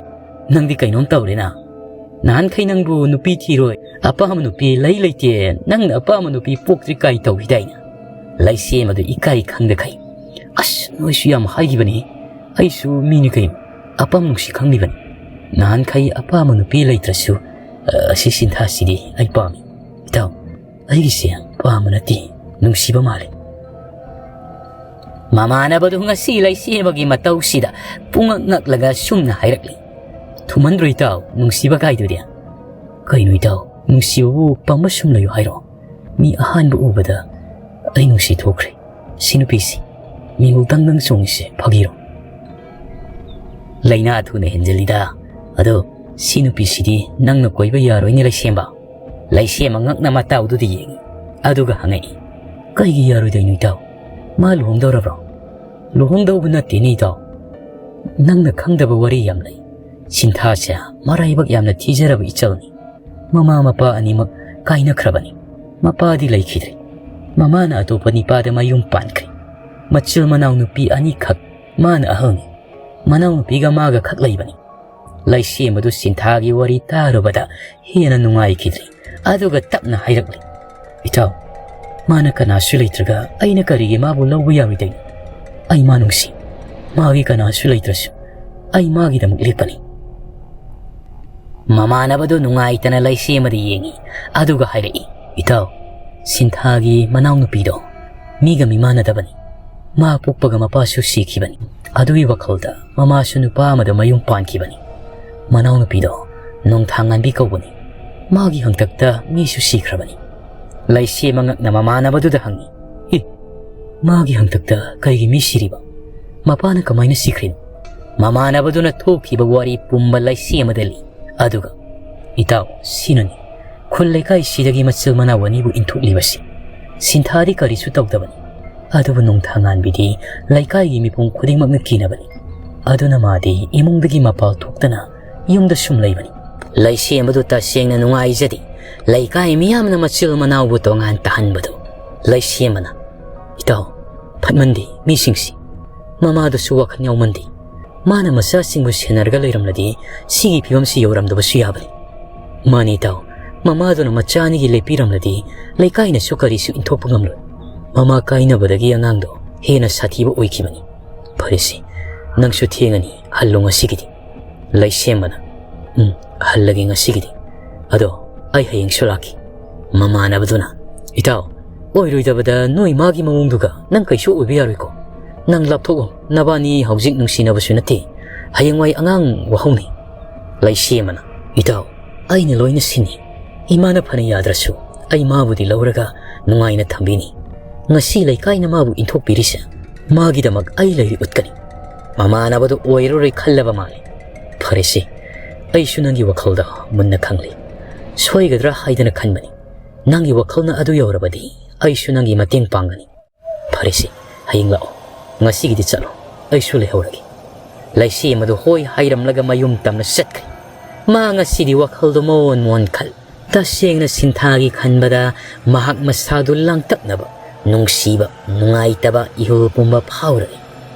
ꯅꯪꯗꯤ ꯀꯩꯅꯣꯝ ꯇꯧꯔꯦꯅ? ꯅꯍꯥꯟꯈꯩ ꯅꯪꯕꯨ ꯅꯨꯄꯤ ꯊꯤꯔꯣꯏ, ꯑꯄꯥꯝꯕ ꯅꯨꯄꯤ ꯂꯩ ꯂꯩꯇꯦ, ꯅꯪꯅ ꯑꯄꯥꯝꯕ ꯅꯨꯄꯤ ꯄꯣꯛꯇ꯭ꯔꯤ ꯀꯥꯏ ꯇꯧꯈꯤꯗꯥꯏꯅꯦ?" ꯂꯩꯁꯦꯝꯕꯗꯨ ꯏꯀꯥꯏ ꯈꯪꯗꯈꯩ, "ꯑꯁ, ꯅꯣꯏꯁꯨ ꯌꯥꯝ ꯍꯥꯏꯈꯤꯕꯅꯤ꯫ ꯑꯩꯁꯨ ꯃꯤꯅꯤ ꯀꯩꯅꯣ, ꯑꯄꯥꯝꯕ ꯅꯨꯡꯁꯤ ꯈꯪꯂꯤꯕꯅꯤ꯫ ꯅꯍꯥꯟꯈꯩ ꯑꯄꯥꯝꯕ ꯅꯨꯄꯤ ꯂꯩꯇ꯭ꯔꯁꯨ, ꯑ, ꯑꯁꯤ ꯁꯤꯟꯊꯥꯁꯤꯗꯤ ꯑꯩ ꯄꯥꯝꯃꯤ꯫ ꯏꯇꯥꯎ, ꯑꯩꯒꯤꯁꯦ ꯄꯥꯝꯕ ꯅꯠꯇꯦ, ꯅꯨꯡꯁꯤꯕ ꯃꯥꯜꯂꯤ꯫" ꯃꯃꯥꯟꯅꯕꯗꯨ ꯉꯁꯤ ꯂꯩꯁꯦꯝꯕꯒꯤ ꯃꯇꯧꯁꯤꯗ ꯄꯨꯡꯉꯛ ꯉꯛꯂꯒ ꯁꯨꯝꯅ ꯍꯥꯏꯔꯛꯂꯤ, "ꯊꯨꯃꯟꯗ꯭ꯔꯣ ꯏꯇꯥꯎ, ꯅꯨꯡꯁꯤꯕ ꯀꯥꯏꯗꯨꯗꯤ?" "ꯀꯩꯅꯣ ꯏꯇꯥꯎ, ꯅꯨꯡꯁꯤꯕꯕꯨ ꯄꯥꯝꯕ ꯁꯨꯝ ꯂꯩꯌꯨ ꯍꯥꯏꯔꯣ? ꯃꯤ ꯑꯍꯥꯟꯕ ꯎꯕꯗ ꯑꯩ ꯅꯨꯡꯁꯤ ꯊꯣꯛꯈ꯭ꯔꯦ꯫ ꯁꯤ ꯅꯨꯄꯤꯁꯤ ꯃꯤꯍꯨꯜ ꯗꯪ ꯗꯪ ꯆꯣꯡꯉꯤꯁꯦ ꯐꯥꯒꯤꯔꯣ?" "ꯂꯩꯅꯥ ꯊꯨꯅ ꯍꯦꯟꯖꯜꯂꯤꯗ꯫ ꯑꯗꯣ ꯁꯤ ꯅꯨꯄꯤꯁꯤꯗꯤ ꯅꯪꯅ ꯀꯣꯏꯕ ꯌꯥꯔꯣꯏꯅꯦ ꯂꯩꯁꯦꯝꯕ?" ꯂꯩꯁꯦꯝꯕ ꯉꯛꯅ ꯃꯇꯥꯎꯗꯨꯗ ꯌꯦꯡꯉꯤ꯫ ꯑꯗꯨꯒ ꯍꯪꯉꯛꯏ, "ꯀꯩꯒꯤ ꯌꯥꯔꯣꯏꯗꯣꯏꯅꯣ ꯏꯇꯥꯎ? ꯃꯥ ꯂꯨꯍꯣꯡꯗꯧꯔꯕ꯭ꯔꯣ?" "ꯂꯨꯍꯣꯡꯗꯧꯕ ꯅꯠꯇꯦꯅꯦ ꯏꯇꯥꯎ꯫ ꯅꯪꯅ ꯈꯪꯗꯕ ꯋꯥꯔꯤ ꯌꯥꯝ ꯂꯩ꯫ ꯁꯤꯟꯊꯥꯁꯦ ꯃꯔꯥꯏꯕꯛ ꯌꯥꯝꯅ ꯊꯤꯖꯔꯕ ꯏꯆꯜꯅꯤ꯫ ꯃꯃꯥ ꯃꯄꯥ ꯑꯅꯤꯃꯛ ꯀꯥꯏꯅꯈ꯭ꯔꯕꯅꯤ꯫ ꯃꯄꯥꯗꯤ ꯂꯩꯈꯤꯗ꯭ꯔꯦ꯫ ꯃꯃꯥꯅ ꯑꯇꯣꯞꯄ ꯅꯤꯄꯥꯗ ꯃꯌꯨꯝ ꯄꯥꯟꯈ꯭ꯔꯦ꯫ ꯃꯆꯤꯜ ꯃꯅꯥꯎ ꯅꯨꯄꯤ ꯑꯅꯤꯈꯛ ꯃꯥꯅ ꯑꯍꯜꯅꯤ꯫ ꯃꯅꯥꯎꯅꯨꯄꯤꯒ ꯃꯥꯒ ꯈꯛ ꯂꯩꯕꯅꯤ꯫" ꯂꯩꯁꯦꯝꯕꯗꯨ ꯁꯤꯟꯊꯥꯒꯤ ꯋꯥꯔꯤ ꯇꯥꯔꯨꯕꯗ ꯍꯦꯟꯅ ꯅꯨꯡꯉꯥꯏꯈꯤꯗ꯭ꯔꯦ꯫ ꯑꯗꯨꯒ ꯇꯞꯅ ꯍꯥꯏꯔꯛꯂꯤ, "ꯏꯇꯥꯎ, ꯃꯥꯅ ꯀꯅꯥꯁꯨ ꯂꯩꯇ꯭ꯔꯒ ꯑꯩꯅ ꯀꯔꯤꯒꯤ ꯃꯥꯕꯨ ꯂꯧꯕ ꯌꯥꯔꯣꯏꯗꯣꯏꯅꯣ? ꯑꯩ ꯃꯥ ꯅꯨꯡꯁꯤ꯫ ꯃꯥꯒꯤ ꯀꯅꯥꯁꯨ ꯂꯩꯇ꯭ꯔꯁꯨ ꯑꯩ ꯃꯥꯒꯤꯗꯃꯛ ꯂꯦꯞꯄꯅꯤ꯫ ꯃꯃꯥꯟꯅꯕꯗꯨ ꯅꯨꯡꯉꯥꯏꯇꯅ ꯂꯩꯁꯦꯝꯕꯗ ꯌꯦꯡꯉꯤ, ꯑꯗꯨꯒ ꯍꯥꯏꯔꯛꯏ, "ꯏꯇꯥꯎ, ꯁꯤꯟꯊꯥꯒꯤ ꯃꯅꯥꯎꯅꯨꯄꯤꯗꯣ ꯃꯤꯒ ꯃꯤꯃꯥꯟꯅꯗꯕꯅꯤ꯫ ꯃꯥ ꯄꯣꯛꯄꯒ ꯃꯄꯥꯁꯨ ꯁꯤꯈꯤꯕꯅꯤ꯫ ꯑꯗꯨꯒꯤ ꯋꯥꯈꯜꯗ ꯃꯃꯥꯁꯨ ꯅꯨꯄꯥ ꯑꯃꯗ ꯃꯌꯨꯝ ꯄꯥꯟꯈꯤꯕꯅꯤ꯫ ꯃꯅꯥꯎꯅꯨꯄꯤꯗꯣ ꯅꯣꯡꯊꯥꯉꯥꯟꯕꯤ ꯀꯧꯕꯅꯤ꯫ ꯃꯥꯒꯤ ꯍꯪꯇꯛꯇ ꯃꯤꯁꯨ ꯁꯤꯈ꯭ꯔꯕꯅꯤ꯫" ꯂꯩꯁꯦꯝꯕ ꯉꯛꯅ ꯃꯃꯥꯟꯅꯕꯗꯨꯗ ꯍꯪꯉꯤ, "ꯏ, ꯃꯥꯒꯤ ꯍꯪꯇꯛꯇ ꯀꯩꯒꯤ ꯃꯤ ꯁꯤꯔꯤꯕ? ꯃꯄꯥꯅ ꯀꯃꯥꯏꯅ ꯁꯤꯈ꯭ꯔꯤꯅꯣ?" ꯃꯃꯥꯟꯅꯕꯗꯨꯅ ꯊꯣꯛꯈꯤꯕ ꯋꯥꯔꯤ ꯄꯨꯝꯕ ꯂꯩꯁꯦꯝꯕꯗ ꯂꯤ꯫ ꯑꯗꯨꯒ, "ꯏꯇꯥꯎ, ꯁꯤꯅꯅꯤ ꯈꯨꯜ ꯂꯩꯀꯥꯏꯁꯤꯗꯒꯤ ꯃꯆꯤꯜ ꯃꯅꯥꯎ ꯑꯅꯤꯕꯨ ꯏꯟꯊꯣꯛꯂꯤꯕꯁꯤ꯫ ꯁꯤꯟꯊꯥꯗꯤ ꯀꯔꯤꯁꯨ ꯇꯧꯗꯕꯅꯤ꯫ ꯑꯗꯨꯕꯨ ꯅꯣꯡꯊꯥꯉꯥꯟꯕꯤꯗꯤ ꯂꯩꯀꯥꯏꯒꯤ ꯃꯤꯄꯨꯝ ꯈꯨꯗꯤꯡꯃꯛꯅ ꯀꯤꯅꯕꯅꯤ꯫ ꯑꯗꯨꯅ ꯃꯥꯗꯤ ꯏꯃꯨꯡꯗꯒꯤ ꯃꯄꯥꯜ ꯊꯣꯛꯇꯅ ꯌꯨꯝꯗ ꯁꯨꯝ ꯂꯩꯕꯅꯤ꯫" ꯂꯩꯁꯦꯝꯕꯗꯨ ꯇꯁꯦꯡꯅ ꯅꯨꯡꯉꯥꯏꯖꯗꯦ꯫ ꯂꯩꯀꯥꯏ ꯃꯤꯌꯥꯝꯅ ꯃꯆꯤꯜ ꯃꯅꯥꯎꯕꯨ ꯇꯣꯉꯥꯟ ꯇꯥꯍꯟꯕꯗꯨ꯫ ꯂꯩꯁꯦꯝꯕꯅ, "ꯏꯇꯥꯎ, ꯐꯠꯃꯟꯗꯦ ꯃꯤꯁꯤꯡꯁꯤ꯫ ꯃꯃꯥꯗꯨꯁꯨ ꯋꯥꯈꯜ ꯌꯥꯎꯃꯟꯗꯦ꯫ ꯃꯥꯅ ꯃꯆꯥꯁꯤꯡꯕꯨ ꯁꯦꯟꯅꯔꯒ ꯂꯩꯔꯝꯂꯗꯤ ꯁꯤꯒꯤ ꯐꯤꯕꯝꯁꯤ ꯌꯧꯔꯝꯗꯕꯁꯨ ꯌꯥꯕꯅꯤ꯫" "ꯃꯥꯅꯤ ꯏꯇꯥꯎ, ꯃꯃꯥꯗꯨꯅ ꯃꯆꯥ ꯑꯅꯤꯒꯤ ꯂꯦꯞꯄꯤꯔꯝꯂꯗꯤ ꯂꯩꯀꯥꯏꯅꯁꯨ ꯀꯔꯤꯁꯨ ꯏꯟꯊꯣꯛꯄ ꯉꯝꯂꯣꯏ꯫ ꯃꯃꯥ ꯀꯥꯏꯅꯕꯗꯒꯤ ꯑꯉꯥꯡꯗꯣ ꯍꯦꯟꯅ ꯁꯥꯊꯤꯕ ꯑꯣꯏꯈꯤꯕꯅꯤ꯫ ꯐꯔꯦꯁꯦ, ꯅꯪꯁꯨ ꯊꯦꯡꯉꯅꯤ, ꯍꯜꯂꯣ ꯉꯁꯤꯒꯤꯗꯤ꯫" ꯂꯩꯁꯦꯝꯕꯅ, "ꯎꯝ, ꯍꯜꯂꯒꯦ ꯉꯁꯤꯒꯤꯗꯤ꯫ ꯑꯗꯣ ꯑꯩ ꯍꯌꯦꯡꯁꯨ ꯂꯥꯛꯈꯤ꯫" ꯃꯃꯥꯟꯅꯕꯗꯨꯅ, "ꯏꯇꯥꯎ, ꯑꯣꯏꯔꯣꯏꯗꯕꯗ ꯅꯣꯏ ꯃꯥꯒꯤ ꯃꯑꯣꯡꯗꯨꯒ ꯅꯪ ꯀꯩꯁꯨ ꯑꯣꯏꯕ ꯌꯥꯔꯣꯏꯀꯣ꯫ ꯅꯪ ꯂꯥꯞꯊꯣꯛꯑꯣ, ꯅꯕꯥꯅꯤ ꯍꯧꯖꯤꯛ ꯅꯨꯡꯁꯤꯅꯕꯁꯨ ꯅꯠꯇꯦ꯫ ꯍꯌꯦꯡꯋꯥꯏ ꯑꯉꯥꯡ ꯋꯥꯍꯧꯅꯤ꯫" ꯂꯩꯁꯦꯝꯕꯅ, "ꯏꯇꯥꯎ, ꯑꯩꯅ ꯂꯣꯏꯅ ꯁꯤꯟꯅꯤ꯫ ꯏꯃꯥꯅ ꯐꯅ ꯌꯥꯗ꯭ꯔꯁꯨ ꯑꯩ ꯃꯥꯕꯨꯗꯤ ꯂꯧꯔꯒ ꯅꯨꯡꯉꯥꯏꯅ ꯊꯝꯕꯤꯅꯤ꯫ ꯉꯁꯤ ꯂꯩꯀꯥꯏꯅ ꯃꯥꯕꯨ ꯏꯟꯊꯣꯛꯄꯤꯔꯤꯁꯦ ꯃꯥꯒꯤꯗꯃꯛ ꯑꯩ ꯂꯩꯔꯤ ꯎꯠꯀꯅꯤ꯫ ꯃꯃꯥꯟꯅꯕꯗꯨ ꯑꯣꯏꯔꯔꯣꯏ ꯈꯜꯂꯕ ꯃꯥꯜꯂꯤ꯫ ꯐꯔꯦꯁꯦ, ꯑꯩꯁꯨ ꯅꯪꯒꯤ ꯋꯥꯈꯜꯗ ꯃꯨꯟꯅ ꯈꯪꯂꯤ꯫ ꯁꯣꯏꯒꯗ꯭ꯔꯥ ꯍꯥꯏꯗꯅ ꯈꯟꯕꯅꯤ꯫ ꯅꯪꯒꯤ ꯋꯥꯈꯜꯅ ꯑꯗꯨ ꯌꯧꯔꯕꯗꯤ ꯑꯩꯁꯨ ꯅꯪꯒꯤ ꯃꯇꯦꯡ ꯄꯥꯡꯒꯅꯤ꯫ ꯐꯔꯦꯁꯦ, ꯍꯌꯦꯡ ꯂꯥꯛꯑꯣ꯫ ꯉꯁꯤꯒꯤꯗꯤ ꯆꯠꯂꯣ꯫ ꯑꯩꯁꯨ ꯂꯩꯍꯧꯔꯒꯦ꯫" ꯂꯩꯁꯦꯝꯕꯗꯨ ꯍꯣꯏ ꯍꯥꯏꯔꯝꯂꯒ ꯃꯌꯨꯝ ꯇꯝꯅ ꯆꯠꯈ꯭ꯔꯦ꯫ ꯃꯥ ꯉꯁꯤꯗꯤ ꯋꯥꯈꯜꯗꯨ ꯃꯑꯣꯟ ꯃꯑꯣꯟ ꯈꯜ꯫ ꯇꯁꯦꯡꯅ ꯁꯤꯟꯊꯥꯒꯤ ꯈꯟꯕꯗ ꯃꯍꯥꯛ ꯃꯁꯥꯗꯨ ꯂꯥꯡꯇꯛꯅꯕ, ꯅꯨꯡꯁꯤꯕ, ꯅꯨꯡꯉꯥꯏꯇꯕ ꯏꯍꯨꯜ ꯄꯨꯝꯕ ꯐꯥꯎꯔꯛꯏ꯫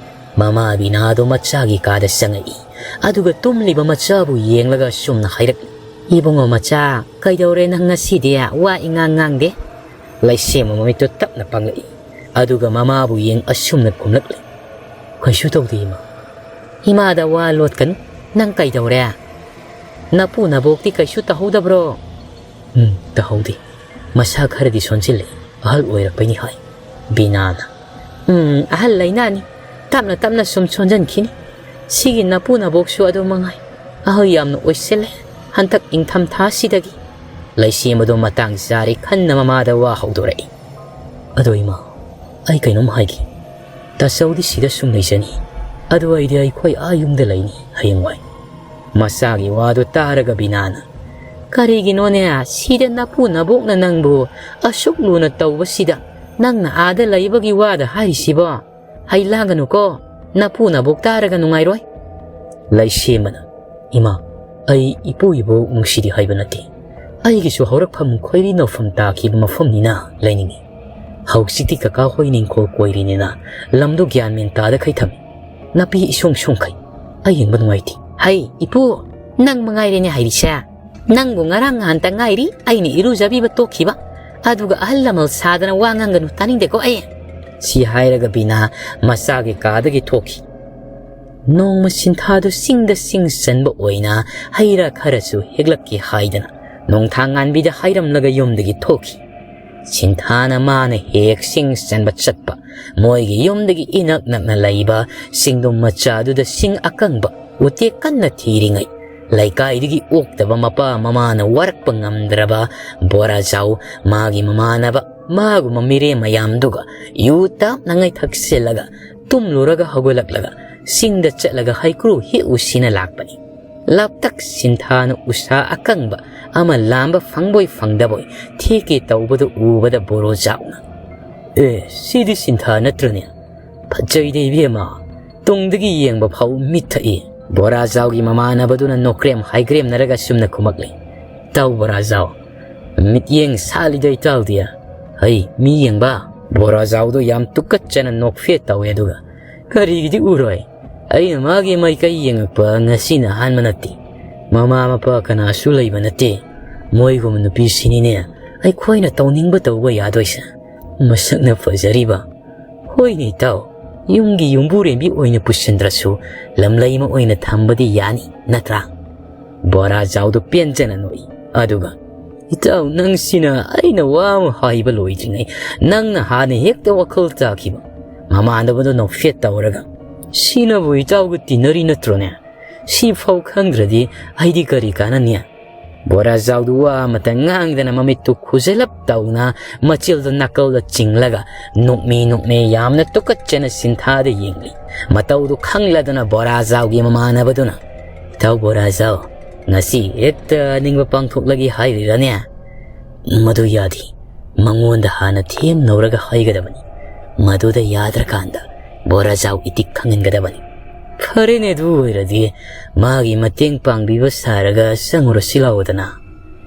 ꯃꯃꯥ ꯕꯤꯅꯥꯗꯨ ꯃꯆꯥꯒꯤ ꯀꯥꯗ ꯆꯪꯉꯛꯏ꯫ ꯑꯗꯨꯒ ꯇꯨꯝꯂꯤꯕ ꯃꯆꯥꯕꯨ ꯌꯦꯡꯂꯒ ꯑꯁꯨꯝꯅ ꯍꯥꯏꯔꯛꯂꯤ, "ꯏꯕꯨꯡꯉꯣ ꯃꯆꯥ, ꯀꯩꯗꯧꯔꯦ ꯅꯪ ꯉꯁꯤꯗꯤ? ꯋꯥ ꯏꯉꯥꯡ ꯉꯥꯡꯗꯦ?" ꯂꯩꯁꯦꯝꯕ ꯃꯃꯤꯠꯇꯨ ꯇꯞꯅ ꯄꯥꯡꯂꯛꯏ꯫ ꯑꯗꯨꯒ ꯃꯃꯥꯕꯨ ꯌꯦꯡ ꯑꯁꯨꯝꯅ ꯈꯨꯝꯂꯛꯂꯤ, "ꯀꯩꯁꯨ ꯇꯧꯗꯦ, ꯏꯃꯥ꯫" "ꯏꯃꯥꯗ ꯋꯥ ꯂꯣꯠꯀꯅꯨ꯫ ꯅꯪ ꯀꯩꯗꯧꯔꯦ? ꯅꯄꯨ ꯅꯕꯣꯛꯇꯤ ꯀꯩꯁꯨ ꯇꯧꯍꯧꯗꯕ꯭ꯔꯣ?" "ꯎꯝ, ꯇꯧꯍꯧꯗꯦ꯫ ꯃꯁꯥ ꯈꯔꯗꯤ ꯁꯣꯟꯖꯤꯜꯂꯦ꯫ ꯑꯍꯜ ꯑꯣꯏꯔꯛꯄꯩꯅꯤ ꯍꯥꯏ", ꯕꯤꯅꯥꯅ꯫ "ꯎꯝ, ꯑꯍꯜ ꯂꯩꯅꯥꯅꯤ꯫ ꯇꯞꯅ ꯇꯞꯅ ꯁꯨꯝ ꯁꯣꯟꯖꯟꯈꯤꯅꯤ꯫ ꯁꯤꯒꯤ ꯅꯄꯨ ꯅꯕꯣꯛꯁꯨ ꯑꯗꯨ ꯃꯉꯥꯏ꯫ ꯑꯍꯜ ꯌꯥꯝꯅ ꯑꯣꯏꯁꯤꯜꯂꯦ ꯍꯟꯗꯛ ꯏꯪꯊꯝꯊꯥꯁꯤꯗꯒꯤ꯫" ꯂꯩꯁꯦꯝꯕꯗꯣ ꯃꯇꯥꯡ ꯆꯥꯔꯦ ꯈꯟꯅ ꯃꯃꯥꯗ ꯋꯥ ꯍꯧꯗꯣꯔꯛꯏ꯫ "ꯑꯗꯣ ꯏꯃꯥ, ꯑꯩ ꯀꯩꯅꯣꯝ ꯍꯥꯏꯒꯦ꯫ ꯇꯥꯆꯧꯗꯤ ꯁꯤꯗ ꯁꯨꯝ ꯂꯩꯖꯅꯤ꯫ ꯑꯗꯣ ꯑꯩꯗꯤ ꯑꯩꯈꯣꯏ ꯑꯥ ꯌꯨꯝꯗ ꯂꯩꯅꯤ ꯍꯌꯦꯡꯋꯥꯏ꯫" ꯃꯆꯥꯒꯤ ꯋꯥꯗꯨ ꯇꯥꯔꯒ ꯕꯤꯅꯥꯅ, "ꯀꯔꯤꯒꯤꯅꯣꯅꯦ, ꯁꯤꯗ ꯅꯄꯨ ꯅꯕꯣꯛꯅ ꯅꯪꯕꯨ ꯑꯁꯨꯛ ꯂꯨꯅ ꯇꯧꯕꯁꯤꯗ ꯅꯪꯅ ꯑꯥꯗ ꯂꯩꯕꯒꯤ ꯋꯥꯗ ꯍꯥꯏꯔꯤꯁꯤꯕꯣ? ꯍꯩ ꯂꯥꯡꯒꯅꯨꯀꯣ, ꯅꯄꯨ ꯅꯕꯣꯛ ꯇꯥꯔꯒ ꯅꯨꯡꯉꯥꯏꯔꯣꯏ꯫" ꯂꯩꯁꯦꯝꯕꯅ, "ꯏꯃꯥ, ꯑꯩ ꯏꯄꯨ ꯏꯕꯣꯛ ꯅꯨꯡꯁꯤꯗꯦ ꯍꯥꯏꯕ ꯅꯠꯇꯦ꯫ ꯑꯩꯒꯤꯁꯨ ꯍꯧꯔꯛꯐꯝ ꯈꯣꯏꯔꯤ ꯅꯧꯐꯝ ꯇꯥꯈꯤꯕ ꯃꯐꯝꯅꯤꯅ ꯂꯩꯅꯤꯡꯉꯤ꯫ ꯍꯧꯖꯤꯛꯇꯤ ꯀꯀꯥ ꯍꯣꯏ ꯅꯤꯡꯈꯣꯜ ꯀꯣꯏꯔꯤꯅꯤꯅ ꯂꯝꯗꯣ ꯒ꯭ꯌꯥꯟ ꯃꯦꯟ ꯇꯥꯗꯈꯩ ꯊꯝꯃꯤ꯫ ꯅꯥꯄꯤ ꯏꯁꯣꯡ ꯁꯣꯡꯈꯩ꯫ ꯑꯩ ꯌꯦꯡꯕ ꯅꯨꯡꯉꯥꯏꯇꯦ꯫" "ꯍꯩ, ꯏꯄꯨ, ꯅꯪ ꯃꯉꯥꯏꯔꯦꯅꯦ ꯍꯩꯔꯤꯁꯦ꯫ ꯅꯪꯕꯨ ꯉꯔꯥꯡ ꯅꯍꯥꯟꯇ ꯉꯥꯏꯔꯤ ꯑꯩꯅ ꯏꯔꯨꯖꯕꯤꯕ ꯇꯣꯛꯈꯤꯕ꯫ ꯑꯗꯨꯒ ꯑꯍꯜ ꯂꯃꯟ ꯁꯥꯗꯅ ꯋꯥ ꯉꯥꯡꯒꯅꯨ, ꯇꯥꯅꯤꯡꯗꯦꯀꯣ ꯑꯩ꯫" ꯁꯤ ꯍꯥꯏꯔꯒ ꯕꯤꯅꯥ ꯃꯆꯥꯒꯤ ꯀꯥꯗꯒꯤ ꯊꯣꯛꯈꯤ꯫ ꯅꯣꯡꯃ ꯁꯤꯟꯊꯥꯗꯨ ꯆꯤꯡꯗ ꯆꯤꯡ ꯆꯟꯕ ꯑꯣꯏꯅ ꯍꯩ ꯔꯥ ꯈꯔꯁꯨ ꯍꯦꯛꯂꯛꯀꯦ ꯍꯥꯏꯗꯅ ꯅꯣꯡꯊꯥ ꯉꯥꯟꯕꯤꯗ ꯍꯥꯏꯔꯝꯂꯒ ꯌꯨꯝꯗꯒꯤ ꯊꯣꯛꯈꯤ꯫ ꯁꯤꯟꯊꯥꯅ ꯃꯥꯅ ꯍꯦꯛ ꯆꯤꯡ ꯆꯟꯕ ꯆꯠꯄ ꯃꯣꯏꯒꯤ ꯌꯨꯝꯗꯒꯤ ꯏꯅꯛ ꯅꯛꯅ ꯂꯩꯕ ꯆꯤꯡꯗꯨꯝ ꯃꯆꯥꯗꯨꯗ ꯁꯤꯡ ꯑꯀꯪꯕ ꯎꯇꯦꯛ ꯀꯟꯅ ꯊꯤꯔꯤꯉꯩ, ꯂꯩꯀꯥꯏꯗꯒꯤ ꯑꯣꯛꯇꯕ ꯃꯄꯥ ꯃꯃꯥꯅ ꯋꯥꯔꯛꯄ ꯉꯝꯗ꯭ꯔꯕ ꯕꯣꯔꯥꯖꯥꯎ, ꯃꯥꯒꯤ ꯃꯃꯥꯟꯅꯕ, ꯃꯥꯒꯨꯝꯕ ꯃꯤꯔꯦꯝ ꯃꯌꯥꯝꯗꯨꯒ ꯌꯨ ꯇꯞꯅꯉꯩ ꯊꯛꯆꯤꯜꯂꯒ ꯇꯨꯝꯂꯨꯔꯒ ꯍꯧꯒꯠꯂꯛꯂꯒ ꯆꯤꯡꯗ ꯆꯠꯂꯒ ꯍꯩꯀ꯭ꯔꯨ ꯍꯦꯛꯎꯁꯤꯅ ꯂꯥꯛꯄꯅꯤ꯫ ꯂꯥꯞꯇꯛ ꯁꯤꯟꯊꯥꯅ ꯎꯁꯥ ꯑꯀꯪꯕ ꯑꯃ ꯂꯥꯝꯕ ꯐꯪꯕꯣꯏ ꯐꯪꯗꯕꯣꯏ ꯊꯦꯛꯀꯦ ꯇꯧꯕꯗꯨ ꯎꯕꯗ ꯕꯣꯔꯣꯖꯥꯎꯅ, "ꯑꯦ, ꯁꯤꯗꯤ ꯁꯤꯟꯊꯥ ꯅꯠꯇ꯭ꯔꯅꯦ? ꯐꯖꯩꯗ ꯏꯕꯦꯝꯃ, ꯇꯨꯡꯗꯒꯤ ꯌꯦꯡꯕ ꯐꯥꯎ ꯃꯤꯠ ꯊꯛꯏ꯫" ꯕꯣꯔꯥꯖꯥꯎꯒꯤ ꯃꯃꯥꯟꯅꯕꯗꯨꯅ ꯅꯣꯀ꯭ꯔꯦꯝ ꯍꯥꯏꯒ꯭ꯔꯦꯝꯅꯔꯒ ꯁꯨꯝꯅ ꯈꯨꯝꯃꯛꯂꯤ, "ꯏꯇꯥꯎ ꯕꯣꯔꯥꯖꯥꯎ, ꯃꯤꯠꯌꯦꯡ ꯁꯥꯠꯂꯤꯗ ꯏꯇꯥꯎꯗꯤ꯫ ꯍꯩ, ꯃꯤ ꯌꯦꯡꯕ?" ꯕꯣꯔꯥꯖꯥꯎꯗꯣ ꯌꯥꯝ ꯇꯨꯀꯠꯆꯅ ꯅꯣꯛꯐꯦꯠ ꯇꯧꯏ, ꯑꯗꯨꯒ, "ꯀꯔꯤꯒꯤꯗꯤ ꯎꯔꯣꯏ? ꯑꯩꯅ ꯃꯥꯒꯤ ꯃꯥꯏꯀꯩ ꯌꯦꯡꯉꯛꯄ ꯉꯁꯤꯅ ꯑꯍꯥꯟꯕ ꯅꯠꯇꯦ꯫ ꯃꯃꯥ ꯃꯄꯥ ꯀꯅꯥꯁꯨ ꯂꯩꯕ ꯅꯠꯇꯦ꯫ ꯃꯣꯏꯒꯨꯝꯕ ꯅꯨꯄꯤꯁꯤꯅꯤꯅꯦ ꯑꯩꯈꯣꯏꯅ ꯇꯧꯅꯤꯡꯕ ꯇꯧꯕ ꯌꯥꯗꯣꯏꯁꯦ? ꯃꯁꯛꯅ ꯐꯖꯔꯤꯕ꯫ ꯍꯣꯏꯅꯦ ꯏꯇꯥꯎ, ꯌꯨꯝꯒꯤ ꯌꯨꯝꯕꯨꯔꯦꯝꯕꯤ ꯑꯣꯏꯅ ꯄꯨꯁꯤꯟꯗ꯭ꯔꯁꯨ ꯂꯝꯂꯩꯃ ꯑꯣꯏꯅ ꯊꯝꯕꯗꯤ ꯌꯥꯅꯤ ꯅꯠꯇ꯭ꯔꯥ? ꯕꯣꯔꯥꯖꯥꯎꯗꯨ ꯄꯦꯟꯖꯅ ꯅꯣꯛꯏ꯫ ꯑꯗꯨꯒ, "ꯏꯇꯥꯎ, ꯅꯪꯁꯤꯅ ꯑꯩꯅ ꯋꯥ ꯑꯃ ꯍꯥꯏꯕ ꯂꯣꯏꯗ꯭ꯔꯤꯉꯩ ꯅꯪꯅ ꯍꯥꯟꯅ ꯍꯦꯛꯇ ꯋꯥꯈꯜ ꯇꯥꯈꯤꯕ꯫ ꯃꯃꯥꯟꯅꯕꯗꯣ ꯅꯣꯛꯐꯦꯠ ꯇꯧꯔꯒ, ꯁꯤꯅꯕꯨ ꯏꯇꯥꯎꯒ ꯇꯤꯟꯅꯔꯤ ꯅꯠꯇ꯭ꯔꯣꯅꯦ? ꯁꯤꯐꯥꯎ ꯈꯪꯗ꯭ꯔꯗꯤ ꯑꯩꯗꯤ ꯀꯔꯤ ꯀꯥꯟꯅꯅꯤ?" ꯕꯣꯔꯥꯖꯥꯎꯗꯨ ꯋꯥ ꯑꯃꯇ ꯉꯥꯡꯗꯅ ꯃꯃꯤꯠꯇꯨ ꯈꯨꯖꯂꯞ ꯇꯧꯅ ꯃꯆꯤꯜꯗꯨ ꯅꯥꯀꯜꯗ ꯆꯤꯡꯂꯒ ꯅꯣꯛꯃꯤ ꯅꯣꯛꯃꯤ ꯌꯥꯝꯅ ꯇꯨꯀꯠꯆꯅ ꯁꯤꯟꯊꯥꯗ ꯌꯦꯡꯂꯤ꯫ ꯃꯇꯧꯗꯨ ꯈꯪꯂꯗꯨꯅ ꯕꯣꯔꯥꯖꯥꯎꯒꯤ ꯃꯃꯥꯟꯅꯕꯗꯨꯅ, "ꯏꯇꯥꯎ ꯕꯣꯔꯥꯖꯥꯎ, ꯉꯁꯤ ꯍꯦꯛꯇ ꯑꯅꯤꯡꯕ ꯄꯥꯡꯊꯣꯛꯂꯒꯦ ꯍꯥꯏꯔꯤꯔꯅꯦ? ꯃꯗꯨ ꯌꯥꯗꯦ꯫ ꯃꯉꯣꯟꯗ ꯍꯥꯟꯅ ꯊꯦꯝꯅꯧꯔꯒ ꯍꯥꯏꯒꯗꯕꯅꯤ꯫ ꯃꯗꯨꯗ ꯌꯥꯗ꯭ꯔꯀꯥꯟꯗ ꯕꯣꯔꯥꯖꯥꯎ ꯏꯇꯤꯛ ꯈꯪꯍꯟꯒꯗꯕꯅꯤ꯫ ꯐꯔꯦꯅꯦ, ꯑꯗꯨ ꯑꯣꯏꯔꯗꯤ ꯃꯥꯒꯤ ꯃꯇꯦꯡ ꯄꯥꯡꯕꯤꯕ ꯁꯥꯔꯒ ꯆꯪꯉꯨꯔꯁꯤ ꯂꯥꯛꯑꯣꯗꯅ꯫"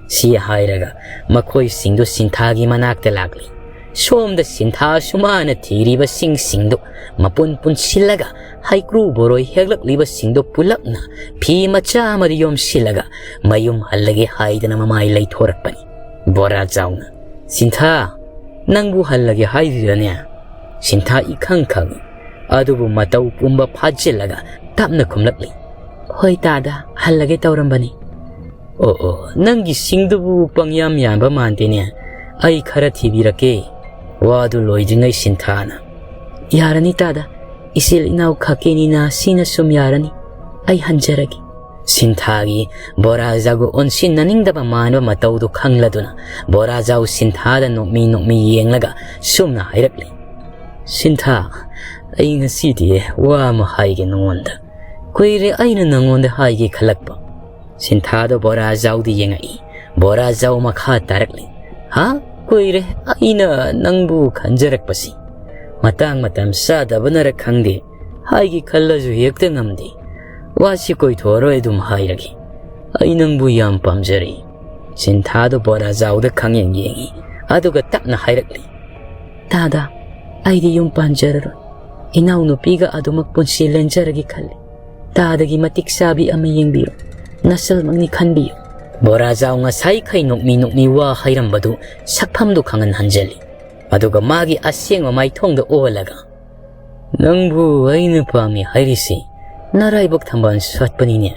ꯁꯤ ꯍꯥꯏꯔꯒ ꯃꯈꯣꯏꯁꯤꯡꯗꯨ ꯁꯤꯟꯊꯥꯒꯤ ꯃꯅꯥꯛꯇ ꯂꯥꯛꯂꯤ꯫ ꯁꯣꯝꯗ ꯁꯤꯟꯊꯥꯁꯨ ꯃꯥꯅ ꯊꯤꯔꯤꯕꯁꯤꯡꯁꯤꯡꯗꯨ ꯃꯄꯨꯟ ꯄꯨꯟꯁꯤꯜꯂꯒ ꯍꯩꯀ꯭ꯔꯨ ꯕꯣꯔꯣꯏ ꯍꯦꯛꯂꯛꯂꯤꯕꯁꯤꯡꯗꯨ ꯄꯨꯂꯞꯅ ꯐꯤ ꯃꯆꯥ ꯑꯃꯗ ꯌꯣꯝꯁꯤꯜꯂꯒ ꯃꯌꯨꯝ ꯍꯜꯂꯒꯦ ꯍꯥꯏꯗꯅ ꯃꯃꯥꯏ ꯂꯩꯊꯣꯔꯛꯄꯅꯤ꯫ ꯕꯣꯔꯥꯖꯥꯎꯅ, "ꯁꯤꯟꯊꯥ, ꯅꯪꯕꯨ ꯍꯜꯂꯒꯦ ꯍꯥꯏꯔꯤꯔꯅꯦ?" ꯁꯤꯟꯊꯥ ꯏꯈꯪ ꯈꯪꯏ, ꯑꯗꯨꯕꯨ ꯃꯇꯧ ꯄꯨꯝꯕ ꯐꯥꯖꯤꯜꯂꯒ ꯇꯞꯅ ꯈꯨꯝꯂꯛꯂꯤ, "ꯍꯣꯏ ꯇꯥꯗ, ꯍꯜꯂꯒꯦ ꯇꯧꯔꯝꯕꯅꯤ꯫" "ꯑꯣ ꯑꯣ, ꯅꯪꯒꯤ ꯁꯤꯡꯗꯨꯕꯨ ꯄꯪꯌꯥꯝ ꯌꯥꯝꯕ ꯃꯥꯟꯗꯦꯅꯦ꯫ ꯑꯩ ꯈꯔ ꯊꯤꯕꯤꯔꯛꯀꯦ꯫" ꯋꯥꯗꯨ ꯂꯣꯏꯗ꯭ꯔꯤꯉꯩ ꯁꯤꯟꯊꯥꯅ, "ꯌꯥꯔꯅꯤ ꯇꯥꯗ, ꯏꯆꯤꯜ ꯏꯅꯥꯎ ꯈꯛꯀꯤꯅꯤꯅ ꯁꯤꯅ ꯁꯨꯝ ꯌꯥꯔꯅꯤ꯫ ꯑꯩ ꯍꯟꯖꯔꯒꯦ꯫" ꯁꯤꯟꯊꯥꯒꯤ ꯕꯣꯔꯥꯖꯥꯎꯒ ꯑꯣꯟꯁꯤꯟꯅꯅꯤꯡꯗꯕ ꯃꯥꯟꯕ ꯃꯇꯧꯗꯨ ꯈꯪꯂꯗꯨꯅ ꯕꯣꯔꯥꯖꯥꯎ ꯁꯤꯟꯊꯥꯗ ꯅꯣꯛꯃꯤ ꯅꯣꯛꯃꯤ ꯌꯦꯡꯂꯒ ꯁꯨꯝꯅ ꯍꯥꯏꯔꯛꯂꯤ, "ꯁꯤꯟꯊꯥ, ꯑꯩ ꯉꯁꯤꯗꯤ ꯋꯥ ꯑꯃ ꯍꯥꯏꯒꯦ ꯅꯉꯣꯟꯗ꯫ ꯀꯨꯏꯔꯦ ꯑꯩꯅ ꯅꯉꯣꯟꯗ ꯍꯥꯏꯒꯦ ꯈꯜꯂꯛꯄ꯫" ꯁꯤꯟꯊꯥꯗꯣ ꯕꯣꯔꯥꯖꯥꯎꯗ ꯌꯦꯡꯉꯛꯏ꯫ ꯕꯣꯔꯥꯖꯥꯎ ꯃꯈꯥ ꯇꯥꯔꯛꯂꯤ, "ꯍꯥ? ꯀꯨꯏꯔꯦ ꯑꯩꯅ ꯅꯪꯕꯨ ꯈꯟꯖꯔꯛꯄꯁꯤ꯫ ꯃꯇꯥꯡ ꯃꯇꯝ ꯆꯥꯗꯕꯅꯔ ꯈꯪꯗꯦ, ꯍꯥꯏꯒꯦ ꯈꯜꯂꯁꯨ ꯍꯦꯛꯇ ꯉꯝꯗꯦ꯫ ꯋꯥꯁꯤ ꯀꯣꯏꯊꯣꯛꯑꯔꯣꯏ, ꯑꯗꯨꯝ ꯍꯥꯏꯔꯒꯦ꯫ ꯑꯩ ꯅꯪꯕꯨ ꯌꯥꯝ ꯄꯥꯝꯖꯔꯦ꯫" ꯁꯤꯟꯊꯥꯗꯣ ꯕꯣꯔꯥꯖꯥꯎꯗ ꯈꯪꯌꯦꯡ ꯌꯦꯡꯉꯤ, ꯑꯗꯨꯒ ꯇꯞꯅ ꯍꯥꯏꯔꯛꯂꯤ, "ꯇꯥꯗ, ꯑꯩꯗꯤ ꯌꯨꯝ ꯄꯥꯟꯖꯔꯔꯣꯏ꯫ ꯏꯅꯥꯎꯅꯨꯄꯤꯒ ꯑꯗꯨꯃꯛ ꯄꯨꯟꯁꯤ ꯂꯦꯟꯖꯔꯒꯦ ꯈꯜꯂꯤ꯫ ꯇꯥꯗꯒꯤ ꯃꯇꯤꯛ ꯆꯥꯕꯤ ꯑꯃ ꯌꯦꯡꯕꯤꯌꯨ꯫ ꯅꯆꯜꯃꯛꯅꯤ ꯈꯟꯕꯤꯌꯨ꯫" ꯕꯣꯔꯥꯖꯥꯎ ꯉꯁꯥꯏꯈꯩ ꯅꯣꯛꯃꯤ ꯅꯣꯛꯃꯤ ꯋꯥ ꯍꯥꯏꯔꯝꯕꯗꯨ ꯁꯛꯐꯝꯗꯨ ꯈꯪꯍꯟ ꯍꯟꯖꯜꯂꯤ꯫ ꯑꯗꯨꯒ ꯃꯥꯒꯤ ꯑꯁꯦꯡꯕ ꯃꯥꯏꯊꯣꯡꯗ ꯑꯣꯜꯂꯒ, "ꯅꯪꯕꯨ ꯑꯩꯅ ꯄꯥꯝꯃꯤ ꯍꯥꯏꯔꯤꯁꯤ ꯅꯔꯥꯏꯕꯛ ꯊꯝꯕꯥꯜ ꯁꯥꯠꯄꯅꯤꯅꯦ꯫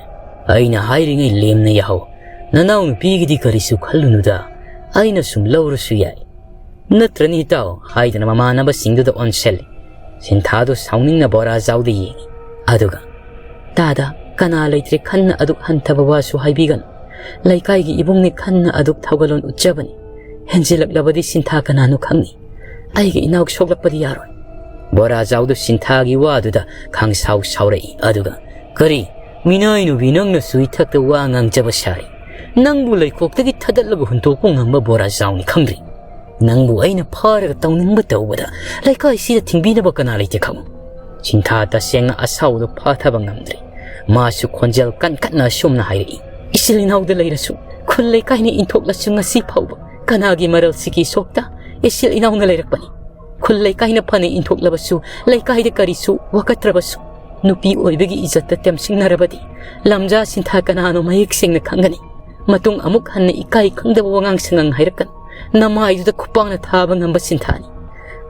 ꯑꯩꯅ ꯍꯥꯏꯔꯤꯉꯩ ꯂꯦꯝꯅ ꯌꯥꯍꯧ꯫ ꯅꯅꯥꯎ ꯅꯨꯄꯤꯒꯤꯗꯤ ꯀꯔꯤꯁꯨ ꯈꯜꯂꯨꯅꯨꯗ, ꯑꯩꯅ ꯁꯨꯝ ꯂꯧꯔꯁꯨ ꯌꯥꯏ꯫ ꯅꯠꯇ꯭ꯔꯅꯤ ꯏꯇꯥꯎ?" ꯍꯥꯏꯗꯨꯅ ꯃꯃꯥꯟꯅꯕꯁꯤꯡꯗꯨꯗ ꯑꯣꯟꯁꯤꯜꯂꯤ꯫ ꯁꯤꯟꯊꯥꯗꯨ ꯁꯥꯎꯅꯤꯡꯅ ꯕꯣꯔꯥꯖꯥꯎꯗ ꯌꯦꯡꯉꯤ꯫ ꯑꯗꯨꯒ, "ꯇꯥꯗ, ꯀꯅꯥ ꯂꯩꯇ꯭ꯔꯦ ꯈꯟꯅ ꯑꯗꯨꯛ ꯍꯟꯊꯕ ꯋꯥꯁꯨ ꯍꯥꯏꯕꯤꯒꯅꯨ꯫ ꯂꯩꯀꯥꯏꯒꯤ ꯏꯕꯨꯡꯅꯤ ꯈꯟꯅ ꯑꯗꯨꯛ ꯊꯧꯒꯜꯂꯣꯟ ꯎꯠꯆꯕꯅꯤ꯫ ꯍꯦꯟꯖꯤꯜꯂꯛꯂꯕꯗꯤ ꯁꯤꯟꯊꯥ ꯀꯅꯥꯅꯣ ꯈꯪꯅꯤ꯫ ꯑꯩꯒꯤ ꯏꯅꯥꯎ ꯁꯣꯛꯂꯛꯄꯗꯤ ꯌꯥꯔꯣꯏ꯫" ꯕꯣꯔꯥꯖꯥꯎꯗꯨ ꯁꯤꯟꯊꯥꯒꯤ ꯋꯥꯗꯨꯗ ꯈꯪꯁꯥꯎ ꯁꯥꯎꯔꯛꯏ꯫ ꯑꯗꯨꯒ, "ꯀꯔꯤ? ꯃꯤꯅꯥꯏ ꯅꯨꯄꯤ ꯅꯪꯅꯁꯨ ꯏꯊꯛꯇ ꯋꯥ ꯉꯥꯡꯖꯕ ꯁꯥꯔꯤ꯫ ꯅꯪꯕꯨ ꯂꯩꯈꯣꯛꯇꯒꯤ ꯊꯥꯗꯠꯂꯒ ꯍꯨꯟꯇꯣꯛꯄ ꯉꯝꯕ ꯕꯣꯔꯥꯖꯥꯎꯅꯤ ꯈꯪꯗ꯭ꯔꯤ꯫ ꯅꯪꯕꯨ ꯑꯩꯅ ꯐꯥꯔꯒ ꯇꯧꯅꯤꯡꯕ ꯇꯧꯕꯗ ꯂꯩꯀꯥꯏꯁꯤꯗ ꯊꯤꯡꯕꯤꯅꯕ ꯀꯅꯥ ꯂꯩꯇꯦ ꯈꯪꯉꯨ꯫" ꯁꯤꯟꯊꯥ ꯇꯁꯦꯡꯅ ꯑꯁꯥꯎꯕꯗꯨ ꯐꯥꯊꯕ ꯉꯝꯗ꯭ꯔꯦ꯫ ꯃꯥꯁꯨ ꯈꯣꯟꯖꯦꯜ ꯀꯟꯈꯠꯅ ꯑꯁꯨꯝꯅ ꯍꯥꯏꯔꯛꯏ, "ꯏꯆꯤꯜ ꯏꯅꯥꯎꯗ ꯂꯩꯔꯁꯨ, ꯈꯨꯜ ꯂꯩꯀꯥꯏꯅ ꯏꯟꯊꯣꯛꯂꯁꯨ ꯉꯁꯤ ꯐꯥꯎꯕ ꯀꯅꯥꯒꯤ ꯃꯔꯜ ꯁꯤꯀꯤ ꯁꯣꯛꯇ ꯏꯆꯤꯜ ꯏꯅꯥꯎꯅ ꯂꯩꯔꯛꯄꯅꯤ꯫ ꯈꯨꯜ ꯂꯩꯀꯥꯏꯅ ꯐꯅ ꯏꯟꯊꯣꯛꯂꯕꯁꯨ, ꯂꯩꯀꯥꯏꯗ ꯀꯔꯤꯁꯨ ꯋꯥꯀꯠꯇ꯭ꯔꯕꯁꯨ, ꯅꯨꯄꯤ ꯑꯣꯏꯕꯒꯤ ꯏꯖꯠꯇ ꯇꯦꯝꯁꯤꯡꯅꯔꯕꯗꯤ ꯂꯝꯖꯥ ꯁꯤꯟꯊꯥ ꯀꯅꯥꯅꯣ ꯃꯌꯦꯛ ꯁꯦꯡꯅ ꯈꯪꯒꯅꯤ꯫ ꯃꯇꯨꯡ ꯑꯃꯨꯛ ꯍꯟꯅ ꯏꯀꯥꯏ ꯈꯪꯗꯕ ꯋꯥꯉꯥꯡ ꯁꯉꯥꯡ ꯍꯥꯏꯔꯛꯀꯅꯨ꯫ ꯅꯃꯥꯏꯗꯨꯗ ꯈꯨꯄꯥꯛꯅ ꯊꯥꯕ ꯉꯝꯕ ꯁꯤꯟꯊꯥꯅꯤ꯫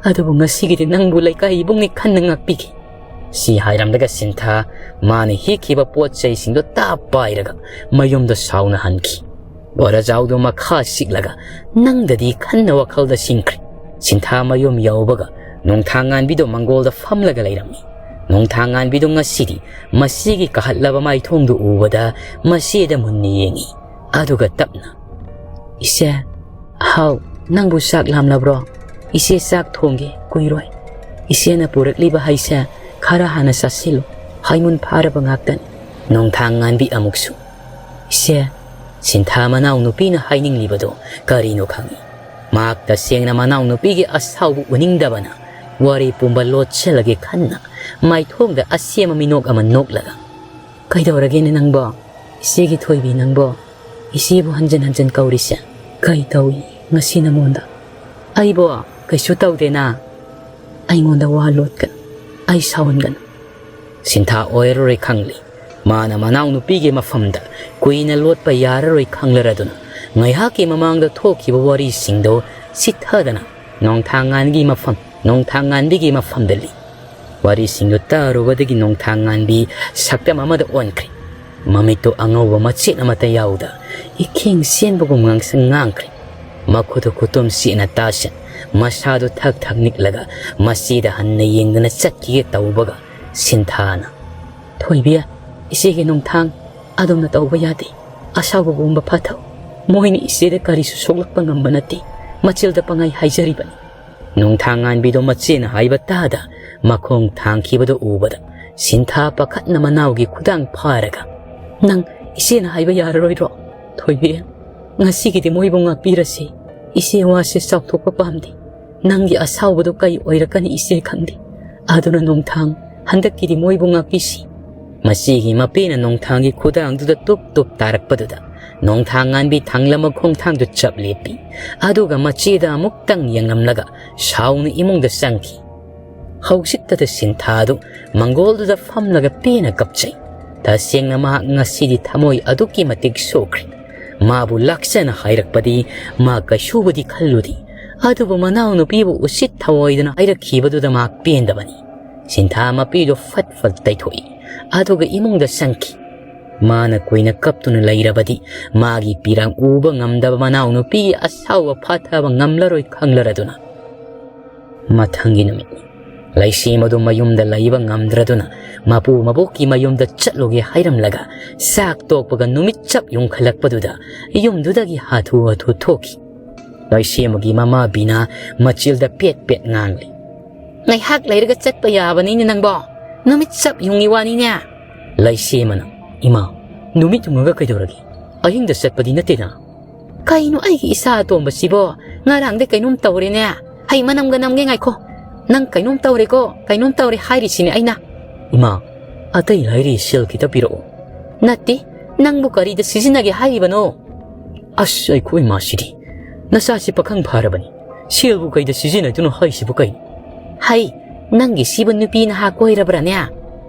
ꯑꯗꯨꯕꯨ ꯉꯁꯤꯒꯤꯗꯤ ꯅꯪꯕꯨ ꯂꯩꯀꯥꯏ ꯏꯕꯨꯡꯅꯤ ꯈꯟꯅ ꯉꯥꯛꯄꯤꯒꯦ꯫" ꯁꯤ ꯍꯥꯏꯔꯝꯂꯒ ꯁꯤꯟꯊꯥ ꯃꯥꯅ ꯍꯦꯛꯈꯤꯕ ꯄꯣꯠ ꯆꯩꯁꯤꯡꯗꯣ ꯇꯥꯞ ꯄꯥꯏꯔꯒ ꯃꯌꯨꯝꯗ ꯁꯥꯎꯅ ꯍꯟꯈꯤ꯫ ꯕꯣꯔꯥꯖꯥꯎꯗꯨ ꯃꯈꯥ ꯁꯤꯛꯂꯒ ꯅꯪꯗꯗꯤ ꯈꯟꯅ ꯋꯥꯈꯜꯗ ꯁꯤꯡꯈ꯭ꯔꯦ꯫ ꯁꯤꯟꯊꯥ ꯃꯌꯨꯝ ꯌꯧꯕꯒ ꯅꯣꯡꯊꯥꯡꯉꯥꯟꯕꯤꯗꯣ ꯃꯪꯒꯣꯜꯗ ꯐꯝꯂꯒ ꯂꯩꯔꯝꯃꯤ꯫ ꯅꯣꯡꯊꯥꯡꯉꯥꯟꯕꯤꯗꯣ ꯉꯁꯤꯗꯤ ꯃꯁꯤꯒꯤ ꯀꯥꯍꯠꯂꯕ ꯃꯥꯏꯊꯣꯡꯗꯨ ꯎꯕꯗ ꯃꯁꯤꯗ ꯃꯨꯟꯅ ꯌꯦꯡꯉꯤ꯫ ꯑꯗꯨꯒ ꯇꯞꯅ, "ꯏꯆꯦ, ꯍꯥꯎ, ꯅꯪꯕꯨ ꯆꯥꯛ ꯂꯥꯝꯂꯕ꯭ꯔꯣ? ꯏꯆꯦ ꯆꯥꯛ ꯊꯣꯡꯒꯦ ꯀꯨꯏꯔꯣꯏ꯫ ꯏꯆꯦꯅ ꯄꯨꯔꯛꯂꯤꯕ ꯍꯩꯁꯦ ꯈꯔ ꯍꯥꯟꯅ ꯆꯥꯁꯤꯜꯂꯨ꯫ ꯍꯩꯃꯨꯟ ꯐꯥꯔꯕ ꯉꯥꯛꯇꯅꯤ꯫" ꯅꯣꯡꯊꯥꯡꯉꯥꯟꯕꯤ ꯑꯃꯨꯛꯁꯨ, "ꯏꯆꯦ꯫" ꯁꯤꯟꯊꯥ ꯃꯅꯥꯎꯅꯨꯄꯤꯅ ꯍꯥꯏꯅꯤꯡꯂꯤꯕꯗꯨ ꯀꯔꯤꯅꯣ ꯈꯪꯏ꯫ ꯃꯍꯥꯛ ꯇꯁꯦꯡꯅ ꯃꯅꯥꯎꯅꯨꯄꯤꯒꯤ ꯑꯁꯥꯎꯕ ꯎꯅꯤꯡꯗꯕꯅ ꯋꯥꯔꯤ ꯄꯨꯝꯕ ꯂꯣꯠꯁꯤꯜꯂꯒꯦ ꯈꯟꯅ ꯃꯥꯏꯊꯣꯡꯗ ꯑꯁꯦꯝꯕ ꯃꯤꯅꯣꯛ ꯑꯃ ꯅꯣꯛꯂꯒ, "ꯀꯩꯗꯧꯔꯒꯦꯅꯦ ꯅꯪꯕꯣ? ꯏꯆꯦꯒꯤ ꯊꯣꯏꯕꯤ ꯅꯪꯕꯣ? ꯏꯆꯦꯕꯨ ꯍꯟꯖꯟ ꯍꯟꯖꯟ ꯀꯧꯔꯤꯁꯦ ꯀꯩ ꯇꯧꯏ ꯉꯁꯤ ꯅꯉꯣꯟꯗ?" "ꯑꯩꯕꯣ ꯀꯩꯁꯨ ꯇꯧꯗꯦꯅ꯫" "ꯑꯩꯉꯣꯟꯗ ꯋꯥ ꯂꯣꯠꯀꯅꯨ, ꯑꯩ ꯁꯥꯎꯍꯟꯒꯅꯨ꯫" ꯁꯤꯟꯊꯥ ꯑꯣꯏꯔꯔꯣꯏ ꯈꯪꯂꯤ꯫ ꯃꯥꯅ ꯃꯅꯥꯎꯅꯨꯄꯤꯒꯤ ꯃꯐꯝꯗ ꯀꯨꯏꯅ ꯂꯣꯠꯄ ꯌꯥꯔꯔꯣꯏ ꯈꯪꯂꯔꯗꯨꯅ ꯉꯥꯏꯍꯥꯛꯀꯤ ꯃꯃꯥꯡꯗ ꯊꯣꯛꯈꯤꯕ ꯋꯥꯔꯤꯁꯤꯡꯗꯣ ꯆꯤꯠꯊꯗꯅ ꯅꯣꯡꯊꯥꯡꯉꯥꯟꯒꯤ ꯃꯐꯝ, ꯅꯣꯡꯊꯥꯡꯉꯥꯟꯕꯤꯒꯤ ꯃꯐꯝꯗ ꯂꯤ꯫ ꯋꯥꯔꯤꯁꯤꯡꯗꯨ ꯇꯥꯔꯨꯕꯗꯒꯤ ꯅꯣꯡꯊꯥꯡꯉꯥꯟꯕꯤ ꯁꯛꯇꯝ ꯑꯃꯗ ꯑꯣꯟꯈ꯭ꯔꯦ꯫ ꯃꯃꯤꯠꯇꯨ ꯑꯉꯧꯕ ꯃꯆꯦꯠ ꯑꯃꯠꯇ ꯌꯥꯎꯗ ꯏꯈꯦꯡ ꯆꯦꯟꯕꯒꯨꯝ ꯉꯥꯡꯁꯪ ꯉꯥꯡꯈ꯭ꯔꯦ꯫ ꯃꯈꯨꯠꯇꯨ ꯈꯨꯇꯨꯝ ꯆꯦꯠꯅ ꯇꯥꯁꯤꯟ, ꯃꯁꯥꯗꯨ ꯊꯛ ꯊꯛ ꯅꯤꯛꯂꯒ ꯃꯆꯦꯗ ꯍꯟꯅ ꯌꯦꯡꯗꯨꯅ ꯆꯠꯈꯤꯒꯦ ꯇꯧꯕꯒ ꯁꯤꯟꯊꯥꯅ, "ꯊꯣꯏꯕꯤ, ꯏꯆꯦꯒꯤ ꯅꯣꯡꯊꯥꯡ ꯑꯗꯨꯝꯅ ꯇꯧꯕ ꯌꯥꯗꯦ꯫ ꯑꯁꯥꯎꯕꯒꯨꯝꯕ ꯐꯥꯊꯧ꯫ ꯃꯣꯏꯅ ꯏꯆꯦꯗ ꯀꯔꯤꯁꯨ ꯁꯣꯛꯂꯛꯄ ꯉꯝꯕ ꯅꯠꯇꯦ꯫ ꯃꯆꯤꯜꯗ ꯄꯪꯍꯥꯏ ꯍꯥꯏꯖꯔꯤꯕꯅꯤ꯫" ꯅꯣꯡꯊꯥꯡꯉꯥꯟꯕꯤꯗꯣ ꯃꯆꯦꯅ ꯍꯥꯏꯕ ꯇꯥꯗ ꯃꯈꯣꯡ ꯊꯥꯡꯈꯤꯕꯗꯨ ꯎꯕꯗ ꯁꯤꯟꯊꯥ ꯄꯥꯈꯠꯅ ꯃꯅꯥꯎꯒꯤ ꯈꯨꯗꯥꯡ ꯐꯥꯔꯒ, "ꯅꯪ ꯏꯆꯦꯅ ꯍꯥꯏꯕ ꯌꯥꯔꯔꯣꯏꯗ꯭ꯔꯣ? ꯊꯣꯏꯕꯤ, ꯉꯁꯤꯒꯤꯗꯤ ꯃꯣꯏꯕꯨ ꯉꯥꯛꯄꯤꯔꯁꯤ꯫ ꯏꯆꯦ ꯋꯥꯁꯦ ꯆꯥꯎꯊꯣꯛꯄ ꯄꯥꯝꯗꯦ꯫ ꯅꯪꯒꯤ ꯑꯁꯥꯎꯕꯗꯨ ꯀꯩ ꯑꯣꯏꯔꯛꯀꯅꯤ ꯏꯆꯦ ꯈꯪꯗꯦ꯫ ꯑꯗꯨꯅ ꯅꯣꯡꯊꯥꯡ, ꯍꯟꯗꯛꯀꯤꯗꯤ ꯃꯣꯏꯕꯨ ꯉꯥꯛꯄꯤꯁꯤ꯫" ꯃꯆꯦꯒꯤ ꯃꯄꯦꯅ ꯅꯣꯡꯊꯥꯡꯒꯤ ꯈꯨꯗꯥꯡꯗꯨꯗ ꯇꯨꯞ ꯇꯨꯞ ꯇꯥꯔꯛꯄꯗꯨꯗ ꯅꯣꯡꯊꯥꯡꯉꯥꯟꯕꯤ ꯊꯥꯡꯂꯝꯕ ꯈꯣꯡꯊꯥꯡꯗꯨ ꯆꯞ ꯂꯦꯞꯄꯤ꯫ ꯑꯗꯨꯒ ꯃꯆꯦꯗ ꯑꯃꯨꯛꯇꯪ ꯌꯦꯡꯂꯝꯂꯒ ꯁꯥꯎꯅ ꯏꯃꯨꯡꯗ ꯆꯪꯈꯤ꯫ ꯍꯧꯖꯤꯛꯇꯗ ꯁꯤꯟꯊꯥꯗꯨ ꯃꯪꯒꯣꯜꯗꯨꯗ ꯐꯝꯂꯒ ꯄꯦꯟꯅ ꯀꯞꯆꯩ꯫ ꯇꯁꯦꯡꯅ ꯃꯍꯥꯛ ꯉꯁꯤꯗꯤ ꯊꯃꯣꯏ ꯑꯗꯨꯛꯀꯤ ꯃꯇꯤꯛ ꯁꯣꯛꯈ꯭ꯔꯦ꯫ ꯃꯥꯕꯨ ꯂꯥꯛꯆꯅ ꯍꯥꯏꯔꯛꯄꯗꯤ ꯃꯥ ꯀꯩꯁꯨꯕꯨꯗꯤ ꯈꯜꯂꯨꯗꯦ꯫ ꯑꯗꯨꯕꯨ ꯃꯅꯥꯎꯅꯨꯄꯤꯕꯨ ꯎꯁꯤꯠ ꯊꯑꯣꯏꯗꯅ ꯍꯥꯏꯔꯛꯈꯤꯕꯗꯨꯗ ꯃꯍꯥꯛ ꯄꯦꯟꯗꯕꯅꯤ꯫ ꯁꯤꯟꯊꯥ ꯃꯄꯤꯗꯨ ꯐꯠ ꯐꯠ ꯇꯩꯊꯣꯛꯏ꯫ ꯑꯗꯨꯒ ꯏꯃꯨꯡꯗ ꯆꯪꯈꯤ꯫ ꯃꯥꯅ ꯀꯨꯏꯅ ꯀꯞꯇꯨꯅ ꯂꯩꯔꯕꯗꯤ ꯃꯥꯒꯤ ꯄꯤꯔꯥꯡ ꯎꯕ ꯉꯝꯗꯕ ꯃꯅꯥꯎꯅꯨꯄꯤꯒꯤ ꯑꯁꯥꯎꯕ ꯐꯥꯊꯕ ꯉꯝꯂꯔꯣꯏ ꯈꯪꯂꯔꯗꯨꯅ꯫ ꯃꯊꯪꯒꯤ ꯅꯨꯃꯤꯠꯅꯤ꯫ ꯂꯩꯁꯦꯝ ꯑꯗꯨ ꯃꯌꯨꯝꯗ ꯂꯩꯕ ꯉꯝꯗ꯭ꯔꯗꯨꯅ ꯃꯄꯨ ꯃꯕꯣꯛꯀꯤ ꯃꯌꯨꯝꯗ ꯆꯠꯂꯨꯒꯦ ꯍꯥꯏꯔꯝꯂꯒ ꯆꯥꯛ ꯇꯣꯛꯄꯒ ꯅꯨꯃꯤꯠ ꯆꯞ ꯌꯨꯡꯈꯠꯂꯛꯄꯗꯨꯗ ꯌꯨꯝꯗꯨꯗꯒꯤ ꯍꯥꯊꯨ ꯍꯥꯊꯨ ꯊꯣꯛꯈꯤ꯫ ꯂꯩꯁꯦꯝꯕꯒꯤ ꯃꯃꯥ ꯕꯤꯅꯥ ꯃꯆꯤꯜꯗ ꯄꯦꯠ ꯄꯦꯠ ꯉꯥꯡꯂꯤ꯫ "ꯉꯥꯏꯍꯥꯛ ꯂꯩꯔꯒ ꯆꯠꯄ ꯌꯥꯕꯅꯤꯅꯦ ꯅꯪꯕꯣ꯫ ꯅꯨꯃꯤꯠ ꯆꯞ ꯌꯨꯡꯉꯤ ꯋꯥꯅꯤꯅꯦ꯫" ꯂꯩꯁꯦꯝꯕꯅ, "ꯏꯃꯥ, ꯅꯨꯃꯤꯠ ꯌꯨꯡꯉꯒ ꯀꯩꯗꯧꯔꯒꯦ? ꯑꯍꯤꯡꯗ ꯆꯠꯄꯗꯤ ꯅꯠꯇꯦꯅ꯫" "ꯀꯩꯅꯣ ꯑꯩꯒꯤ ꯏꯆꯥ ꯑꯇꯣꯝꯕꯁꯤꯕꯣ? ꯉꯔꯥꯡꯗꯤ ꯀꯩꯅꯣꯝ ꯇꯧꯔꯦꯅꯦ꯫ ꯍꯩ ꯃꯅꯝꯒ ꯅꯝꯒꯦ ꯉꯥꯏꯈꯣ꯫ ꯅꯪ ꯀꯩꯅꯣꯝ ꯇꯧꯔꯦꯀꯣ, ꯀꯩꯅꯣꯝ ꯇꯧꯔꯦ ꯍꯥꯏꯔꯤꯁꯤꯅꯦ ꯑꯩꯅ꯫" "ꯏꯃꯥ, ꯑꯇꯩ ꯂꯥꯏꯔꯤ ꯁꯦꯜ ꯈꯤꯇ ꯄꯤꯔꯛꯑꯣ꯫" "ꯅꯠꯇꯦ, ꯅꯪꯕꯨ ꯀꯔꯤꯗ ꯁꯤꯖꯤꯟꯅꯒꯦ ꯍꯥꯏꯔꯤꯕꯅꯣ?" "ꯑꯁ, ꯑꯩꯈꯣꯏ ꯏꯃꯥꯁꯤꯗꯤ꯫ ꯅꯆꯥꯁꯤ ꯄꯥꯈꯪ ꯐꯥꯔꯕꯅꯤ꯫ ꯁꯦꯜꯕꯨ ꯀꯩꯗ ꯁꯤꯖꯤꯟꯅꯗꯣꯏꯅꯣ ꯍꯥꯏꯁꯤꯕꯨ ꯀꯩꯅꯣ?" "ꯍꯩ, ꯅꯪꯒꯤ ꯁꯤꯕꯨ ꯅꯨꯄꯤ ꯅꯍꯥ ꯀꯣꯏꯔꯕ꯭ꯔꯥꯅꯦ?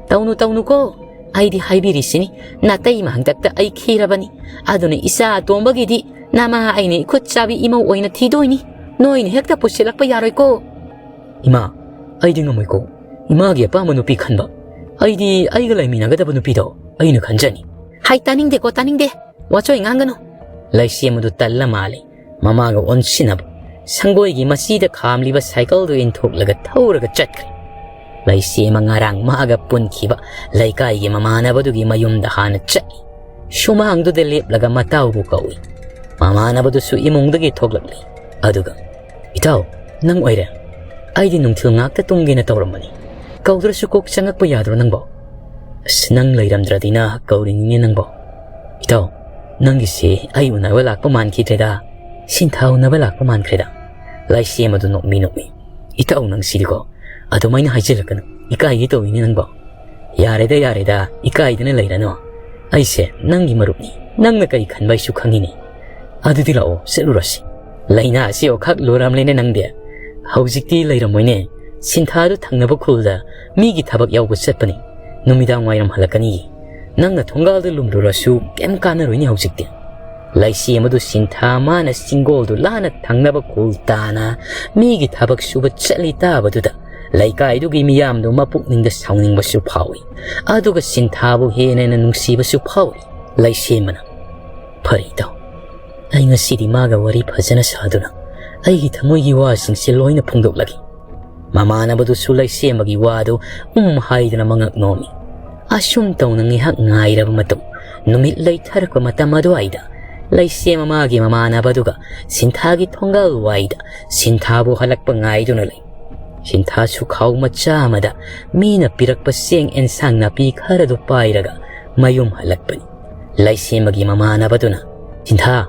ꯇꯧꯅꯨ, ꯇꯧꯅꯨꯀꯣ꯫ ꯑꯩꯗꯤ ꯍꯥꯏꯕꯤꯔꯤꯁꯤꯅꯤ, ꯅꯥꯇꯩꯃ ꯍꯟꯗꯛꯇ ꯑꯩ ꯈꯤꯔꯕꯅꯤ꯫ ꯑꯗꯨꯅ ꯏꯆꯥ ꯑꯇꯣꯝꯕꯒꯤꯗꯤ ꯅꯃꯥ ꯑꯩꯅ ꯏꯈꯨꯠ ꯆꯥꯕꯤ ꯏꯃꯧ ꯑꯣꯏꯅ ꯊꯤꯗꯣꯏꯅꯤ꯫ ꯅꯣꯏꯅ ꯍꯦꯛꯇ ꯄꯨꯁꯤꯜꯂꯛꯄ ꯌꯥꯔꯣꯏꯀꯣ꯫ ꯏꯃꯥ, ꯑꯩꯗꯤ ꯉꯝꯃꯣꯏꯀꯣ꯫ ꯏꯃꯥꯒꯤ ꯑꯄꯥꯝꯕ ꯅꯨꯄꯤ ꯈꯟꯕ꯫ ꯑꯩꯗꯤ ꯑꯩꯒ ꯂꯩꯃꯤꯟꯅꯒꯗꯕ ꯅꯨꯄꯤꯗꯣ ꯑꯩꯅ ꯈꯟꯖꯅꯤ꯫ ꯍꯥꯏ, ꯇꯥꯅꯤꯡꯗꯦꯀꯣ, ꯇꯥꯅꯤꯡꯗꯦ꯫ ꯋꯥꯆꯣꯏ ꯉꯥꯡꯒꯅꯨ꯫ ꯂꯩꯁꯦꯝꯕꯗꯨ ꯇꯜꯂ ꯃꯥꯜꯂꯦ꯫ ꯃꯃꯥꯒ ꯑꯣꯟꯁꯤꯟꯅꯕ꯫ ꯁꯪꯒꯣꯏꯒꯤ ꯃꯆꯤꯗ ꯈꯥꯝꯂꯤꯕ ꯁꯥꯏꯀꯜꯗꯨ ꯏꯟꯊꯣꯛꯂꯒ ꯊꯧꯔꯒ ꯆꯠꯈ꯭ꯔꯦ꯫ ꯂꯩꯁꯦꯝꯕ ꯉꯔꯥꯡ ꯃꯥꯒ ꯄꯨꯟꯈꯤꯕ ꯂꯩꯀꯥꯏꯒꯤ ꯃꯃꯥꯟꯅꯕꯗꯨꯒꯤ ꯃꯌꯨꯝꯗ ꯍꯥꯟꯅ ꯆꯠꯂꯤ꯫ ꯁꯨꯃꯥꯡꯗꯨꯗ ꯂꯦꯞꯂꯒ ꯃꯇꯥꯎꯕꯨ ꯀꯧꯏ꯫ ꯃꯃꯥꯟꯅꯕꯗꯨꯁꯨ ꯏꯃꯨꯡꯗꯒꯤ ꯊꯣꯛꯂꯛꯂꯤ꯫ ꯑꯗꯨꯒ, "ꯏꯇꯥꯎ, ꯅꯪ ꯑꯣꯏꯔꯦ? ꯑꯩꯗꯤ ꯅꯨꯡꯊꯤꯜ ꯉꯥꯛꯇ ꯇꯨꯝꯒꯦꯅ ꯇꯧꯔꯝꯕꯅꯤ꯫ ꯀꯧꯗ꯭ꯔꯁꯨ ꯀꯣꯛ ꯆꯪꯉꯛꯄ ꯌꯥꯗ꯭ꯔꯣ ꯅꯪꯕꯣ? ꯑꯁ, ꯅꯪ ꯂꯩꯔꯝꯗ꯭ꯔꯗꯤꯅ ꯀꯧꯔꯤꯅꯤꯅꯦ ꯅꯪꯕꯣ꯫ ꯏꯇꯥꯎ, ꯅꯪꯒꯤꯁꯦ ꯑꯩ ꯎꯅꯕ ꯂꯥꯛꯄ ꯃꯥꯟꯈꯤꯗ꯭ꯔꯦꯗ꯫ ꯁꯤꯟꯊꯥ ꯎꯅꯕ ꯂꯥꯛꯄ ꯃꯥꯟꯈ꯭ꯔꯦꯗ꯫" ꯂꯩꯁꯦꯝꯕꯗꯨ ꯅꯣꯛꯃꯤ ꯅꯣꯛꯃꯤ꯫ "ꯏꯇꯥꯎ, ꯅꯪ ꯁꯤꯗꯤꯀꯣ꯫ ꯑꯗꯨꯃꯥꯏꯅ ꯍꯥꯏꯖꯤꯜꯂꯛꯀꯅꯨ꯫ ꯏꯀꯥꯏꯒꯦ ꯇꯧꯏꯅꯦ ꯅꯪꯕꯣ꯫" "ꯌꯥꯔꯦꯗ, ꯌꯥꯔꯦꯗ, ꯏꯀꯥꯏꯗꯅ ꯂꯩꯔꯅꯨ꯫ ꯑꯩꯁꯦ ꯅꯪꯒꯤ ꯃꯔꯨꯞꯅꯤ꯫ ꯅꯪꯅ ꯀꯔꯤ ꯈꯟꯕ ꯑꯩꯁꯨ ꯈꯪꯉꯤꯅꯦ꯫ ꯑꯗꯨꯗꯤ ꯂꯥꯛꯑꯣ, ꯆꯠꯂꯨꯔꯁꯤ꯫ ꯂꯥꯏꯅꯥꯁꯤ ꯑꯣꯈꯥꯛ ꯂꯨꯔꯝꯂꯦꯅꯦ ꯅꯪꯗꯤ꯫ ꯍꯧꯖꯤꯛꯇꯤ ꯂꯩꯔꯝꯃꯣꯏꯅꯦ꯫ ꯁꯤꯟꯊꯥꯗꯨ ꯊꯪꯅꯕ ꯈꯨꯜꯗ ꯃꯤꯒꯤ ꯊꯕꯛ ꯌꯥꯎꯕ ꯆꯠꯄꯅꯤ꯫ ꯅꯨꯃꯤꯗꯥꯡ ꯋꯥꯏꯔꯝ ꯍꯜꯂꯛꯀꯅꯤ꯫ ꯅꯪꯅ ꯊꯣꯡꯒꯥꯜꯗ ꯂꯨꯝꯂꯨꯔꯁꯨ ꯀꯩꯝ ꯀꯥꯟꯅꯔꯣꯏꯅꯦ ꯍꯧꯖꯤꯛꯇꯤ꯫" ꯂꯩꯁꯦꯝꯕꯗꯨ ꯁꯤꯟꯊꯥ ꯃꯥꯅ ꯆꯤꯡꯒꯣꯜꯗꯨ ꯂꯥꯟꯅ ꯊꯪꯅꯕ ꯈꯨꯜ ꯇꯥꯅ ꯃꯤꯒꯤ ꯊꯕꯛ ꯁꯨꯕ ꯆꯠꯂꯤ ꯇꯥꯕꯗꯨꯗ ꯂꯩꯀꯥꯏꯗꯨꯒꯤ ꯃꯤꯌꯥꯝꯗꯨ ꯃꯄꯨꯛꯅꯤꯡꯗ ꯁꯥꯎꯅꯤꯡꯕꯁꯨ ꯐꯥꯎꯏ꯫ ꯑꯗꯨꯒ ꯁꯤꯟꯊꯥꯕꯨ ꯍꯦꯟꯅ ꯍꯦꯟꯅ ꯅꯨꯡꯁꯤꯕꯁꯨ ꯐꯥꯎꯏ꯫ ꯂꯩꯁꯦꯝꯕꯅ, "ꯐꯔꯦ ꯏꯇꯥꯎ, ꯑꯩ ꯉꯁꯤꯗꯤ ꯃꯥꯒ ꯋꯥꯔꯤ ꯐꯖꯅ ꯁꯥꯗꯨꯅ ꯑꯩꯒꯤ ꯊꯃꯣꯏꯒꯤ ꯋꯥꯁꯤꯡꯁꯦ ꯂꯣꯏꯅ ꯐꯣꯡꯗꯣꯛꯂꯒꯦ꯫" ꯃꯃꯥꯟꯅꯕꯗꯨꯁꯨ ꯂꯩꯁꯦꯝꯕꯒꯤ ꯋꯥꯗꯨ ꯎꯝ ꯍꯥꯏꯗꯨꯅ ꯃꯉꯛ ꯅꯣꯝꯃꯤ꯫ ꯑꯁꯨꯝ ꯇꯧꯅ ꯉꯥꯏꯍꯥꯛ ꯉꯥꯏꯔꯕ ꯃꯇꯨꯡ, ꯅꯨꯃꯤꯠ ꯂꯩꯊꯔꯛꯄ ꯃꯇꯝ ꯑꯗꯨꯋꯥꯏꯗ ꯂꯩꯁꯦꯝꯕ ꯃꯥꯒꯤ ꯃꯃꯥꯟꯅꯕꯗꯨꯒ ꯁꯤꯟꯊꯥꯒꯤ ꯊꯣꯡꯒꯥꯜ ꯋꯥꯏꯗ ꯁꯤꯟꯊꯥꯕꯨ ꯍꯜꯂꯛꯄ ꯉꯥꯏꯗꯨꯅ ꯂꯩ꯫ ꯁꯤꯟꯊꯥꯁꯨ ꯈꯥꯎ ꯃꯆꯥ ꯑꯃꯗ ꯃꯤꯅ ꯄꯤꯔꯛꯄ ꯆꯦꯡ ꯑꯦꯟꯁꯥꯡ ꯅꯥꯄꯤ ꯈꯔꯗꯨ ꯄꯥꯏꯔꯒ ꯃꯌꯨꯝ ꯍꯜꯂꯛꯄꯅꯤ꯫ ꯂꯩꯁꯦꯝꯕꯒꯤ ꯃꯃꯥꯟꯅꯕꯗꯨꯅ, "ꯁꯤꯟꯊꯥ,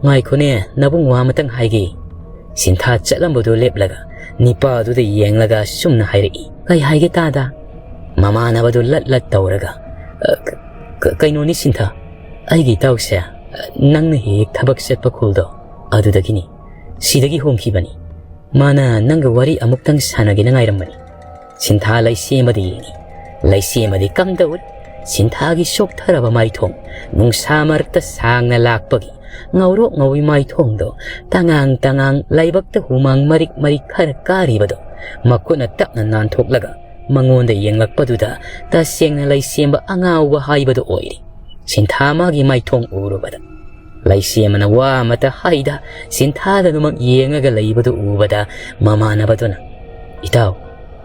ꯉꯥꯏꯈꯣꯅꯦ, ꯅꯕꯨꯡ ꯋꯥ ꯑꯃꯇꯪ ꯍꯥꯏꯒꯦ꯫" ꯁꯤꯟꯊꯥ ꯆꯠꯂꯝꯕꯗꯨ ꯂꯦꯞꯂꯒ ꯅꯤꯄꯥꯗꯨꯗ ꯌꯦꯡꯂꯒ ꯁꯨꯝꯅ ꯍꯥꯏꯔꯛꯏ꯫ "ꯀꯩ ꯍꯥꯏꯒꯦ ꯇꯥꯗ?" ꯃꯃꯥꯟꯅꯕꯗꯨ ꯂꯠ ꯂꯠ ꯇꯧꯔꯒ, "ꯑ, ꯀ-, ꯀ-, ꯀꯩꯅꯣꯅꯤ ꯁꯤꯟꯊꯥ, ꯑꯩꯒꯤ ꯏꯇꯥꯎꯁꯦ, ꯑ, ꯅꯪꯅ ꯍꯦꯛ ꯍꯦꯛ ꯊꯕꯛ ꯆꯠꯄ ꯈꯨꯜꯗꯣ, ꯑꯗꯨꯗꯒꯤꯅꯤ꯫ ꯁꯤꯗꯒꯤ ꯍꯣꯡꯈꯤꯕꯅꯤ꯫ ꯃꯥꯅ ꯅꯪꯒ ꯋꯥꯔꯤ ꯑꯃꯨꯛꯇꯪ ꯁꯥꯟꯅꯒꯦꯅ ꯉꯥꯏꯔꯝꯕꯅꯤ꯫" ꯁꯤꯟꯊꯥ ꯂꯩꯁꯦꯝꯕꯗ ꯌꯦꯡꯉꯤ꯫ ꯂꯩꯁꯦꯝꯕꯗꯤ ꯀꯝꯗꯧꯔꯤ? ꯁꯤꯟꯊꯥꯒꯤ ꯁꯣꯛꯊꯔꯕ ꯃꯥꯏꯊꯣꯡ, ꯅꯨꯡꯁꯥ ꯃꯔꯛꯇ ꯁꯥꯡꯅ ꯂꯥꯛꯄꯒꯤ ꯉꯧꯔꯣꯛ ꯉꯧꯏ ꯃꯥꯏꯊꯣꯡꯗꯣ, ꯇꯉꯥꯡ ꯇꯉꯥꯡ ꯂꯥꯏꯕꯛꯇ ꯍꯨꯃꯥꯡ ꯃꯔꯤꯛ ꯃꯔꯤꯛ ꯈꯔ ꯀꯥꯔꯤꯕꯗꯣ ꯃꯈꯨꯠꯅ ꯇꯞꯅ ꯅꯥꯟꯊꯣꯛꯂꯒ ꯃꯉꯣꯟꯗ ꯌꯦꯡꯂꯛꯄꯗꯨꯗ ꯇꯁꯦꯡꯅ ꯂꯩꯁꯦꯝꯕ ꯑꯉꯥꯎꯕ ꯍꯥꯏꯕꯗꯨ ꯑꯣꯏꯔꯦ꯫ ꯁꯤꯟꯊꯥ ꯃꯥꯒꯤ ꯃꯥꯏꯊꯣꯡ ꯎꯔꯨꯕꯗ ꯂꯩꯁꯦꯝꯕꯅ ꯋꯥ ꯑꯃꯇ ꯍꯥꯏꯗ ꯁꯤꯟꯊꯥꯗ ꯑꯗꯨꯃꯛ ꯌꯦꯡꯉꯒ ꯂꯩꯕꯗꯨ ꯎꯕꯗ ꯃꯃꯥꯟꯅꯕꯗꯨꯅ, "ꯏꯇꯥꯎ,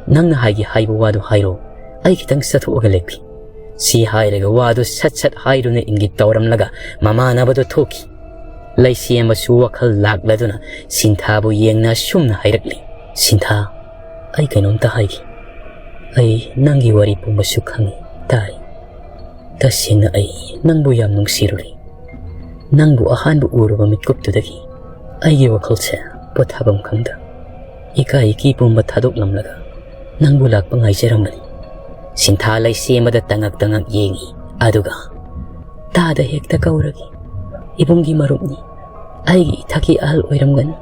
ꯅꯪꯅ ꯍꯥꯏꯒꯦ ꯍꯥꯏꯕ ꯋꯥꯗꯨ ꯍꯥꯏꯔꯣ, ꯑꯩ ꯈꯤꯇꯪ ꯆꯠꯊꯣꯛꯑꯒ ꯂꯦꯞꯈꯤ"꯫ ꯁꯤ ꯍꯥꯏꯔꯒ ꯋꯥꯗꯨ ꯁꯠ ꯁꯠ ꯍꯥꯏꯗꯨꯅ ꯏꯪꯒꯤꯠ ꯇꯧꯔꯝꯂꯒ ꯃꯃꯥꯟꯅꯕꯗꯨ ꯊꯣꯛꯈꯤ꯫ ꯂꯩꯁꯦꯝꯕꯁꯨ ꯋꯥꯈꯜ ꯂꯥꯛꯂꯗꯨꯅ ꯁꯤꯟꯊꯥꯕꯨ ꯌꯦꯡꯅ ꯑꯁꯨꯝꯅ ꯍꯥꯏꯔꯛꯂꯤ, "ꯁꯤꯟꯊꯥ, ꯑꯩ ꯀꯩꯅꯣꯝꯇ ꯍꯥꯏꯒꯦ꯫ ꯑꯩ ꯅꯪꯒꯤ ꯋꯥꯔꯤ ꯄꯨꯝꯕꯁꯨ ꯈꯪꯏ, ꯇꯥꯔꯤ꯫ ꯇꯁꯦꯡꯅ ꯑꯩ ꯅꯪꯕꯨ ꯌꯥꯝ ꯅꯨꯡꯁꯤꯔꯨꯔꯦ꯫ ꯅꯪꯕꯨ ꯑꯍꯥꯟꯕ ꯎꯔꯨꯕ ꯃꯤꯠꯀꯨꯞꯇꯨꯗꯒꯤ ꯑꯩꯒꯤ ꯋꯥꯈꯜꯁꯦ ꯄꯣꯊꯥꯐꯝ ꯈꯪꯗ ꯏꯀꯥꯏ ꯏꯀꯤ ꯄꯨꯝꯕ ꯊꯥꯗꯣꯛꯂꯝꯂꯒ ꯅꯪꯕꯨ ꯂꯥꯛꯄ ꯉꯥꯏꯖꯔꯝꯕꯅꯤ"꯫ ꯁꯤꯟꯊꯥ ꯂꯩꯁꯦꯝꯕꯗ ꯇꯉꯛ ꯇꯉꯛ ꯌꯦꯡꯏ, ꯑꯗꯨꯒ, "ꯇꯥꯗ ꯍꯦꯛꯇ ꯀꯧꯔꯒꯦ꯫ ꯏꯕꯨꯡꯒꯤ ꯃꯔꯨꯞꯅꯤ, ꯑꯩꯒꯤ ꯏꯊꯛꯀꯤ ꯑꯍꯜ ꯑꯣꯏꯔꯝꯒꯅꯤ꯫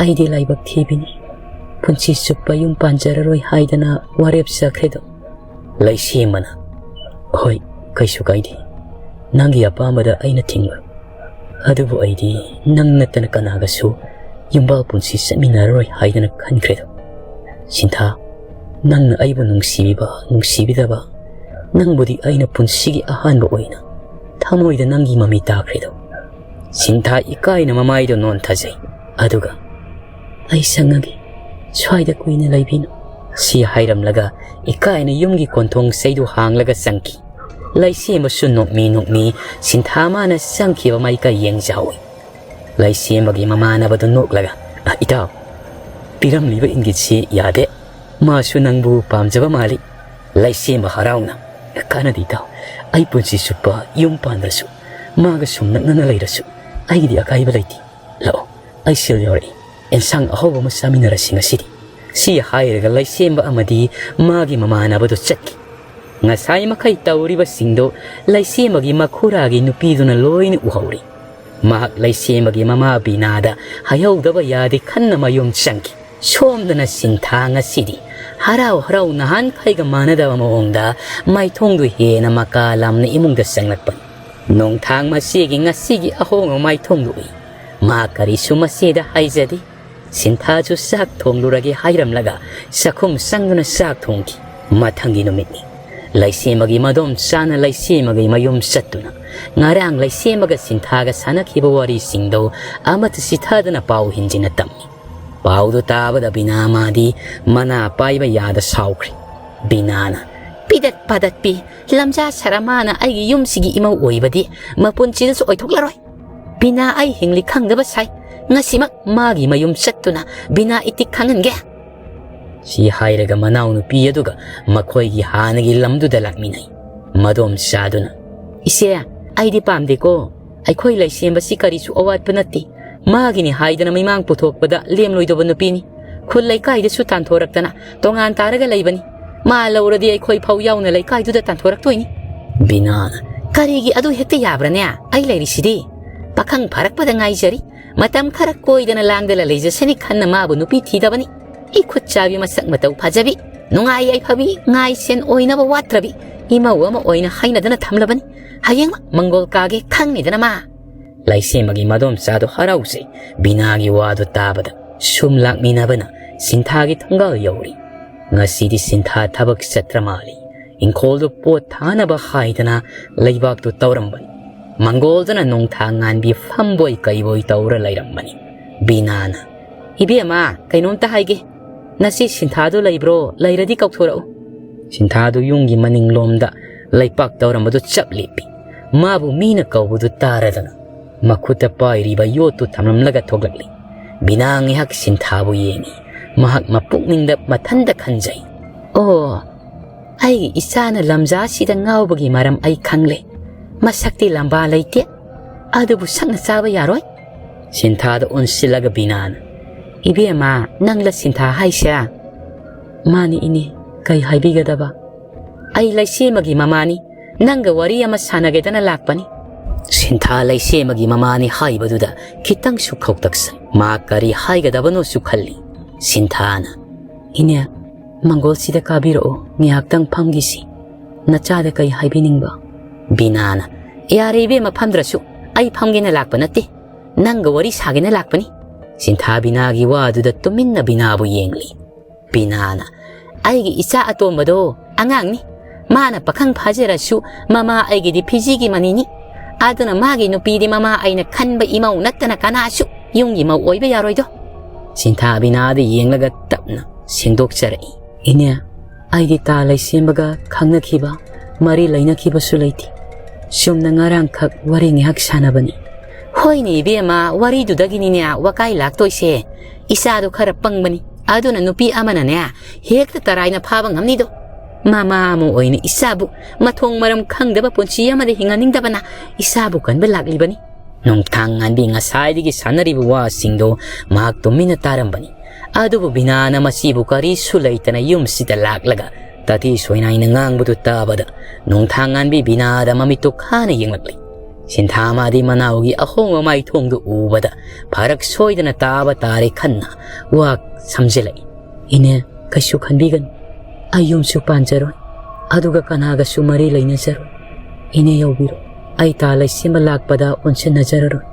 ꯑꯩꯗꯤ ꯂꯥꯏꯕꯛ ꯊꯤꯕꯤꯅꯤ꯫ ꯄꯨꯟꯁꯤ ꯆꯨꯞꯄ ꯌꯨꯝ ꯄꯥꯟꯖꯔꯔꯣꯏ ꯍꯥꯏꯗꯅ ꯋꯥꯔꯦꯞ ꯆꯠꯈ꯭ꯔꯦꯗꯣ"꯫ ꯂꯩꯁꯦꯝꯕꯅ, "ꯍꯣꯏ, ꯀꯩꯁꯨ ꯀꯥꯏꯗꯦ꯫ ꯅꯪꯒꯤ ꯑꯄꯥꯝꯕꯗ ꯑꯩꯅ ꯊꯤꯡꯂꯣꯏ꯫ ꯑꯗꯨꯕꯨ ꯑꯩꯗꯤ ꯅꯪ ꯅꯠꯇꯅ ꯀꯅꯥꯒꯁꯨ ꯌꯨꯝꯕꯥꯜ ꯄꯨꯟꯁꯤ ꯆꯠꯃꯤꯟꯅꯔꯔꯣꯏ ꯍꯥꯏꯗꯅ ꯈꯟꯈ꯭ꯔꯦꯗꯣ꯫ ꯁꯤꯟꯊꯥ, ꯅꯪꯅ ꯑꯩꯕꯨ ꯅꯨꯡꯁꯤꯕꯤꯕ, ꯅꯨꯡꯁꯤꯕꯤꯗꯕ, ꯅꯪꯕꯨꯗꯤ ꯑꯩꯅ ꯄꯨꯟꯁꯤꯒꯤ ꯑꯍꯥꯟꯕ ꯑꯣꯏꯅ ꯊꯃꯣꯏꯗ ꯅꯪꯒꯤ ꯃꯃꯤ ꯇꯥꯈ꯭ꯔꯦꯗꯣ"꯫ ꯁꯤꯟꯊꯥ ꯏꯀꯥꯏꯅ ꯃꯃꯥꯏꯗꯣ ꯅꯣꯟꯊꯖꯩ, ꯑꯗꯨꯒ, "ꯑꯩ ꯁꯪꯉꯒꯦ, ꯁ꯭ꯋꯥꯏꯗ ꯀꯨꯏꯅ ꯂꯩꯕꯤꯅꯨ"꯫ ꯁꯤ ꯍꯥꯏꯔꯝꯂꯒ ꯏꯀꯥꯏꯅ ꯌꯨꯝꯒꯤ ꯀꯣꯟꯊꯣꯡ ꯆꯩꯗꯨ ꯍꯥꯡꯂꯒ ꯆꯪꯈꯤ꯫ ꯂꯩꯁꯦꯝꯕꯁꯨ ꯅꯣꯛꯃꯤ ꯅꯣꯛꯃꯤ ꯁꯤꯟꯊꯥ ꯃꯥꯅ ꯆꯪꯈꯤꯕ ꯃꯥꯏꯀꯩ ꯌꯦꯡꯖꯍꯧꯏ꯫ ꯂꯩꯁꯦꯝꯕꯒꯤ ꯃꯃꯥꯟꯅꯕꯗꯨ ꯅꯣꯛꯂꯒ, "ꯑ, ꯏꯇꯥꯎ, ꯄꯤꯔꯝꯂꯤꯕ ꯏꯪꯒꯤꯠꯁꯤ ꯌꯥꯗꯦ꯫ ꯃꯥꯁꯨ ꯅꯪꯕꯨ ꯄꯥꯝꯖꯕ ꯃꯥꯜꯂꯤ"꯫ ꯂꯩꯁꯦꯝꯕ ꯍꯔꯥꯎꯅ, "ꯀꯥꯟꯅꯗꯦ ꯏꯇꯥꯎ, ꯑꯩ ꯄꯨꯟꯁꯤ ꯆꯨꯞꯄ ꯌꯨꯝ ꯄꯥꯟꯗ꯭ꯔꯁꯨ, ꯃꯥꯒ ꯁꯨꯝ ꯅꯛꯅꯅ ꯂꯩꯔꯁꯨ ꯑꯩꯒꯤꯗꯤ ꯑꯀꯥꯏꯕ ꯂꯩꯇꯦ꯫ ꯂꯥꯛꯑꯣ, ꯑꯩ ꯁꯤꯜ ꯌꯧꯔꯛꯏ, ꯑꯦꯟꯁꯥꯡ ꯑꯍꯥꯎꯕ ꯑꯃ ꯆꯥꯃꯤꯟꯅꯔꯁꯤ ꯉꯁꯤꯗꯤ"꯫ ꯁꯤ ꯍꯥꯏꯔꯒ ꯂꯩꯁꯦꯝꯕ ꯑꯃꯗꯤ ꯃꯥꯒꯤ ꯃꯃꯥꯟꯅꯕꯗꯨ ꯆꯠꯈꯤ꯫ ꯉꯁꯥꯏ ꯃꯈꯩ ꯇꯧꯔꯤꯕꯁꯤꯡꯗꯨ ꯂꯩꯁꯦꯝꯕꯒꯤ ꯃꯈꯨꯔꯥꯒꯤ ꯅꯨꯄꯤꯗꯨꯅ ꯂꯣꯏꯅ ꯎꯍꯧꯔꯤ꯫ ꯃꯍꯥꯛ ꯂꯩꯁꯦꯝꯕꯒꯤ ꯃꯃꯥ ꯕꯤꯅꯥꯗ ꯍꯥꯏꯍꯧꯗꯕ ꯌꯥꯗꯦ ꯈꯟꯅ ꯃꯌꯨꯝ ꯆꯪꯈꯤ꯫ ꯁꯣꯝꯗꯅ ꯁꯤꯟꯊꯥ ꯉꯁꯤꯗꯤ ꯍꯔꯥꯎ ꯍꯔꯥꯎ ꯅꯍꯥꯟꯈꯩꯒ ꯃꯥꯟꯅꯗꯕ ꯃꯑꯣꯡꯗ ꯃꯥꯏꯊꯣꯡꯗꯨ ꯍꯦꯟꯅ ꯃꯀꯥ ꯂꯥꯝꯅ ꯏꯃꯨꯡꯗ ꯆꯪꯂꯛꯄꯅꯤ꯫ ꯅꯣꯡꯊꯥꯡ ꯃꯆꯦꯒꯤ ꯉꯁꯤꯒꯤ ꯑꯍꯣꯡꯕ ꯃꯥꯏꯊꯣꯡꯗꯨ ꯎꯏ꯫ ꯃꯥ ꯀꯔꯤꯁꯨ ꯃꯆꯦꯗ ꯍꯥꯏꯖꯗꯦ꯫ ꯁꯤꯟꯊꯥꯁꯨ ꯆꯥꯛ ꯊꯣꯡꯂꯨꯔꯒꯦ ꯍꯥꯏꯔꯝꯂꯒ ꯆꯥꯛꯈꯨꯝ ꯆꯪꯗꯨꯅ ꯆꯥꯛ ꯊꯣꯡꯈꯤ꯫ ꯃꯊꯪꯒꯤ ꯅꯨꯃꯤꯠꯅꯤ꯫ ꯂꯩꯁꯦꯝꯕꯒꯤ ꯃꯗꯣꯝꯆꯥꯅ ꯂꯩꯁꯦꯝꯕꯒꯤ ꯃꯌꯨꯝ ꯆꯠꯇꯨꯅ ꯉꯔꯥꯡ ꯂꯩꯁꯦꯝꯕꯒ ꯁꯤꯟꯊꯥꯒ ꯁꯥꯟꯅꯈꯤꯕ ꯋꯥꯔꯤꯁꯤꯡꯗꯨ ꯑꯃꯠꯇ ꯆꯤꯊꯗꯅ ꯄꯥꯎ ꯍꯤꯟꯖꯤꯟꯅ ꯇꯝꯃꯤ꯫ ꯄꯥꯎꯗꯨ ꯇꯥꯕꯗ ꯕꯤꯅꯥ ꯃꯥꯗꯤ ꯃꯅꯥ ꯄꯥꯏꯕ ꯌꯥꯗ ꯁꯥꯎꯈ꯭ꯔꯦ꯫ ꯕꯤꯅꯥꯅ, "ꯄꯤꯗꯠ ꯄꯥꯗꯠꯄꯤ, ꯂꯝꯖꯥ ꯁꯔꯃꯥꯅ ꯑꯩꯒꯤ ꯌꯨꯝꯁꯤꯒꯤ ꯏꯃꯧ ꯑꯣꯏꯕꯗꯤ ꯃꯄꯨꯟꯁꯤꯗꯁꯨ ꯑꯣꯏꯊꯣꯛꯂꯔꯣꯏ꯫ ꯕꯤꯅꯥ ꯑꯩ ꯍꯤꯡꯂꯤ ꯈꯪꯗꯕ ꯁꯥꯏ꯫ ꯉꯁꯤꯃꯛ ꯃꯥꯒꯤ ꯃꯌꯨꯝ ꯆꯠꯇꯨꯅ ꯕꯤꯅꯥ ꯏꯇꯤꯛ ꯈꯪꯍꯟꯒꯦ꯫" ꯁꯤ ꯍꯥꯏꯔꯒ ꯃꯅꯥꯎꯅꯨꯄꯤ ꯑꯗꯨꯒ ꯃꯈꯣꯏꯒꯤ ꯍꯥꯟꯅꯒꯤ ꯂꯝꯗꯨꯗ ꯂꯥꯛꯃꯤꯟꯅꯩ꯫ ꯃꯗꯣꯝꯆꯥꯗꯨꯅ, "ꯏꯆꯦ, ꯑꯩꯗꯤ ꯄꯥꯝꯗꯦꯀꯣ꯫ ꯑꯩꯈꯣꯏ ꯂꯩꯁꯦꯝꯕꯁꯤ ꯀꯔꯤꯁꯨ ꯑꯋꯥꯠꯄ ꯅꯠꯇꯦ꯫ ꯃꯥꯒꯤꯅꯤ ꯍꯥꯏꯗꯅ ꯃꯤꯃꯥꯡ ꯄꯨꯊꯣꯛꯄꯗ ꯂꯦꯝꯂꯣꯏꯗꯧꯕ ꯅꯨꯄꯤꯅꯤ꯫ ꯈꯨꯜ ꯂꯩꯀꯥꯏꯗꯁꯨ ꯇꯥꯟꯊꯣꯔꯛꯇꯅ ꯇꯣꯉꯥꯟ ꯇꯥꯔꯒ ꯂꯩꯕꯅꯤ꯫ ꯃꯥ ꯂꯧꯔꯗꯤ ꯑꯩꯈꯣꯏ ꯐꯥꯎ ꯌꯥꯎꯅ ꯂꯩꯀꯥꯏꯗꯨꯗ ꯇꯥꯟꯊꯣꯔꯛꯇꯣꯏꯅꯤ꯫" ꯕꯤꯅꯥꯅ, "ꯀꯔꯤꯒꯤ ꯑꯗꯨ ꯍꯦꯛꯇ ꯌꯥꯕ꯭ꯔꯅꯦ? ꯑꯩ ꯂꯩꯔꯤꯁꯤꯗꯤ꯫ ꯄꯥꯈꯪ ꯐꯥꯔꯛꯄꯗ ꯉꯥꯏꯖꯔꯤ꯫ ꯃꯇꯝ ꯈꯔ ꯀꯣꯏꯗꯅ ꯂꯥꯡꯗꯅ ꯂꯩꯖꯁꯅꯤ ꯈꯟꯅ ꯃꯥꯕꯨ ꯅꯨꯄꯤ ꯊꯤꯗꯕꯅꯤ꯫ ꯏꯈꯨꯠ ꯆꯥꯕꯤ, ꯃꯁꯛ ꯃꯇꯧ ꯐꯖꯕꯤ, ꯅꯨꯡꯉꯥꯏ ꯌꯥꯏꯐꯕꯤ, ꯉꯥꯏ ꯁꯦꯟ ꯑꯣꯏꯅꯕ ꯋꯥꯠꯇ꯭ꯔꯕꯤ ꯏꯃꯧ ꯑꯃ ꯑꯣꯏꯅ ꯍꯥꯏꯅꯗꯅ ꯊꯝꯂꯕꯅꯤ꯫ ꯍꯌꯦꯡꯃꯛ ꯃꯪꯒꯣꯜ ꯀꯥꯒꯦ ꯈꯪꯅꯤꯗꯅ ꯃꯥ꯫" ꯂꯩꯁꯦꯝꯕꯒꯤ ꯃꯗꯣꯝꯆꯥꯗꯣ ꯍꯔꯥꯎꯖꯩ꯫ ꯕꯤꯅꯥꯒꯤ ꯋꯥꯗꯨ ꯇꯥꯕꯗ ꯁꯨꯝ ꯂꯥꯛꯃꯤꯟꯅꯕꯅ ꯁꯤꯟꯊꯥꯒꯤ ꯊꯣꯡꯒꯥꯜ ꯌꯧꯔꯤ꯫ ꯉꯁꯤꯗꯤ ꯁꯤꯟꯊꯥ ꯊꯕꯛ ꯆꯠꯇ꯭ꯔ ꯃꯥꯜꯂꯤ꯫ ꯏꯪꯈꯣꯜꯗꯨ ꯄꯣꯠ ꯊꯥꯅꯕ ꯍꯥꯏꯗꯅ ꯂꯩꯕꯥꯛꯇꯨ ꯇꯧꯔꯝꯕꯅꯤ꯫ ꯃꯪꯒꯣꯜꯗꯅ ꯅꯣꯡꯊꯥ ꯉꯥꯟꯕꯤ ꯐꯝꯕꯣꯏ ꯀꯩꯕꯣꯏ ꯇꯧꯔ ꯂꯩꯔꯝꯕꯅꯤ꯫ ꯕꯤꯅꯥꯅ, "ꯏꯕꯦꯝꯃ, ꯀꯩꯅꯣꯝꯇ ꯍꯥꯏꯒꯦ꯫ ꯅꯆꯦ ꯁꯤꯟꯊꯥꯗꯨ ꯂꯩꯕ꯭ꯔꯣ? ꯂꯩꯔꯗꯤ ꯀꯧꯊꯣꯔꯛꯎ꯫" ꯁꯤꯟꯊꯥꯗꯨ ꯌꯨꯝꯒꯤ ꯃꯅꯤꯡꯂꯣꯝꯗ ꯂꯩꯄꯥꯛ ꯇꯧꯔꯝꯕꯗꯨ ꯆꯞ ꯂꯦꯞꯄꯤ꯫ ꯃꯥꯕꯨ ꯃꯤꯅ ꯀꯧꯕꯗꯨ ꯇꯥꯔꯗꯅ ꯃꯈꯨꯠꯇ ꯄꯥꯏꯔꯤꯕ ꯌꯣꯠꯇꯨ ꯊꯝꯂꯝꯂꯒ ꯊꯣꯛꯂꯛꯂꯤ꯫ ꯕꯤꯅꯥ ꯉꯥꯏꯍꯥꯛ ꯁꯤꯟꯊꯥꯕꯨ ꯌꯦꯡꯉꯤ꯫ ꯃꯍꯥꯛ ꯃꯄꯨꯛꯅꯤꯡꯗ ꯃꯊꯟꯇ ꯈꯟꯖꯩ, "ꯑꯣ, ꯑꯩꯒꯤ ꯏꯆꯥꯅ ꯂꯝꯖꯥꯁꯤꯗ ꯉꯥꯎꯕꯒꯤ ꯃꯔꯝ ꯑꯩ ꯈꯪꯂꯦ꯫ ꯃꯁꯛꯇꯤ ꯂꯝꯕꯥ ꯂꯩꯇꯦ, ꯑꯗꯨꯕꯨ ꯁꯛꯅ ꯆꯥꯕ ꯌꯥꯔꯣꯏ꯫" ꯁꯤꯟꯊꯥꯗ ꯑꯣꯟꯁꯤꯜꯂꯒ ꯕꯤꯅꯥꯅ, "ꯏꯕꯦꯝꯃ, ꯅꯪꯂ ꯁꯤꯟꯊꯥ ꯍꯥꯏꯁꯦ?" "ꯃꯥꯅꯤ ꯏꯅꯦ, ꯀꯩ ꯍꯥꯏꯕꯤꯒꯗꯕ?" "ꯑꯩ ꯂꯩꯁꯦꯝꯕꯒꯤ ꯃꯃꯥꯅꯤ꯫ ꯅꯪꯒ ꯋꯥꯔꯤ ꯑꯃ ꯁꯥꯟꯅꯒꯦꯗꯅ ꯂꯥꯛꯄꯅꯤ꯫" ꯁꯤꯟꯊꯥ ꯂꯩꯁꯦꯝꯕꯒꯤ ꯃꯃꯥꯅꯤ ꯍꯥꯏꯕꯗꯨꯗ ꯈꯤꯇꯪꯁꯨ ꯈꯧꯇꯛ ꯁꯥꯏ꯫ ꯃꯥ ꯀꯔꯤ ꯍꯥꯏꯒꯗꯕꯅꯣꯁꯨ ꯈꯜꯂꯤ꯫ ꯁꯤꯟꯊꯥꯅ, "ꯏꯅꯦ, "ꯃꯪꯒꯣꯜꯁꯤꯗ ꯀꯥꯕꯤꯔꯛꯑꯣ, ꯉꯥꯏꯍꯥꯛꯇꯪ ꯐꯝꯈꯤꯁꯤ꯫ ꯅꯆꯥꯗ ꯀꯩ ꯍꯥꯏꯕꯤꯅꯤꯡꯕ?" ꯕꯤꯅꯥꯅ, "ꯌꯥꯔꯦ ꯏꯕꯦꯝꯃ, ꯐꯝꯗ꯭ꯔꯁꯨ꯫ ꯑꯩ ꯐꯝꯒꯦꯅ ꯂꯥꯛꯄ ꯅꯠꯇꯦ, ꯅꯪꯒ ꯋꯥꯔꯤ ꯁꯥꯒꯦꯅ ꯂꯥꯛꯄꯅꯤ꯫" ꯁꯤꯟꯊꯥ ꯕꯤꯅꯥꯒꯤ ꯋꯥꯗꯨꯗ ꯇꯨꯃꯤꯟꯅ ꯕꯤꯅꯥꯕꯨ ꯌꯦꯡꯂꯤ꯫ ꯕꯤꯅꯥꯅ, "ꯑꯩꯒꯤ ꯏꯆꯥ ꯑꯇꯣꯝꯕꯗꯣ ꯑꯉꯥꯡꯅꯤ꯫ ꯃꯥꯅ ꯄꯥꯈꯪ ꯐꯥꯖꯔꯁꯨ ꯃꯃꯥ ꯑꯩꯒꯤꯗꯤ ꯐꯤꯖꯤꯒꯤ ꯃꯅꯤꯅꯤ꯫ ꯑꯗꯨꯅ ꯃꯥꯒꯤ ꯅꯨꯄꯤꯗꯤ ꯃꯃꯥ ꯑꯩꯅ ꯈꯟꯕ ꯏꯃꯧ ꯅꯠꯇꯅ ꯀꯅꯥꯁꯨ ꯌꯨꯝꯒꯤ ꯃꯧ ꯑꯣꯏꯕ ꯌꯥꯔꯣꯏꯗꯣ꯫" ꯁꯤꯟꯊꯥ ꯕꯤꯅꯥꯗ ꯌꯦꯡꯂꯒ ꯇꯞꯅ ꯁꯦꯡꯗꯣꯛꯆꯔꯛꯏ꯫ "ꯏꯅꯦ, ꯑꯩꯗꯤ ꯇꯥ ꯂꯩꯁꯦꯝꯕꯒ ꯈꯪꯅꯈꯤꯕ, ꯃꯔꯤ ꯂꯩꯅꯈꯤꯕꯁꯨ ꯂꯩꯇꯦ꯫ ꯆꯨꯝꯅ ꯉꯔꯥꯡꯈꯛ ꯋꯥꯔꯤ ꯉꯥꯏꯍꯥꯛ ꯁꯥꯟꯅꯕꯅꯤ꯫" "ꯍꯣꯏꯅꯦ ꯏꯕꯦꯝꯃ, ꯋꯥꯔꯤꯗꯨꯗꯒꯤꯅꯤꯅꯦ ꯋꯥꯀꯥꯏ ꯂꯥꯛꯇꯣꯏꯁꯦ꯫ ꯏꯆꯥꯗꯣ ꯈꯔ ꯄꯪꯕꯅꯤ, ꯑꯗꯨꯅ ꯅꯨꯄꯤ ꯑꯃꯅꯅꯦ ꯍꯦꯛꯇ ꯇꯔꯥꯏꯅ ꯐꯥꯕ ꯉꯝꯅꯤꯗꯣ꯫ ꯃꯃꯥ ꯑꯃ ꯑꯣꯏꯅ ꯏꯆꯥꯕꯨ ꯃꯊꯣꯡ ꯃꯔꯝ ꯈꯪꯗꯕ ꯄꯨꯟꯁꯤ ꯑꯃꯗ ꯍꯤꯡꯍꯟꯅꯤꯡꯗꯕꯅ ꯏꯆꯥꯕꯨ ꯀꯟꯕ ꯂꯥꯛꯂꯤꯕꯅꯤ꯫" ꯅꯣꯡꯊꯥꯡ ꯉꯥꯟꯕꯤ ꯉꯁꯥꯏꯗꯒꯤ ꯁꯥꯟꯅꯔꯤꯕ ꯋꯥꯁꯤꯡꯗꯣ ꯃꯍꯥꯛ ꯇꯨꯃꯤꯟꯅ ꯇꯥꯔꯝꯕꯅꯤ꯫ ꯑꯗꯨꯕꯨ ꯕꯤꯅꯥꯅ ꯃꯁꯤꯕꯨ ꯀꯔꯤꯁꯨ ꯂꯩꯇꯅ ꯌꯨꯝꯁꯤꯗ ꯂꯥꯛꯂꯒ ꯇꯥꯊꯤ ꯁꯣꯏꯅꯥꯏꯅ ꯉꯥꯡꯕꯗꯨ ꯇꯥꯕꯗ ꯅꯣꯡꯊꯥꯡ ꯉꯥꯟꯕꯤ ꯕꯤꯅꯥꯗ ꯃꯃꯤꯠꯇꯨ ꯈꯥꯅ ꯌꯦꯡꯂꯛꯂꯤ꯫ ꯁꯤꯟꯊꯥ ꯃꯥꯗꯤ ꯃꯅꯥꯎꯒꯤ ꯑꯍꯣꯡꯕ ꯃꯥꯏꯊꯣꯡꯗꯨ ꯎꯕꯗ ꯐꯔꯛ ꯁꯣꯏꯗꯅ ꯇꯥꯕ ꯇꯥꯔꯦ ꯈꯟꯅ ꯋꯥ ꯁꯝꯖꯤꯜꯂꯛꯏ꯫ "ꯏꯅꯦ, ꯀꯩꯁꯨ ꯈꯟꯕꯤꯒꯅꯨ꯫ ꯑꯩ ꯌꯨꯝꯁꯨ ꯄꯥꯟꯖꯔꯣꯏ, ꯑꯗꯨꯒ ꯀꯅꯥꯒꯁꯨ ꯃꯔꯤ ꯂꯩꯅꯖꯔꯣꯏ꯫ ꯏꯅꯦ ꯌꯧꯕꯤꯔꯣ, ꯑꯩ ꯇꯥ ꯂꯩꯁꯦꯝꯕ ꯂꯥꯛꯄꯗ ꯑꯣꯟꯁꯤꯟꯅꯖꯔꯔꯣꯏ꯫"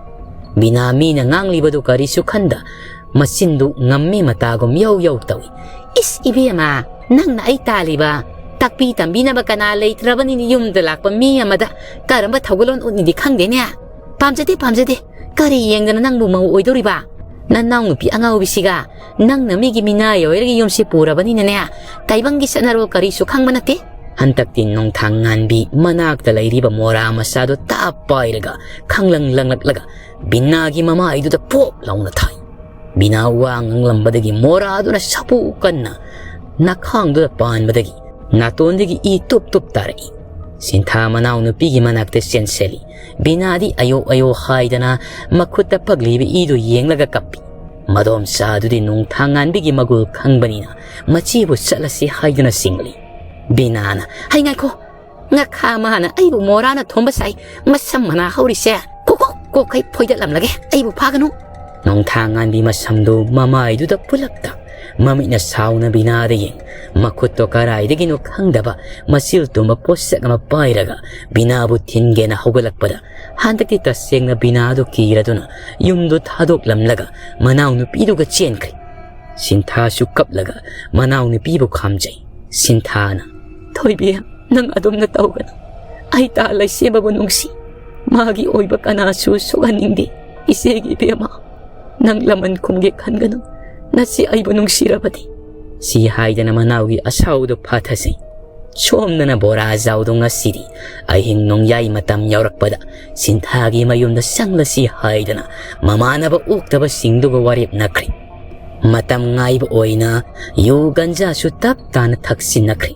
ꯕꯤꯅꯥ ꯃꯤꯅ ꯉꯥꯡꯂꯤꯕꯗꯨ ꯀꯔꯤꯁꯨ ꯈꯟꯗ ꯃꯆꯤꯟꯗꯨ ꯉꯝꯃꯤ ꯃꯇꯥꯒꯨꯝ ꯌꯧ ꯌꯧ ꯇꯧꯏ꯫ "ꯏꯁ ꯏꯕꯦꯝꯃ, ꯅꯪꯅ ꯑꯩ ꯇꯥꯜꯂꯤꯕ? ꯇꯥꯛꯄꯤ ꯇꯝꯕꯤꯅꯕ ꯀꯅꯥ ꯂꯩꯇ꯭ꯔꯕꯅꯤꯅ ꯌꯨꯝꯗ ꯂꯥꯛꯄ ꯃꯤ ꯑꯃꯗ ꯀꯔꯝꯕ ꯊꯧꯒꯜꯂꯣꯟ ꯎꯠꯅꯤꯗꯤ ꯈꯪꯗꯦꯅꯦ꯫ ꯄꯥꯝꯖꯗꯦ, ꯄꯥꯝꯖꯗꯦ꯫ ꯀꯔꯤ ꯌꯦꯡꯗꯅ ꯅꯪꯕꯨ ꯃꯧ ꯑꯣꯏꯗꯧꯔꯤꯕ? ꯅꯅꯥꯎ ꯅꯨꯄꯤ ꯑꯉꯥꯎꯕꯤꯁꯤꯒ ꯅꯪꯅ ꯃꯤꯒꯤ ꯃꯤꯅꯥꯏ ꯑꯣꯏꯔꯒ ꯌꯨꯝꯁꯤ ꯄꯨꯔꯕꯅꯤꯅꯅꯦ, ꯇꯥꯏꯕꯪꯒꯤ ꯆꯠꯅꯔꯣꯜ ꯀꯔꯤꯁꯨ ꯈꯪꯕ ꯅꯠꯇꯦ꯫" ꯍꯟꯗꯛꯇꯤ ꯅꯣꯡꯊꯥꯡ ꯉꯥꯟꯕꯤ ꯃꯅꯥꯛꯇ ꯂꯩꯔꯤꯕ ꯃꯣꯔꯥ ꯃꯆꯥꯗꯨ ꯇꯥꯞ ꯄꯥꯏꯔꯒ ꯈꯪꯂꯪ ꯂꯪꯂꯛꯂꯒ ꯕꯤꯅꯥꯒꯤ ꯃꯃꯥꯏꯗꯨꯗ ꯄꯣꯞ ꯂꯥꯎꯅ ꯊꯥꯏ꯫ ꯕꯤꯅꯥ ꯋꯥ ꯉꯥꯡꯂꯝꯕꯗꯒꯤ ꯃꯣꯔꯥꯗꯨꯅ ꯁꯥꯐꯨ ꯀꯟꯅ ꯅꯈꯥꯡꯗꯨꯗ ꯄꯥꯟꯕꯗꯒꯤ ꯅꯥꯇꯣꯟꯗꯒꯤ ꯏ ꯇꯨꯞ ꯇꯨꯞ ꯇꯥꯔꯛꯏ꯫ ꯁꯤꯟꯊꯥ ꯃꯅꯥꯎ ꯅꯨꯄꯤꯒꯤ ꯃꯅꯥꯛꯇ ꯆꯦꯟꯁꯤꯜꯂꯤ꯫ ꯕꯤꯅꯥꯗꯤ ꯑꯌꯣ ꯑꯌꯣ ꯍꯥꯏꯗꯅ ꯃꯈꯨꯠꯇ ꯄꯛꯂꯤꯕ ꯏꯗꯨ ꯌꯦꯡꯂꯒ ꯀꯞꯄꯤ꯫ ꯃꯗꯣꯝꯆꯥꯗꯨꯗꯤ ꯅꯣꯡꯊꯥꯡ ꯉꯥꯟꯕꯤꯒꯤ ꯃꯒꯨꯜ ꯈꯪꯕꯅꯤꯅ ꯃꯆꯦꯕꯨ ꯆꯠꯂꯁꯤ ꯍꯥꯏꯗꯨꯅ ꯆꯤꯡꯂꯤ꯫ ꯕꯤꯅꯥꯅ, "ꯍꯩ ꯉꯥꯏꯈꯣ, ꯉꯈꯥ ꯃꯥꯅ ꯑꯩꯕꯨ ꯃꯣꯔꯥꯅ ꯊꯣꯝꯕ ꯁꯥꯏ, ꯃꯁꯝ ꯃꯅꯥ ꯍꯧꯔꯤꯁꯦ ꯀꯣꯛ ꯀꯣꯛ ꯀꯣꯛꯈꯩ ꯐꯣꯏꯗꯠꯂꯝꯂꯒꯦ, ꯑꯩꯕꯨ ꯐꯥꯒꯅꯨ꯫" ꯅꯣꯡꯊꯥꯡꯉꯥꯟꯕꯤ ꯃꯁꯝꯗꯨ ꯃꯃꯥꯏꯗꯨꯗ ꯄꯨꯂꯞꯇ, ꯃꯃꯤꯠꯅ ꯁꯥꯎꯅ ꯕꯤꯅꯥꯗ ꯌꯦꯡ, ꯃꯈꯨꯠꯇꯣ ꯀꯔꯥꯏꯗꯒꯤꯅꯣ ꯈꯪꯗꯕ ꯃꯆꯤꯜ ꯇꯨꯝꯕ ꯄꯣꯠꯁꯛ ꯑꯃ ꯄꯥꯏꯔꯒ ꯕꯤꯅꯥꯕꯨ ꯊꯤꯟꯒꯦꯅ ꯍꯧꯒꯠꯂꯛꯄꯗ, ꯍꯟꯗꯛꯇꯤ ꯇꯁꯦꯡꯅ ꯕꯤꯅꯥꯗꯨ ꯀꯤꯔꯗꯨꯅ ꯌꯨꯝꯗꯨ ꯊꯥꯗꯣꯛꯂꯝꯂꯒ ꯃꯅꯥꯎꯅꯨꯄꯤꯗꯨꯒ ꯆꯦꯟꯈ꯭ꯔꯦ꯫ ꯁꯤꯟꯊꯥꯁꯨ ꯀꯞꯂꯒ ꯃꯅꯥꯎꯅꯨꯄꯤꯕꯨ ꯈꯥꯝꯖꯩ꯫ ꯁꯤꯟꯊꯥꯅ, "ꯊꯣꯏꯕꯤ, ꯅꯪ ꯑꯗꯨꯝꯅ ꯇꯧꯒꯅꯨ꯫ ꯑꯩ ꯇꯥ ꯂꯩꯁꯦꯝꯕꯕꯨ ꯅꯨꯡꯁꯤ꯫ ꯃꯥꯒꯤ ꯑꯣꯏꯕ ꯀꯅꯥꯁꯨ ꯁꯣꯛꯍꯟꯅꯤꯡꯗꯦ꯫ ꯏꯆꯦꯒꯤ ꯏꯕꯦꯝꯃ, ꯅꯪ ꯂꯃꯟ ꯈꯨꯝꯒꯦ ꯈꯟꯒꯅꯨ꯫ ꯅꯆꯦ ꯑꯩꯕꯨ ꯅꯨꯡꯁꯤꯔꯕꯗꯤ꯫" ꯁꯤ ꯍꯥꯏꯗꯅ ꯃꯅꯥꯎꯒꯤ ꯑꯁꯥꯎꯗꯨ ꯐꯥꯊꯖꯩ꯫ ꯁꯣꯝꯗꯅ ꯕꯣꯔꯥꯖꯥꯎꯗꯣ ꯉꯁꯤꯗꯤ ꯑꯍꯤꯡ ꯅꯣꯡꯌꯥꯏ ꯃꯇꯝ ꯌꯧꯔꯛꯄꯗ ꯁꯤꯟꯊꯥꯒꯤ ꯃꯌꯨꯝꯗ ꯆꯪꯂꯁꯤ ꯍꯥꯏꯗꯅ ꯃꯃꯥꯟꯅꯕ ꯑꯣꯛꯇꯕꯁꯤꯡꯗꯨꯒ ꯋꯥꯔꯦꯞꯅꯈ꯭ꯔꯦ꯫ ꯃꯇꯝ ꯉꯥꯏꯕ ꯑꯣꯏꯅ ꯌꯨ ꯒꯟꯖꯥꯁꯨ ꯇꯞ ꯇꯥꯅ ꯊꯛꯆꯤꯟꯅꯈ꯭ꯔꯦ꯫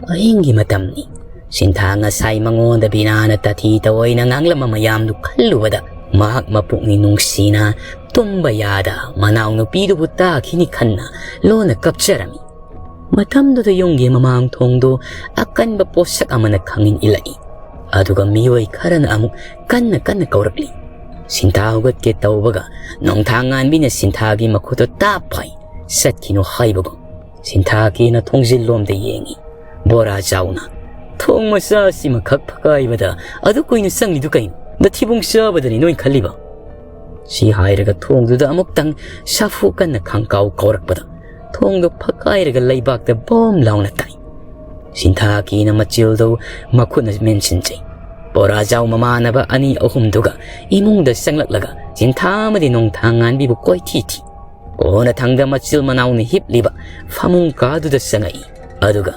ꯑꯍꯤꯡꯒꯤ ꯃꯇꯝꯅꯤ꯫ ꯁꯤꯟꯊꯥ ꯉꯁꯥꯏ ꯃꯉꯣꯟꯗ ꯕꯤꯅꯥꯅ ꯇꯥꯊꯤ ꯇꯑꯣꯏꯅ ꯉꯥꯡꯂꯝꯕ ꯃꯌꯥꯝꯗꯨ ꯈꯜꯂꯨꯕꯗ ꯃꯍꯥꯛ ꯃꯄꯨꯛꯅꯤꯡ ꯅꯨꯡꯁꯤꯅ ꯇꯨꯝꯕ ꯌꯥꯗ ꯃꯅꯥꯎꯅꯨꯄꯤꯗꯨꯕꯨ ꯇꯥꯈꯤꯅꯤ ꯈꯟꯅ ꯂꯣꯟꯅ ꯀꯞꯆꯔꯝꯃꯤ꯫ ꯃꯇꯝꯗꯨꯗ ꯌꯨꯝꯒꯤ ꯃꯃꯥꯡ ꯊꯣꯡꯗꯨ ꯑꯀꯟꯕ ꯄꯣꯠꯁꯛ ꯑꯃꯅ ꯈꯪꯏꯟ ꯏꯜꯂꯛꯏ꯫ ꯑꯗꯨꯒ ꯃꯤꯑꯣꯏ ꯈꯔꯅ ꯑꯃꯨꯛ ꯀꯟꯅ ꯀꯟꯅ ꯀꯧꯔꯛꯂꯤ꯫ ꯁꯤꯟꯊꯥ ꯍꯧꯒꯠꯀꯦ ꯇꯧꯕꯒ ꯅꯣꯡꯊꯥꯡ ꯉꯥꯟꯕꯤꯅ ꯁꯤꯟꯊꯥꯒꯤ ꯃꯈꯨꯠꯇꯨ ꯇꯥꯞ ꯐꯥꯏ꯫ ꯆꯠꯈꯤꯅꯨ ꯍꯥꯏꯕꯒꯨꯝ꯫ ꯁꯤꯟꯊꯥ ꯀꯤꯅ ꯊꯣꯡꯖꯤꯜꯂꯣꯝꯗ ꯌꯦꯡꯏ꯫ ꯕꯣꯔꯥ ꯆꯥꯎꯅ, "ꯊꯣꯡ ꯃꯆꯥ ꯑꯁꯤꯃꯈꯛ ꯐꯛꯀꯥꯏꯕꯗ ꯑꯗꯨ ꯀꯨꯏꯅ ꯆꯪꯂꯤꯗꯨ ꯀꯩꯅꯣ? ꯅꯊꯤꯕꯣꯡ ꯆꯥꯕꯗꯅꯤ ꯅꯣꯏ ꯈꯜꯂꯤꯕ?" ꯁꯤ ꯍꯥꯏꯔꯒ ꯊꯣꯡꯗꯨꯗ ꯑꯃꯨꯛꯇꯪ ꯁꯥꯐꯨ ꯀꯟꯅ ꯈꯪꯀꯥꯎ ꯀꯥꯎꯔꯛꯄꯗ ꯊꯣꯡꯗꯨ ꯐꯛꯀꯥꯏꯔꯒ ꯂꯩꯕꯥꯛꯇ ꯕꯣꯝ ꯂꯥꯎꯅ ꯇꯥꯏ꯫ ꯁꯤꯟꯊꯥ ꯀꯤꯅ ꯃꯆꯤꯜꯗꯨ ꯃꯈꯨꯠꯅ ꯃꯦꯟꯁꯤꯟꯖꯩ꯫ ꯕꯣꯔꯥꯖꯥꯎ ꯃꯃꯥꯟꯅꯕ ꯑꯅꯤ ꯑꯍꯨꯝꯗꯨꯒ ꯏꯃꯨꯡꯗ ꯆꯪꯂꯛꯂꯒ ꯁꯤꯟꯊꯥ ꯑꯃꯗꯤ ꯅꯣꯡꯊꯥꯡ ꯉꯥꯟꯕꯤꯕꯨ ꯀꯣꯏꯊꯤ ꯊꯤ꯫ ꯀꯣꯟꯅꯊꯪꯗ ꯃꯆꯤꯜ ꯃꯅꯥꯎꯅ ꯍꯤꯞꯂꯤꯕ ꯐꯃꯨꯡ ꯀꯥꯗꯨꯗ ꯆꯪꯉꯛꯏ꯫ ꯑꯗꯨꯒ,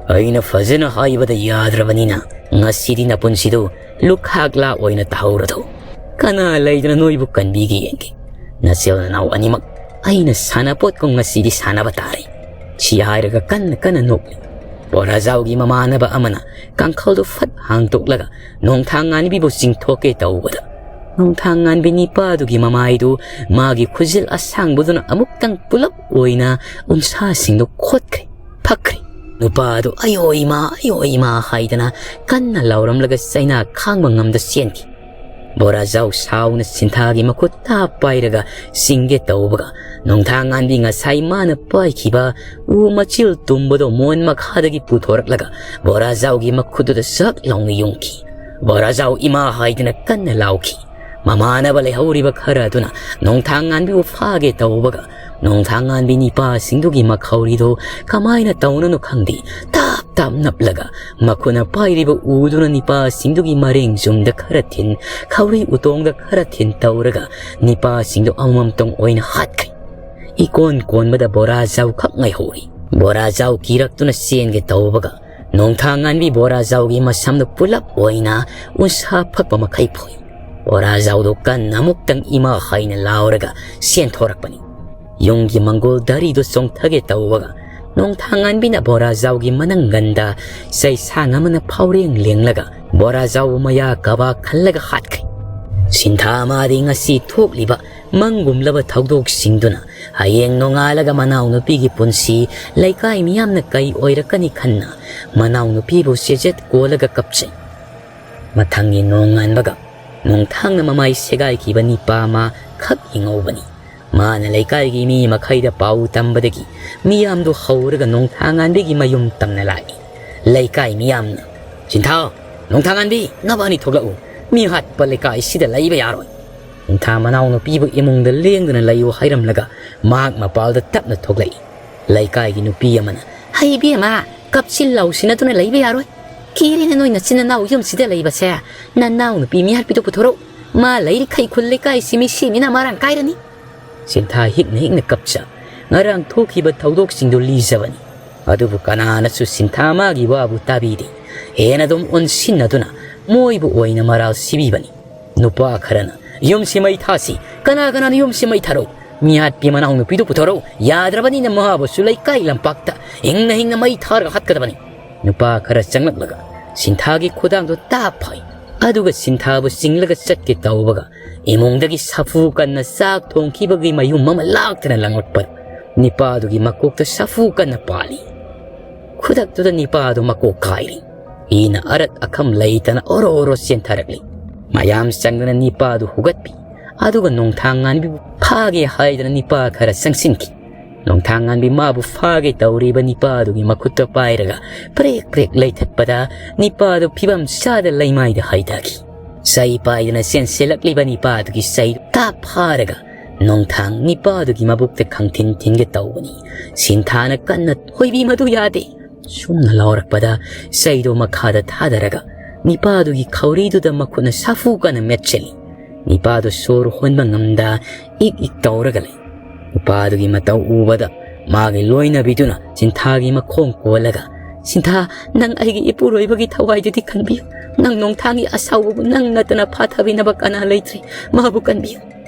"ꯑꯩꯅ ꯐꯖꯅ ꯍꯥꯏꯕꯗ ꯌꯥꯗ꯭ꯔꯕꯅꯤꯅ ꯉꯁꯤꯗꯤ ꯅꯄꯨꯟꯁꯤꯗꯨ ꯂꯨꯈꯥꯛꯂꯥ ꯑꯣꯏꯅ ꯇꯥꯍꯧꯔꯗꯧ꯫ ꯀꯅꯥ ꯂꯩꯗꯅ ꯅꯣꯏꯕꯨ ꯀꯟꯕꯤꯒꯦ ꯌꯦꯡꯒꯦ꯫ ꯅꯆꯤꯜ ꯅꯅꯥꯎ ꯑꯅꯤꯃꯛ ꯑꯩꯅ ꯁꯥꯟꯅꯄꯣꯠꯀꯨꯝ ꯉꯁꯤꯗꯤ ꯁꯥꯟꯅꯕ ꯇꯥꯔꯦ꯫" ꯁꯤ ꯍꯥꯏꯔꯒ ꯀꯟꯅ ꯀꯟꯅ ꯅꯣꯛꯂꯤ꯫ ꯕꯣꯔꯥꯖꯥꯎꯒꯤ ꯃꯃꯥꯟꯅꯕ ꯑꯃꯅ ꯀꯥꯡꯈꯜꯗꯨ ꯐꯠ ꯍꯥꯡꯇꯣꯛꯂꯒ ꯅꯣꯡꯊꯥꯡ ꯉꯥꯟꯕꯤꯕꯨ ꯆꯤꯡꯊꯣꯛꯀꯦ ꯇꯧꯕꯗ, ꯅꯣꯡꯊꯥꯡ ꯉꯥꯟꯕꯤ ꯅꯤꯄꯥꯗꯨꯒꯤ ꯃꯃꯥꯏꯗꯨ ꯃꯥꯒꯤ ꯈꯨꯖꯤꯜ ꯑꯁꯥꯡꯕꯗꯨꯅ ꯑꯃꯨꯛꯇꯪ ꯄꯨꯂꯞ ꯑꯣꯏꯅ ꯎꯟꯁꯥꯁꯤꯡꯗꯨ ꯈꯣꯠꯈ꯭ꯔꯦ, ꯐꯛꯈ꯭ꯔꯦ꯫ ꯅꯨꯄꯥꯗꯨ "ꯑꯌꯣ ꯏꯃꯥ, ꯑꯌꯣ ꯏꯃꯥ" ꯍꯥꯏꯗꯅ ꯀꯟꯅ ꯂꯥꯎꯔꯝꯂꯒ ꯆꯩꯅꯥ ꯈꯥꯡꯕ ꯉꯝꯗ ꯆꯦꯟꯈꯤ꯫ ꯕꯣꯔꯥꯖꯥꯎ ꯁꯥꯎꯅ ꯁꯤꯟꯊꯥꯒꯤ ꯃꯈꯨꯠ ꯇꯥꯞ ꯄꯥꯏꯔꯒ ꯆꯤꯡꯒꯦ ꯇꯧꯕꯒ, ꯅꯣꯡꯊꯥꯡꯉꯥꯟꯕꯤ ꯉꯁꯥꯏ ꯃꯥꯅ ꯄꯥꯏꯈꯤꯕ ꯎ ꯃꯆꯤꯜ ꯇꯨꯝꯕꯗꯣ ꯃꯣꯟ ꯃꯈꯥꯗꯒꯤ ꯄꯨꯊꯣꯔꯛꯂꯒ ꯕꯣꯔꯥꯖꯥꯎꯒꯤ ꯃꯈꯨꯠꯇꯨꯗ ꯁꯛ ꯂꯥꯎꯅ ꯌꯨꯡꯈꯤ꯫ ꯕꯣꯔꯥꯖꯥꯎ ꯏꯃꯥ ꯍꯥꯏꯗꯨꯅ ꯀꯟꯅ ꯂꯥꯎꯈꯤ꯫ ꯃꯃꯥꯟꯅꯕ ꯂꯩꯍꯧꯔꯤꯕ ꯈꯔ ꯑꯗꯨꯅ ꯅꯣꯡꯊꯥꯡꯉꯥꯟꯕꯤꯕꯨ ꯐꯥꯒꯦ ꯇꯧꯕꯒ, ꯅꯣꯡꯊꯥꯡꯉꯥꯟꯕꯤ ꯅꯤꯄꯥꯁꯤꯡꯗꯨꯒꯤ ꯃꯈꯧꯔꯤꯗꯨ ꯀꯃꯥꯏꯅ ꯇꯧꯅꯅꯣ ꯈꯪꯗꯦ, ꯇꯥꯞ ꯇꯥꯞ ꯅꯞꯂꯒ ꯃꯈꯨꯠꯅ ꯄꯥꯏꯔꯤꯕ ꯎꯗꯨꯅ ꯅꯤꯄꯥꯁꯤꯡꯗꯨꯒꯤ ꯃꯔꯦꯡ ꯆꯨꯝꯗ ꯈꯔ ꯊꯤꯟ, ꯈꯧꯔꯤ ꯎꯇꯣꯡꯗ ꯈꯔ ꯊꯤꯟ ꯇꯧꯔꯒ ꯅꯤꯄꯥꯁꯤꯡꯗꯨ ꯑꯃꯃꯝꯇꯪ ꯑꯣꯏꯅ ꯍꯥꯠꯈ꯭ꯔꯦ꯫ ꯏꯀꯣꯟ ꯀꯣꯟꯕꯗ ꯕꯣꯔꯥꯖꯥꯎ ꯈꯛ ꯉꯥꯏꯍꯧꯔꯤ꯫ ꯕꯣꯔꯥꯖꯥꯎ ꯀꯤꯔꯛꯇꯨꯅ ꯆꯦꯟꯒꯦ ꯇꯧꯕꯒ, ꯅꯣꯡꯊꯥꯡꯉꯥꯟꯕꯤ ꯕꯣꯔꯥꯖꯥꯎꯒꯤ ꯃꯁꯝꯗꯨ ꯄꯨꯂꯞ ꯑꯣꯏꯅ ꯎꯟꯁꯥ ꯐꯛꯄ ꯃꯈꯩ ꯐꯣꯏ꯫ ꯕꯣꯔꯥꯖꯥꯎꯗꯨ ꯀꯟꯅ ꯑꯃꯨꯛꯇꯪ ꯏꯃꯥ ꯍꯥꯏꯅ ꯂꯥꯎꯔꯒ ꯆꯦꯟꯊꯣꯔꯛꯄꯅꯤ꯫ ꯌꯨꯝꯒꯤ ꯃꯪꯒꯣꯜ ꯗꯥꯔꯤꯗꯨ ꯆꯣꯡꯊꯒꯦ ꯇꯧꯕꯒ, ꯅꯣꯡꯊꯥꯡꯉꯥꯟꯕꯤꯅ ꯕꯣꯔꯥꯖꯥꯎꯒꯤ ꯃꯅꯪꯒꯟꯗ ꯆꯩꯁꯥꯡ ꯑꯃꯅ ꯐꯥꯎꯔꯦꯡ ꯂꯦꯡꯂꯒ ꯕꯣꯔꯥꯖꯥꯎꯕꯨ ꯃꯌꯥ ꯀꯕꯥꯛ ꯈꯜꯂꯒ ꯍꯥꯠꯈ꯭ꯔꯦ꯫ ꯁꯤꯟꯊꯥ ꯃꯥꯗꯤ ꯉꯁꯤ ꯊꯣꯛꯂꯤꯕ ꯃꯪꯒꯨꯝꯂꯕ ꯊꯧꯗꯣꯛꯁꯤꯡꯗꯨꯅ ꯍꯌꯦꯡ ꯅꯣꯡꯉꯥꯜꯂꯒ ꯃꯅꯥꯎꯅꯨꯄꯤꯒꯤ ꯄꯨꯟꯁꯤ ꯂꯩꯀꯥꯏ ꯃꯤꯌꯥꯝꯅ ꯀꯩ ꯑꯣꯏꯔꯛꯀꯅꯤ ꯈꯟꯅ ꯃꯅꯥꯎꯅꯨꯄꯤꯕꯨ ꯆꯦꯖꯦꯠ ꯀꯣꯜꯂꯒ ꯀꯞꯆꯩ꯫ ꯃꯊꯪꯒꯤ ꯅꯣꯡꯉꯥꯟꯕꯒ ꯅꯣꯡꯊꯥꯡꯅ ꯃꯃꯥꯏ ꯁꯦꯒꯥꯏꯈꯤꯕ ꯅꯤꯄꯥ ꯑꯃ ꯈꯛ ꯌꯦꯡꯍꯧꯕꯅꯤ꯫ ꯃꯥꯅ ꯂꯩꯀꯥꯏꯒꯤ ꯃꯤ ꯃꯈꯩꯗ ꯄꯥꯎ ꯇꯝꯕꯗꯒꯤ ꯃꯤꯌꯥꯝꯗꯨ ꯍꯧꯔꯒ ꯅꯣꯡꯊꯥꯉꯥꯟꯕꯤꯒꯤ ꯃꯌꯨꯝ ꯇꯝꯅ ꯂꯥꯛꯏ꯫ ꯂꯩꯀꯥꯏ ꯃꯤꯌꯥꯝꯅ, "ꯁꯤꯟꯊꯥ, ꯅꯣꯡꯊꯥꯉꯥꯟꯕꯤ, ꯅꯕꯥꯅꯤ ꯊꯣꯛꯂꯛꯎ꯫ ꯃꯤ ꯍꯥꯠꯄ ꯂꯩꯀꯥꯏꯁꯤꯗ ꯂꯩꯕ ꯌꯥꯔꯣꯏ꯫" ꯁꯤꯟꯊꯥ ꯃꯅꯥꯎꯅꯨꯄꯤꯕꯨ ꯏꯃꯨꯡꯗ ꯂꯦꯡꯗꯨꯅ ꯂꯩꯌꯨ ꯍꯥꯏꯔꯝꯂꯒ ꯃꯍꯥꯛ ꯃꯄꯥꯜꯗ ꯇꯞꯅ ꯊꯣꯛꯂꯛꯏ꯫ ꯂꯩꯀꯥꯏꯒꯤ ꯅꯨꯄꯤ ꯑꯃꯅ, "ꯍꯩ ꯏꯕꯦꯝꯃ, ꯀꯞꯁꯤꯟ ꯂꯥꯎꯁꯤꯟꯅꯗꯨꯅ ꯂꯩꯕ ꯌꯥꯔꯣꯏ꯫ ꯀꯤꯔꯦꯅꯦ ꯅꯣꯏ ꯅꯆꯤꯟ ꯅꯅꯥꯎ ꯌꯨꯝꯁꯤꯗ ꯂꯩꯕꯁꯦ꯫ ꯅꯅꯥꯎ ꯅꯨꯄꯤ ꯃꯤꯍꯥꯠꯄꯤꯗꯣ ꯄꯨꯊꯣꯔꯛꯎ꯫ ꯃꯥ ꯂꯩꯔꯤꯈꯩ ꯈꯨꯜ ꯂꯩꯀꯥꯏꯁꯤ ꯃꯤꯁꯤꯃꯤꯅ ꯃꯔꯥꯡ ꯀꯥꯏꯔꯅꯤ꯫" ꯁꯤꯟꯊꯥ ꯍꯤꯛꯅ ꯍꯤꯛꯅ ꯀꯞꯆ ꯉꯔꯥꯡ ꯊꯣꯛꯈꯤꯕ ꯊꯧꯗꯣꯛꯁꯤꯡꯗꯨ ꯂꯤꯖꯕꯅꯤ꯫ ꯑꯗꯨꯕꯨ ꯀꯅꯥꯅꯁꯨ ꯁꯤꯟꯊꯥ ꯃꯥꯒꯤ ꯋꯥꯕꯨ ꯇꯥꯕꯤꯗꯦ꯫ ꯍꯦꯟꯅ ꯑꯗꯨꯝ ꯑꯣꯟꯁꯤꯟꯅꯗꯨꯅ ꯃꯣꯏꯕꯨ ꯑꯣꯏꯅ ꯃꯔꯥꯜ ꯁꯤꯕꯤꯕꯅꯤ꯫ ꯅꯨꯄꯥ ꯈꯔꯅ, "ꯌꯨꯝꯁꯤ ꯃꯩ ꯊꯥꯁꯤ, ꯀꯅꯥ ꯀꯅꯥꯅ ꯌꯨꯝꯁꯤ ꯃꯩ ꯊꯥꯔꯛꯎ, ꯃꯤꯍꯥꯠꯄꯤ ꯃꯅꯥꯎ ꯅꯨꯄꯤꯗꯨ ꯄꯨꯊꯣꯔꯛꯎ, ꯌꯥꯗ꯭ꯔꯕꯅꯤꯅ ꯃꯍꯥꯕꯨꯁꯨ ꯂꯩꯀꯥꯏ ꯂꯝꯄꯥꯛꯇ ꯍꯤꯡꯅ ꯍꯤꯡꯅ ꯃꯩ ꯊꯥꯔꯒ ꯍꯥꯠꯀꯗꯕꯅꯤ꯫" ꯅꯨꯄꯥ ꯈꯔ ꯆꯪꯂꯛꯂꯒ ꯁꯤꯟꯊꯥꯒꯤ ꯈꯨꯗꯥꯡꯗꯨ ꯇꯥꯞ ꯐꯥꯏ꯫ ꯑꯗꯨꯒ ꯁꯤꯟꯊꯥꯕꯨ ꯆꯤꯡꯂꯒ ꯆꯠꯀꯦ ꯇꯧꯕꯒ ꯏꯃꯨꯡꯗꯒꯤ ꯁꯥꯐꯨ ꯀꯟꯅ ꯆꯥꯛ ꯊꯣꯡꯈꯤꯕꯒꯤ ꯃꯌꯨꯝ ꯑꯃ ꯂꯥꯛꯇꯅ ꯂꯪꯂꯛꯄ ꯅꯤꯄꯥꯗꯨꯒꯤ ꯃꯀꯣꯛꯇ ꯁꯥꯐꯨ ꯀꯟꯅ ꯄꯥꯜꯂꯤ꯫ ꯈꯨꯗꯛꯇꯨꯗ ꯅꯤꯄꯥꯗꯨ ꯃꯀꯣꯛ ꯀꯥꯏꯔꯤ꯫ ꯏꯅ ꯑꯔꯠ ꯑꯈꯝ ꯂꯩꯇꯅ ꯑꯣꯔꯣ ꯑꯣꯔꯣ ꯆꯦꯟꯊꯔꯛꯂꯤ꯫ ꯃꯌꯥꯝ ꯆꯪꯗꯨꯅ ꯅꯤꯄꯥꯗꯨ ꯍꯨꯒꯠꯄꯤ꯫ ꯑꯗꯨꯒ ꯅꯣꯡꯊꯥꯡ ꯉꯥꯟꯕꯤꯕꯨ ꯐꯥꯒꯦ ꯍꯥꯏꯗꯅ ꯅꯤꯄꯥ ꯈꯔ ꯆꯪꯁꯤꯟꯈꯤ꯫ ꯅꯣꯡꯊꯥꯡ ꯉꯥꯟꯕꯤ ꯃꯥꯕꯨ ꯐꯥꯒꯦ ꯇꯧꯔꯤꯕ ꯅꯤꯄꯥꯗꯨꯒꯤ ꯃꯈꯨꯠꯇ ꯄꯥꯏꯔꯒ ꯄ꯭ꯔꯦꯛ ꯄ꯭ꯔꯦꯛ ꯂꯩꯊꯠꯄꯗ ꯅꯤꯄꯥꯗꯨ ꯐꯤꯕꯝ ꯆꯥꯗ ꯂꯩꯃꯥꯏꯗ ꯍꯩꯊꯈꯤ꯫ ꯆꯩ ꯄꯥꯏꯗꯨꯅ ꯆꯦꯟꯁꯤꯜꯂꯛꯂꯤꯕ ꯅꯤꯄꯥꯗꯨꯒꯤ ꯆꯩ ꯇꯥꯞ ꯐꯥꯔꯒ ꯅꯣꯡꯊꯥꯡ ꯅꯤꯄꯥꯗꯨꯒꯤ ꯃꯕꯨꯛꯇ ꯈꯪꯊꯤꯟ ꯊꯤꯟꯒꯦ ꯇꯧꯕꯅꯤ꯫ ꯁꯤꯟꯊꯥꯅ ꯀꯟꯅ, "ꯍꯣꯏꯕꯤ, ꯃꯗꯨ ꯌꯥꯗꯦ!" ꯁꯨꯝꯅ ꯂꯥꯎꯔꯛꯄꯗ ꯆꯩꯗꯨ ꯃꯈꯥꯗ ꯊꯥꯗꯔꯒ ꯅꯤꯄꯥꯗꯨꯒꯤ ꯈꯧꯔꯤꯗꯨꯗ ꯃꯈꯨꯠꯅ ꯁꯥꯐꯨ ꯀꯟꯅ ꯃꯦꯠꯁꯤꯜꯂꯤ꯫ ꯅꯤꯄꯥꯗꯨ ꯁꯣꯔ ꯍꯣꯟꯕ ꯉꯝꯗ ꯏꯛ ꯏꯛ ꯇꯧꯔꯒ ꯂꯩ꯫ ꯅꯤꯄꯥꯗꯨꯒꯤ ꯃꯇꯧ ꯎꯕꯗ ꯃꯥꯒꯤ ꯂꯣꯏꯅꯕꯤꯗꯨꯅ ꯁꯤꯟꯊꯥꯒꯤ ꯃꯈꯣꯡ ꯀꯣꯜꯂꯒ, "ꯁꯤꯟꯊꯥ, ꯅꯪ ꯑꯩꯒꯤ ꯏꯄꯨꯔꯣꯏꯕꯒꯤ ꯊꯋꯥꯏꯗꯨꯗꯤ ꯀꯟꯕꯤꯌꯨ꯫ ꯅꯪ ꯅꯣꯡꯊꯥꯡꯒꯤ ꯑꯁꯥꯎꯕꯕꯨ ꯅꯪ ꯅꯠꯇꯅ ꯐꯥꯊꯕꯤꯅꯕ ꯀꯅꯥ ꯂꯩꯇ꯭ꯔꯤ꯫ ꯃꯥꯕꯨ ꯀꯟꯕꯤꯌꯨ꯫"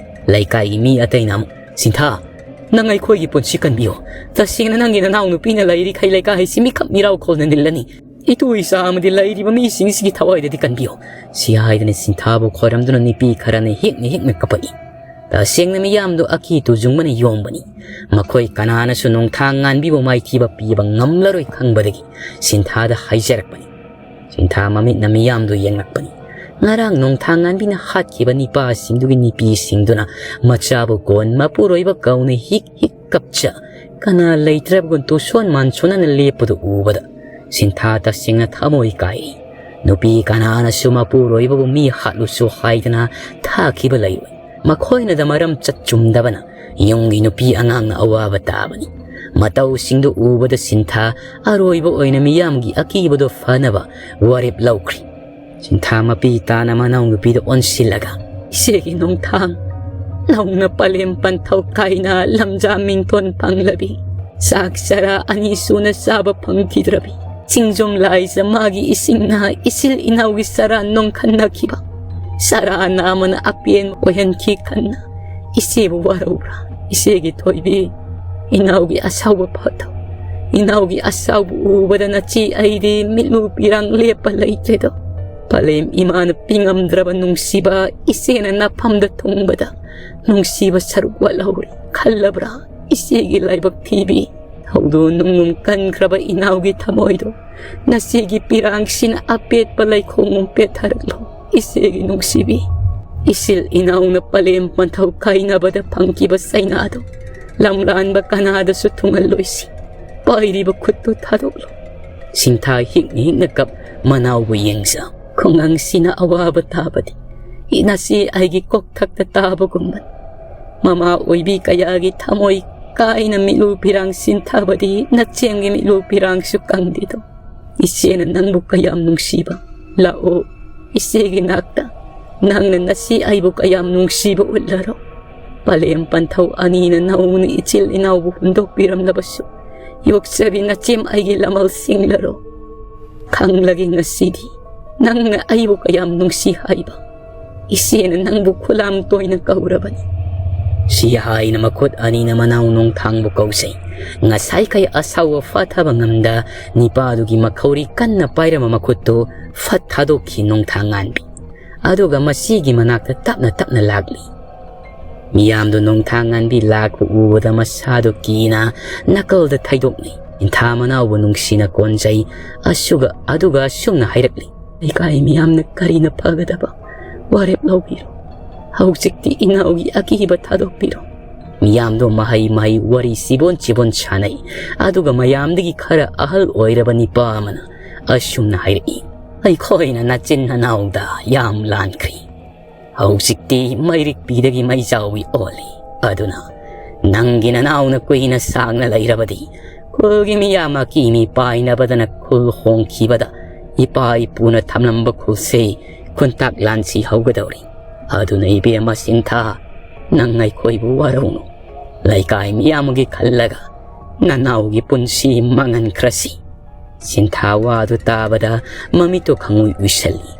ꯂꯩꯀꯥꯏꯒꯤ ꯃꯤ ꯑꯇꯩꯅ ꯑꯃꯨꯛ, "ꯁꯤꯟꯊꯥ, ꯅꯪ ꯑꯩꯈꯣꯏꯒꯤ ꯄꯨꯟꯁꯤ ꯀꯟꯕꯤꯌꯨ꯫ ꯇꯁꯦꯡꯅ ꯅꯪꯒꯤ ꯅꯅꯥꯎ ꯅꯨꯄꯤꯅ ꯂꯩꯔꯤꯈꯩ ꯂꯩꯀꯥꯏ ꯍꯥꯏꯁꯤ ꯃꯤꯈꯛ ꯃꯤꯔꯥꯎ ꯈꯣꯜꯅ ꯅꯤꯜꯂꯅꯤ꯫ ꯏꯇꯨ ꯏꯆꯥ ꯑꯃꯗꯤ ꯂꯩꯔꯤꯕ ꯃꯤꯁꯤꯡꯁꯤꯒꯤ ꯊꯋꯥꯏꯗꯗꯤ ꯀꯟꯕꯤꯌꯨ꯫" ꯁꯤ ꯍꯥꯏꯗꯅ ꯁꯤꯟꯊꯥꯕꯨ ꯈꯣꯏꯔꯝꯗꯨꯅ ꯅꯨꯄꯤ ꯈꯔꯅ ꯍꯦꯛꯅ ꯍꯦꯛꯅ ꯀꯞꯄꯛꯏ꯫ ꯇꯁꯦꯡꯅ ꯃꯤꯌꯥꯝꯗꯨ ꯑꯀꯤ ꯇꯨꯖꯨꯡꯕꯅ ꯌꯣꯝꯕꯅꯤ꯫ ꯃꯈꯣꯏ ꯀꯅꯥꯅꯁꯨ ꯅꯣꯡꯊꯥꯡ ꯉꯥꯟꯕꯤꯕꯨ ꯃꯥꯏꯊꯤꯕ ꯄꯤꯕ ꯉꯝꯂꯔꯣꯏ ꯈꯪꯕꯗꯒꯤ ꯁꯤꯟꯊꯥꯗ ꯍꯥꯏꯖꯔꯛꯄꯅꯤ꯫ ꯁꯤꯟꯊꯥ ꯃꯃꯤꯠꯅ ꯃꯤꯌꯥꯝꯗꯨ ꯌꯦꯡꯂꯛꯄꯅꯤ꯫ ꯉꯔꯥꯡ ꯅꯣꯡꯊꯥꯡ ꯉꯥꯟꯕꯤꯅ ꯍꯥꯠꯈꯤꯕ ꯅꯤꯄꯥꯁꯤꯡꯗꯨꯒꯤ ꯅꯨꯄꯤꯁꯤꯡꯗꯨꯅ ꯃꯆꯥꯕꯨ ꯀꯣꯟ ꯃꯄꯨꯔꯣꯏꯕ ꯀꯧꯅ ꯍꯤꯛ ꯍꯤꯛ ꯀꯞꯆ, ꯀꯅꯥ ꯂꯩꯇ꯭ꯔꯕꯒꯨꯝ ꯇꯨꯁꯣꯟ ꯃꯥꯟꯁꯣꯟꯅꯅ ꯂꯦꯞꯄꯗꯨ ꯎꯕꯗ ꯁꯤꯟꯊꯥ ꯇꯁꯦꯡꯅ ꯊꯃꯣꯏ ꯀꯥꯏꯔꯤ꯫ ꯅꯨꯄꯤ ꯀꯅꯥꯅꯁꯨ ꯃꯄꯨꯔꯣꯏꯕꯕꯨ ꯃꯤ ꯍꯥꯠꯂꯨꯁꯨ ꯍꯥꯏꯗꯅ ꯊꯥꯈꯤꯕ ꯂꯩꯔꯣꯏ꯫ ꯃꯈꯣꯏꯅꯗ ꯃꯔꯝ ꯆꯠ ꯆꯨꯝꯗꯕꯅ ꯌꯨꯝꯒꯤ ꯅꯨꯄꯤ ꯑꯉꯥꯡꯅ ꯑꯋꯥꯕ ꯇꯥꯕꯅꯤ꯫ ꯃꯇꯧꯁꯤꯡꯗꯨ ꯎꯕꯗ ꯁꯤꯟꯊꯥ ꯑꯔꯣꯏꯕ ꯑꯣꯏꯅ ꯃꯤꯌꯥꯝꯒꯤ ꯑꯀꯤꯕꯗꯨ ꯐꯅꯕ ꯋꯥꯔꯦꯞ ꯂꯧꯈ꯭ꯔꯤ꯫ ꯁꯤꯟꯊꯥ ꯃꯄꯤ ꯇꯥꯅ ꯃꯅꯥꯎꯅꯨꯄꯤꯗ ꯑꯣꯟꯁꯤꯜꯂꯒ, "ꯏꯆꯦꯒꯤ ꯅꯣꯡꯊꯥꯡ, ꯅꯧꯅ ꯄꯂꯦꯝ ꯄꯟꯊꯧ ꯀꯥꯏꯅ ꯂꯝꯖꯥ ꯃꯤꯡꯊꯣꯟ ꯐꯪꯂꯕꯤ, ꯆꯥꯛ ꯆꯔꯥ ꯑꯅꯤ ꯁꯨꯅ ꯆꯥꯕ ꯐꯪꯈꯤꯗ꯭ꯔꯕꯤ, ꯆꯤꯡꯖꯣꯝ ꯂꯥꯏꯖ ꯃꯥꯒꯤ ꯏꯁꯤꯡꯅ ꯏꯆꯤꯜ ꯏꯅꯥꯎꯒꯤ ꯆꯔꯥ ꯅꯣꯡꯈꯟꯅꯈꯤꯕ, ꯆꯔꯥ ꯅꯥꯝꯃꯅ ꯑꯄꯦꯟꯕ ꯑꯣꯏꯍꯟꯈꯤ ꯈꯟꯅ ꯏꯆꯦꯕꯨ ꯋꯥꯔꯧꯕ꯭ꯔꯥ? ꯏꯆꯦꯒꯤ ꯊꯣꯏꯕꯤ, ꯏꯅꯥꯎꯒꯤ ꯑꯁꯥꯎꯕ ꯐꯠꯇꯕ, ꯏꯅꯥꯎꯒꯤ ꯑꯁꯥꯎꯕ ꯎꯕꯗ ꯅꯆꯦ ꯑꯩꯗꯤ ꯃꯤꯠꯂꯨ ꯄꯤꯔꯥꯡ ꯂꯦꯞꯄ ꯂꯩꯇ꯭ꯔꯦꯗꯣ꯫ ꯄꯂꯦꯝ ꯏꯃꯥꯅ ꯄꯤꯉꯝꯗ꯭ꯔꯕ ꯅꯨꯡꯁꯤꯕ ꯏꯆꯦꯅ ꯅꯐꯝꯗ ꯊꯨꯡꯕꯗ ꯅꯨꯡꯁꯤꯕ ꯁꯔꯨꯛ ꯋꯥꯠꯍꯧꯔꯦ ꯈꯜꯂꯕ꯭ꯔꯥ? ꯏꯆꯦꯒꯤ ꯂꯥꯏꯕꯛ ꯊꯤꯕꯤ, ꯊꯧꯗꯣ ꯅꯨꯡꯒꯨꯝ ꯀꯟꯈ꯭ꯔꯕ ꯏꯅꯥꯎꯒꯤ ꯊꯃꯣꯏꯗꯣ ꯅꯆꯦꯒꯤ ꯄꯤꯔꯥꯡꯁꯤꯅ ꯑꯄꯦꯠꯄ ꯂꯩꯈꯣꯡꯒꯨꯝ ꯄꯦꯠꯊꯔꯛꯂꯣ꯫ ꯏꯆꯦꯒꯤ ꯅꯨꯡꯁꯤꯕꯤ, ꯏꯆꯤꯜ ꯏꯅꯥꯎꯅ ꯄꯂꯦꯝ ꯄꯟꯊꯧ ꯀꯥꯏꯅꯕꯗ ꯐꯪꯈꯤꯕ ꯆꯩꯅꯥꯗꯨ ꯂꯝꯂꯥꯟꯕ ꯀꯅꯥꯗꯁꯨ ꯊꯨꯡꯍꯜꯂꯣꯏꯁꯤ꯫ ꯄꯥꯏꯔꯤꯕ ꯈꯨꯠꯇꯨ ꯊꯥꯗꯣꯛꯂꯣ꯫ ꯁꯤꯟꯊꯥ ꯍꯤꯛꯅ ꯍꯤꯛꯅ ꯀꯞ ꯃꯅꯥꯎꯕꯨ ꯌꯦꯡꯖ꯫ ꯈꯨꯡꯒꯪꯁꯤꯅ ꯑꯋꯥꯕ ꯇꯥꯕꯗꯤ ꯏꯅꯥꯁꯤ ꯑꯩꯒꯤ ꯀꯣꯛꯊꯛꯇ ꯇꯥꯕꯒꯨꯝꯕꯅꯤ꯫ ꯃꯃꯥ ꯑꯣꯏꯕꯤ ꯀꯌꯥꯒꯤ ꯊꯃꯣꯏ ꯀꯥꯏꯅ ꯃꯤꯠꯂꯨ ꯐꯤꯔꯥꯡ ꯁꯤꯟꯊꯕꯗꯤ ꯅꯆꯦꯝꯒꯤ ꯃꯤꯠꯂꯨ ꯐꯤꯔꯥꯡꯁꯨ ꯀꯪꯗꯦꯗꯣ꯫ ꯏꯆꯦꯅ ꯅꯪꯕꯨ ꯀꯌꯥꯝ ꯅꯨꯡꯁꯤꯕ꯫ ꯂꯥꯛꯑꯣ, ꯏꯆꯦꯒꯤ ꯅꯥꯛꯇ꯫ ꯅꯪꯅ ꯅꯁꯤ ꯑꯩꯕꯨ ꯀꯌꯥꯝ ꯅꯨꯡꯁꯤꯕ ꯎꯠꯂꯔꯣ꯫ ꯄꯂꯦꯝ ꯄꯟꯊꯧ ꯑꯅꯤꯅ ꯅꯧꯅ ꯏꯆꯤꯜ ꯏꯅꯥꯎꯕꯨ ꯍꯨꯟꯗꯣꯛꯄꯤꯔꯝꯂꯕꯁꯨ, ꯌꯣꯛꯆꯕꯤ ꯅꯆꯦꯝ ꯑꯩꯒꯤ ꯂꯃꯜ ꯁꯤꯡꯂꯔꯣ꯫ ꯈꯪꯂꯒꯦ ꯉꯁꯤꯗꯤ ꯅꯪꯅ ꯑꯩꯕꯨ ꯀꯌꯥꯝ ꯅꯨꯡꯁꯤ ꯍꯥꯏꯕ꯫ ꯏꯆꯦꯅ ꯅꯪꯕꯨ ꯈꯨꯂꯥꯝ ꯇꯣꯏꯅ ꯀꯧꯔꯕꯅꯤ꯫ ꯁꯤ ꯍꯥꯏꯅ ꯃꯈꯨꯠ ꯑꯅꯤꯅ ꯃꯅꯥꯎ ꯅꯣꯡꯊꯥꯡꯕꯨ ꯀꯧꯖꯩ꯫ ꯉꯁꯥꯏꯈꯩ ꯑꯁꯥꯎꯕ ꯐꯥꯊꯕ ꯉꯝꯗ ꯅꯤꯄꯥꯗꯨꯒꯤ ꯃꯈꯧꯔꯤ ꯀꯟꯅ ꯄꯥꯏꯔꯝꯕ ꯃꯈꯨꯠꯇꯨ ꯐꯠ ꯊꯥꯗꯣꯛꯈꯤ ꯅꯣꯡꯊꯥꯡ ꯉꯥꯟꯕꯤ꯫ ꯑꯗꯨꯒ ꯃꯁꯤꯒꯤ ꯃꯅꯥꯛꯇ ꯇꯞꯅ ꯇꯞꯅ ꯂꯥꯛꯂꯤ꯫ ꯃꯤꯌꯥꯝꯗꯨ ꯅꯣꯡꯊꯥꯡ ꯉꯥꯟꯕꯤ ꯂꯥꯛꯄ ꯎꯕꯗ ꯃꯁꯥꯗꯨ ꯀꯤꯅ ꯅꯥꯀꯜꯗ ꯊꯩꯗꯣꯛꯅꯩ꯫ ꯁꯤꯟꯊꯥ ꯃꯅꯥꯎꯕꯨ ꯅꯨꯡꯁꯤꯅ ꯀꯣꯟꯖꯩ꯫ ꯑꯁꯨꯒ-, ꯑꯗꯨꯒ ꯑꯁꯨꯝꯅ ꯍꯥꯏꯔꯛꯂꯤ꯫ ꯂꯩꯀꯥꯏ ꯃꯤꯌꯥꯝꯅ ꯀꯔꯤꯅ ꯐꯒꯗꯕ ꯋꯥꯔꯦꯞ ꯂꯧꯕꯤꯔꯣ꯫ ꯍꯧꯖꯤꯛꯇꯤ ꯏꯅꯥꯎꯒꯤ ꯑꯀꯤꯕ ꯊꯥꯗꯣꯛꯄꯤꯔꯣ꯫ ꯃꯤꯌꯥꯝꯗꯣ ꯃꯍꯩ ꯃꯍꯩ ꯋꯥꯔꯤ ꯆꯤꯕꯣꯟ ꯆꯤꯕꯣꯟ ꯁꯥꯟꯅꯩ꯫ ꯑꯗꯨꯒ ꯃꯌꯥꯝꯗꯒꯤ ꯈꯔ ꯑꯍꯜ ꯑꯣꯏꯔꯕ ꯅꯤꯄꯥ ꯑꯃꯅ ꯑꯁꯨꯝꯅ ꯍꯥꯏꯔꯛꯏ꯫ ꯑꯩꯈꯣꯏꯅ ꯅꯆꯤꯟ ꯅꯅꯥꯎꯗ ꯌꯥꯝ ꯂꯥꯟꯈ꯭ꯔꯤ꯫ ꯍꯧꯖꯤꯛꯇꯤ ꯃꯩꯔꯤꯛꯄꯤꯗꯒꯤ ꯃꯩꯖꯥꯎꯕꯤ ꯑꯣꯜꯂꯤ꯫ ꯑꯗꯨꯅ ꯅꯪꯒꯤ ꯅꯅꯥꯎꯅ ꯀꯨꯏꯅ ꯁꯥꯡꯅ ꯂꯩꯔꯕꯗꯤ ꯈꯨꯜꯒꯤ ꯃꯤꯌꯥꯝ ꯑꯀꯤ ꯃꯤ ꯄꯥꯏꯅꯕꯗꯅ ꯈꯨꯜ ꯍꯣꯡꯈꯤꯕꯗ ꯏꯄꯥ ꯏꯄꯨꯅ ꯊꯝꯂꯝꯕ ꯈꯨꯜꯁꯦ ꯈꯨꯟꯇꯥꯛ ꯂꯥꯟꯁꯤ ꯍꯧꯒꯗꯧꯔꯤ꯫ ꯑꯗꯨꯅ ꯏꯕꯦꯝꯃ ꯁꯤꯟꯊꯥ, ꯅꯪ ꯑꯩꯈꯣꯏꯕꯨ ꯋꯥꯔꯧꯅꯨ꯫ ꯂꯩꯀꯥꯏ ꯃꯤꯌꯥꯝꯒꯤ ꯈꯜꯂꯒ ꯅꯅꯥꯎꯒꯤ ꯄꯨꯟꯁꯤ ꯃꯥꯡꯍꯟꯈ꯭ꯔꯁꯤ꯫ ꯁꯤꯟꯊꯥ ꯋꯥꯗꯨ ꯇꯥꯕꯗ ꯃꯃꯤꯠꯇꯨ ꯈꯪꯎꯏ ꯎꯏꯁꯤꯜꯂꯤ꯫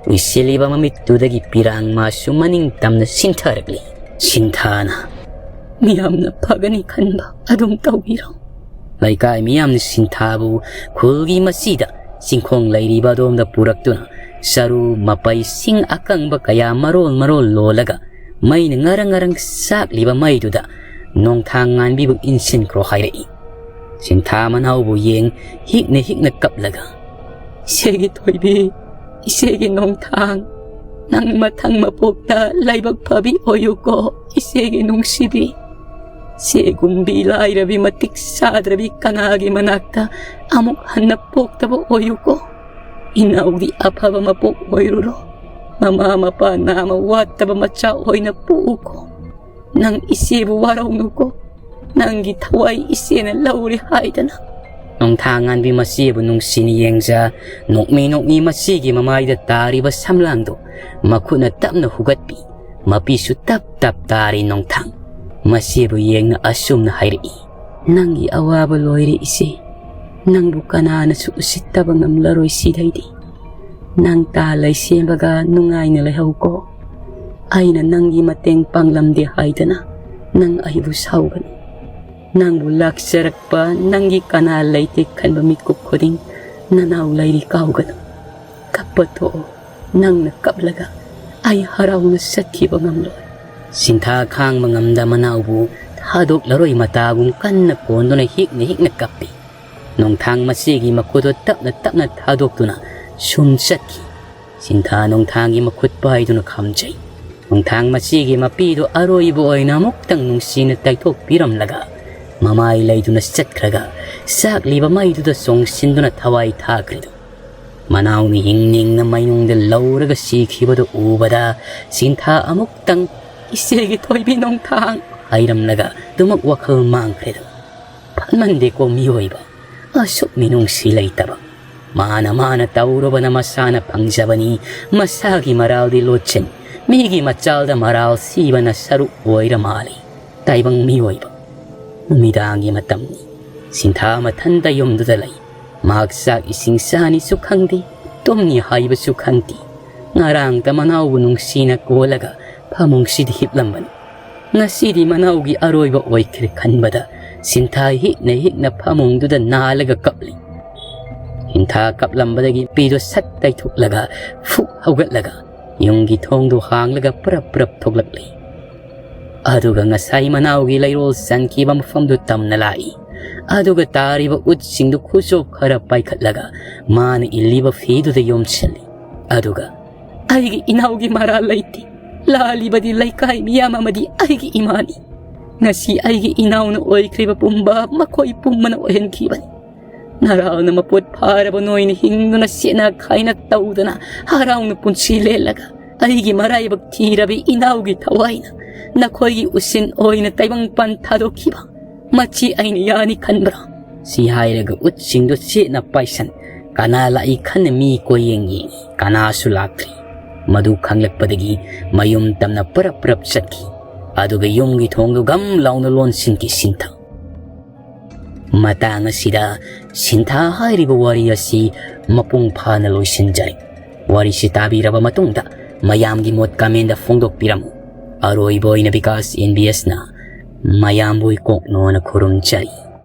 ꯎꯏꯁꯤꯜꯂꯤꯕ ꯃꯃꯤꯠꯇꯨꯗꯒꯤ ꯄꯤꯔꯥꯡ ꯃꯥꯁꯨ ꯃꯅꯤꯡ ꯇꯝꯅ ꯁꯤꯟꯊꯔꯛꯂꯤ꯫ ꯁꯤꯟꯊꯥꯅ, "ꯃꯤꯌꯥꯝꯅ ꯐꯒꯅꯤ ꯈꯟꯕ ꯑꯗꯨꯝ ꯇꯧꯕꯤꯔꯣ꯫" ꯂꯩꯀꯥꯏ ꯃꯤꯌꯥꯝꯅ ꯁꯤꯟꯊꯥꯕꯨ ꯈꯨꯜꯒꯤ ꯃꯁꯤꯗ ꯆꯤꯡꯈꯣꯡ ꯂꯩꯔꯤꯕ ꯑꯗꯣꯝꯗ ꯄꯨꯔꯛꯇꯨꯅ ꯆꯔꯨ ꯃꯄꯩꯁꯤꯡ ꯑꯀꯪꯕ ꯀꯌꯥ ꯃꯔꯣꯜ ꯃꯔꯣꯜ ꯂꯣꯜꯂꯒ ꯃꯩꯅ ꯉꯔꯪ ꯉꯔꯪ ꯆꯥꯛꯂꯤꯕ ꯃꯩꯗꯨꯗ ꯅꯣꯡꯊꯥꯡ ꯉꯥꯟꯕꯤꯕꯨ ꯏꯟꯁꯤꯟꯈ꯭ꯔꯣ ꯍꯥꯏꯔꯛꯏ꯫ ꯁꯤꯟꯊꯥ ꯃꯅꯥꯎꯕꯨ ꯌꯦꯡ ꯍꯤꯛꯅ ꯍꯤꯛꯅ ꯀꯞꯂꯒ, "ꯏꯆꯦꯒꯤ ꯊꯣꯏꯕꯤ, ꯏꯆꯦꯒꯤ ꯅꯣꯡꯊꯥꯡ, ꯅꯪ ꯃꯊꯪ ꯃꯄꯣꯛꯇ ꯂꯥꯏꯕꯛ ꯐꯕꯤ ꯑꯣꯏꯌꯨꯀꯣ, ꯏꯆꯦꯒꯤ ꯅꯨꯡꯁꯤꯕꯤ꯫ ꯁꯤꯒꯨꯝꯕꯤ ꯂꯥꯏꯔꯕꯤ ꯃꯇꯤꯛ ꯆꯥꯗ꯭ꯔꯕꯤ ꯀꯅꯥꯒꯤ ꯃꯅꯥꯛꯇ ꯑꯃꯨꯛ ꯍꯟꯅ ꯄꯣꯛꯇꯕ ꯑꯣꯏꯌꯨꯀꯣ꯫ ꯏꯅꯥꯎꯗꯤ ꯑꯐꯕ ꯃꯄꯣꯛ ꯑꯣꯏꯔꯨꯔꯣ꯫ ꯃꯃꯥ ꯃꯄꯥ ꯅꯥꯃ ꯋꯥꯠꯇꯕ ꯃꯆꯥ ꯑꯣꯏꯅ ꯄꯣꯛꯎꯀꯣ꯫ ꯅꯪ ꯏꯆꯦꯕꯨ ꯋꯥꯔꯧꯅꯨꯀꯣ꯫ ꯅꯪꯒꯤ ꯊꯋꯥꯏ ꯏꯆꯦꯅ ꯂꯧꯔꯦ ꯍꯥꯏꯗꯅ꯫ ꯅꯣꯡꯊꯥꯡꯉꯥꯟꯕꯤ ꯃꯆꯦꯕꯨ ꯅꯨꯡꯁꯤꯅ ꯌꯦꯡꯖ ꯅꯣꯛꯃꯤ ꯅꯣꯛꯃꯤ ꯃꯆꯦꯒꯤ ꯃꯃꯥꯏꯗ ꯇꯥꯔꯤꯕ ꯁꯝꯂꯥꯡꯗꯨ ꯃꯈꯨꯠꯅ ꯇꯞꯅ ꯍꯨꯒꯠꯄꯤ꯫ ꯃꯄꯤꯁꯨ ꯇꯞ ꯇꯞ ꯇꯥꯔꯤ ꯅꯣꯡꯊꯥꯡ꯫ ꯃꯆꯦꯕꯨ ꯌꯦꯡꯅ ꯑꯁꯨꯝꯅ ꯍꯥꯏꯔꯛꯏ, "ꯅꯪꯒꯤ ꯑꯋꯥꯕ ꯂꯣꯏꯔꯦ ꯏꯆꯦ꯫ ꯅꯪꯕꯨ ꯀꯅꯥꯅꯁꯨ ꯎꯁꯤꯠꯇꯕ ꯉꯝꯂꯔꯣꯏ ꯁꯤꯗꯩꯗꯤ꯫ ꯅꯪ ꯇꯥ ꯂꯩ ꯁꯦꯝꯕꯒ ꯅꯨꯡꯉꯥꯏꯅ ꯂꯩꯍꯧꯀꯣ꯫ ꯑꯩꯅ ꯅꯪꯒꯤ ꯃꯇꯦꯡ ꯄꯥꯡꯂꯝꯗꯦ ꯍꯥꯏꯗꯅ ꯅꯪ ꯑꯩꯕꯨ ꯁꯥꯎꯒꯅꯨ꯫ ꯅꯪꯕꯨ ꯂꯥꯛꯆꯔꯛꯄ ꯅꯪꯒꯤ ꯀꯅꯥ ꯂꯩꯇꯦ ꯈꯟꯕ ꯃꯤꯀꯨꯞ ꯈꯨꯗꯤꯡ ꯅꯅꯥꯎ ꯂꯩꯔꯤ ꯀꯥꯎꯒꯅꯨ꯫ ꯀꯞꯄ ꯊꯣꯛꯑꯣ꯫ ꯅꯪꯅ ꯀꯞꯂꯒ ꯑꯩ ꯍꯔꯥꯎꯅ ꯆꯠꯈꯤꯕ ꯉꯝꯂꯣꯏ꯫" ꯁꯤꯟꯊꯥ ꯈꯥꯡꯕ ꯉꯝꯗ ꯃꯅꯥꯎꯕꯨ ꯊꯥꯗꯣꯛꯂꯔꯣꯏ ꯃꯇꯥꯒꯨꯝ ꯀꯟꯅ ꯀꯣꯟꯗꯨꯅ ꯍꯤꯛꯅ ꯍꯤꯛꯅ ꯀꯞꯄꯤ꯫ ꯅꯣꯡꯊꯥꯡ ꯃꯆꯦꯒꯤ ꯃꯈꯨꯠꯇꯨ ꯇꯞꯅ ꯇꯞꯅ ꯊꯥꯗꯣꯛꯇꯨꯅ ꯁꯨꯝ ꯆꯠꯈꯤ꯫ ꯁꯤꯟꯊꯥ ꯅꯣꯡꯊꯥꯡꯒꯤ ꯃꯈꯨꯠ ꯄꯥꯏꯗꯨꯅ ꯈꯥꯝꯖꯩ꯫ ꯅꯣꯡꯊꯥꯡ ꯃꯆꯦꯒꯤ ꯃꯄꯤꯗꯨ ꯑꯔꯣꯏꯕ ꯑꯣꯏꯅ ꯑꯃꯨꯛꯇꯪ ꯅꯨꯡꯁꯤꯅ ꯇꯩꯊꯣꯛꯄꯤꯔꯝꯂꯒ ꯃꯃꯥꯏ ꯂꯩꯗꯨꯅ ꯆꯠꯈ꯭ꯔꯒ ꯆꯥꯛꯂꯤꯕ ꯃꯩꯗꯨꯗ ꯆꯣꯡꯁꯤꯟꯗꯨꯅ ꯊꯋꯥꯏ ꯊꯥꯈ꯭ꯔꯤꯗꯨ꯫ ꯃꯅꯥꯎꯅ ꯍꯤꯡꯅꯤꯡꯅ ꯃꯩꯅꯨꯡꯗ ꯂꯧꯔꯒ ꯁꯤꯈꯤꯕꯗꯨ ꯎꯕꯗ ꯁꯤꯟꯊꯥ ꯑꯃꯨꯛꯇꯪ "ꯏꯆꯦꯒꯤ ꯊꯣꯏꯕꯤ ꯅꯣꯡꯊꯥꯡ" ꯍꯥꯏꯔꯝꯂꯒ ꯑꯗꯨꯃꯛ ꯋꯥꯈꯜ ꯃꯥꯡꯈ꯭ꯔꯦꯗꯣ꯫ ꯐꯠꯃꯟꯗꯦꯀꯣ ꯃꯤꯑꯣꯏꯕ꯫ ꯑꯁꯨꯛ ꯃꯤꯅꯨꯡꯁꯤ ꯂꯩꯇꯕ꯫ ꯃꯥꯅ ꯃꯥꯅ ꯇꯧꯔꯨꯕꯅ ꯃꯁꯥꯅ ꯐꯪꯖꯕꯅꯤ꯫ ꯃꯁꯥꯒꯤ ꯃꯔꯥꯜꯗꯤ ꯂꯣꯠꯆꯩ꯫ ꯃꯤꯒꯤ ꯃꯆꯥꯜꯗ ꯃꯔꯥꯜ ꯁꯤꯕꯅ ꯁꯔꯨꯛ ꯑꯣꯏꯔ ꯃꯥꯜꯂꯤ꯫ ꯇꯥꯏꯕꯪ ꯃꯤꯑꯣꯏꯕ꯫ ꯅꯨꯃꯤꯗꯥꯡꯒꯤ ꯃꯇꯝꯅꯤ꯫ ꯁꯤꯟꯊꯥ ꯃꯊꯟꯇ ꯌꯨꯝꯗꯨꯗ ꯂꯩ꯫ ꯃꯍꯥꯛ ꯆꯥꯛ ꯏꯁꯤꯡ ꯆꯥꯅꯤꯁꯨ ꯈꯪꯗꯦ, ꯇꯨꯝꯅꯤ ꯍꯥꯏꯕꯁꯨ ꯈꯪꯗꯦ꯫ ꯉꯔꯥꯡꯇ ꯃꯅꯥꯎꯕꯨ ꯅꯨꯡꯁꯤꯅ ꯀꯣꯜꯂꯒ ꯐꯃꯨꯡꯁꯤꯗ ꯍꯤꯞꯂꯝꯕꯅꯤ꯫ ꯉꯁꯤꯗꯤ ꯃꯅꯥꯎꯒꯤ ꯑꯔꯣꯏꯕ ꯑꯣꯏꯈ꯭ꯔꯦ ꯈꯟꯕꯗ ꯁꯤꯟꯊꯥ ꯍꯤꯛꯅ ꯍꯤꯛꯅ ꯐꯃꯨꯡꯗꯨꯗ ꯅꯥꯜꯂꯒ ꯀꯞꯂꯤ꯫ ꯁꯤꯟꯊꯥ ꯀꯞꯂꯝꯕꯗꯒꯤ ꯅꯨꯄꯤꯗꯨ ꯁꯠ ꯇꯩꯊꯣꯛꯂꯒ ꯐꯨꯛ ꯍꯧꯒꯠꯂꯒ ꯌꯨꯝꯒꯤ ꯊꯣꯡꯗꯨ ꯍꯥꯡꯂꯒ ꯄ꯭ꯔꯞ ꯄ꯭ꯔꯞ ꯊꯣꯛꯂꯛꯂꯤ꯫ ꯑꯗꯨꯒ ꯉꯁꯥꯏ ꯃꯅꯥꯎꯒꯤ ꯂꯩꯔꯣꯜ ꯆꯟꯈꯤꯕ ꯃꯐꯝꯗꯨ ꯇꯝꯅ ꯂꯥꯛꯏ꯫ ꯑꯗꯨꯒ ꯇꯥꯔꯤꯕ ꯎꯠꯁꯤꯡꯗꯨ ꯈꯨꯆꯣꯞ ꯈꯔ ꯄꯥꯏꯈꯠꯂꯒ ꯃꯥꯅ ꯏꯜꯂꯤꯕ ꯐꯤꯗꯨꯗ ꯌꯣꯝꯁꯤꯜꯂꯤ꯫ ꯑꯗꯨꯒ ꯑꯩꯒꯤ ꯏꯅꯥꯎꯒꯤ ꯃꯔꯥꯜ ꯂꯩꯇꯦ꯫ ꯂꯥꯜꯂꯤꯕꯗꯤ ꯂꯩꯀꯥꯏ ꯃꯤꯌꯥꯝ ꯑꯃꯗꯤ ꯑꯩꯒꯤ ꯏꯃꯥꯅꯤ꯫ ꯉꯁꯤ ꯑꯩꯒꯤ ꯏꯅꯥꯎꯅ ꯑꯣꯏꯈ꯭ꯔꯤꯕ ꯄꯨꯝꯕ ꯃꯈꯣꯏ ꯄꯨꯝꯕꯅ ꯑꯣꯏꯍꯟꯈꯤꯕꯅꯤ꯫ ꯅꯔꯥꯜꯅ ꯃꯄꯣꯠ ꯐꯥꯔꯕ ꯅꯣꯏꯅ ꯍꯤꯡꯗꯨꯅ ꯁꯦꯠꯅ ꯈꯥꯏꯅ ꯇꯧꯗꯅ ꯍꯔꯥꯎꯅ ꯄꯨꯟꯁꯤ ꯂꯦꯜꯂꯒ ꯑꯩꯒꯤ ꯃꯔꯥꯏꯕꯛ ꯊꯤꯔꯕꯤ ꯏꯅꯥꯎꯒꯤ ꯊꯋꯥꯏꯅ ꯅꯈꯣꯏꯒꯤ ꯎꯁꯤꯟ ꯑꯣꯏꯅ ꯇꯥꯏꯕꯪꯄꯥꯟ ꯊꯥꯗꯣꯛꯈꯤꯕ ꯃꯁꯤ ꯑꯩꯅ ꯌꯥꯅꯤ ꯈꯟꯕ꯭ꯔꯥ? ꯁꯤ ꯍꯥꯏꯔꯒ ꯎꯠꯁꯤꯡꯗꯨ ꯆꯦꯠꯅ ꯄꯥꯏꯁꯟ ꯀꯅꯥ ꯂꯥꯛꯏ ꯈꯟꯅ ꯃꯤ ꯀꯣꯏꯌꯦꯡ ꯌꯦꯡꯉꯤ꯫ ꯀꯅꯥꯁꯨ ꯂꯥꯛꯇ꯭ꯔꯤ꯫ ꯃꯗꯨ ꯈꯪꯂꯛꯄꯗꯒꯤ ꯃꯌꯨꯝ ꯇꯝꯅ ꯄꯔꯞ ꯄꯔꯞ ꯆꯠꯈꯤ꯫ ꯑꯗꯨꯒ ꯌꯨꯝꯒꯤ ꯊꯣꯡꯗꯨ ꯒꯝ ꯂꯥꯎꯅ ꯂꯣꯟꯁꯤꯟꯈꯤ ꯁꯤꯟꯊ꯫ ꯃꯇꯥꯡ ꯑꯁꯤꯗ ꯁꯤꯟꯊꯥ ꯍꯥꯏꯔꯤꯕ ꯋꯥꯔꯤ ꯑꯁꯤ ꯃꯄꯨꯡ ꯐꯥꯅ ꯂꯣꯏꯁꯤꯟꯖꯔꯦ꯫ ꯋꯥꯔꯤꯁꯤ ꯇꯥꯕꯤꯔꯕ ꯃꯇꯨꯡꯗ ꯃꯌꯥꯝꯒꯤ ꯃꯣꯠ ꯀꯃꯦꯟꯗ ꯐꯣꯡꯗꯣꯛꯄꯤꯔꯝꯃꯨ꯫ ꯑꯔꯣꯏꯕ ꯑꯣꯏꯅ ꯕꯤꯀꯥꯁ ꯑꯦꯟ ꯕꯤ ꯑꯦꯁꯅ ꯃꯌꯥꯝꯕꯨ ꯏꯀꯣꯛꯅꯣꯅ ꯈꯨꯔꯨꯝꯖꯔꯤ꯫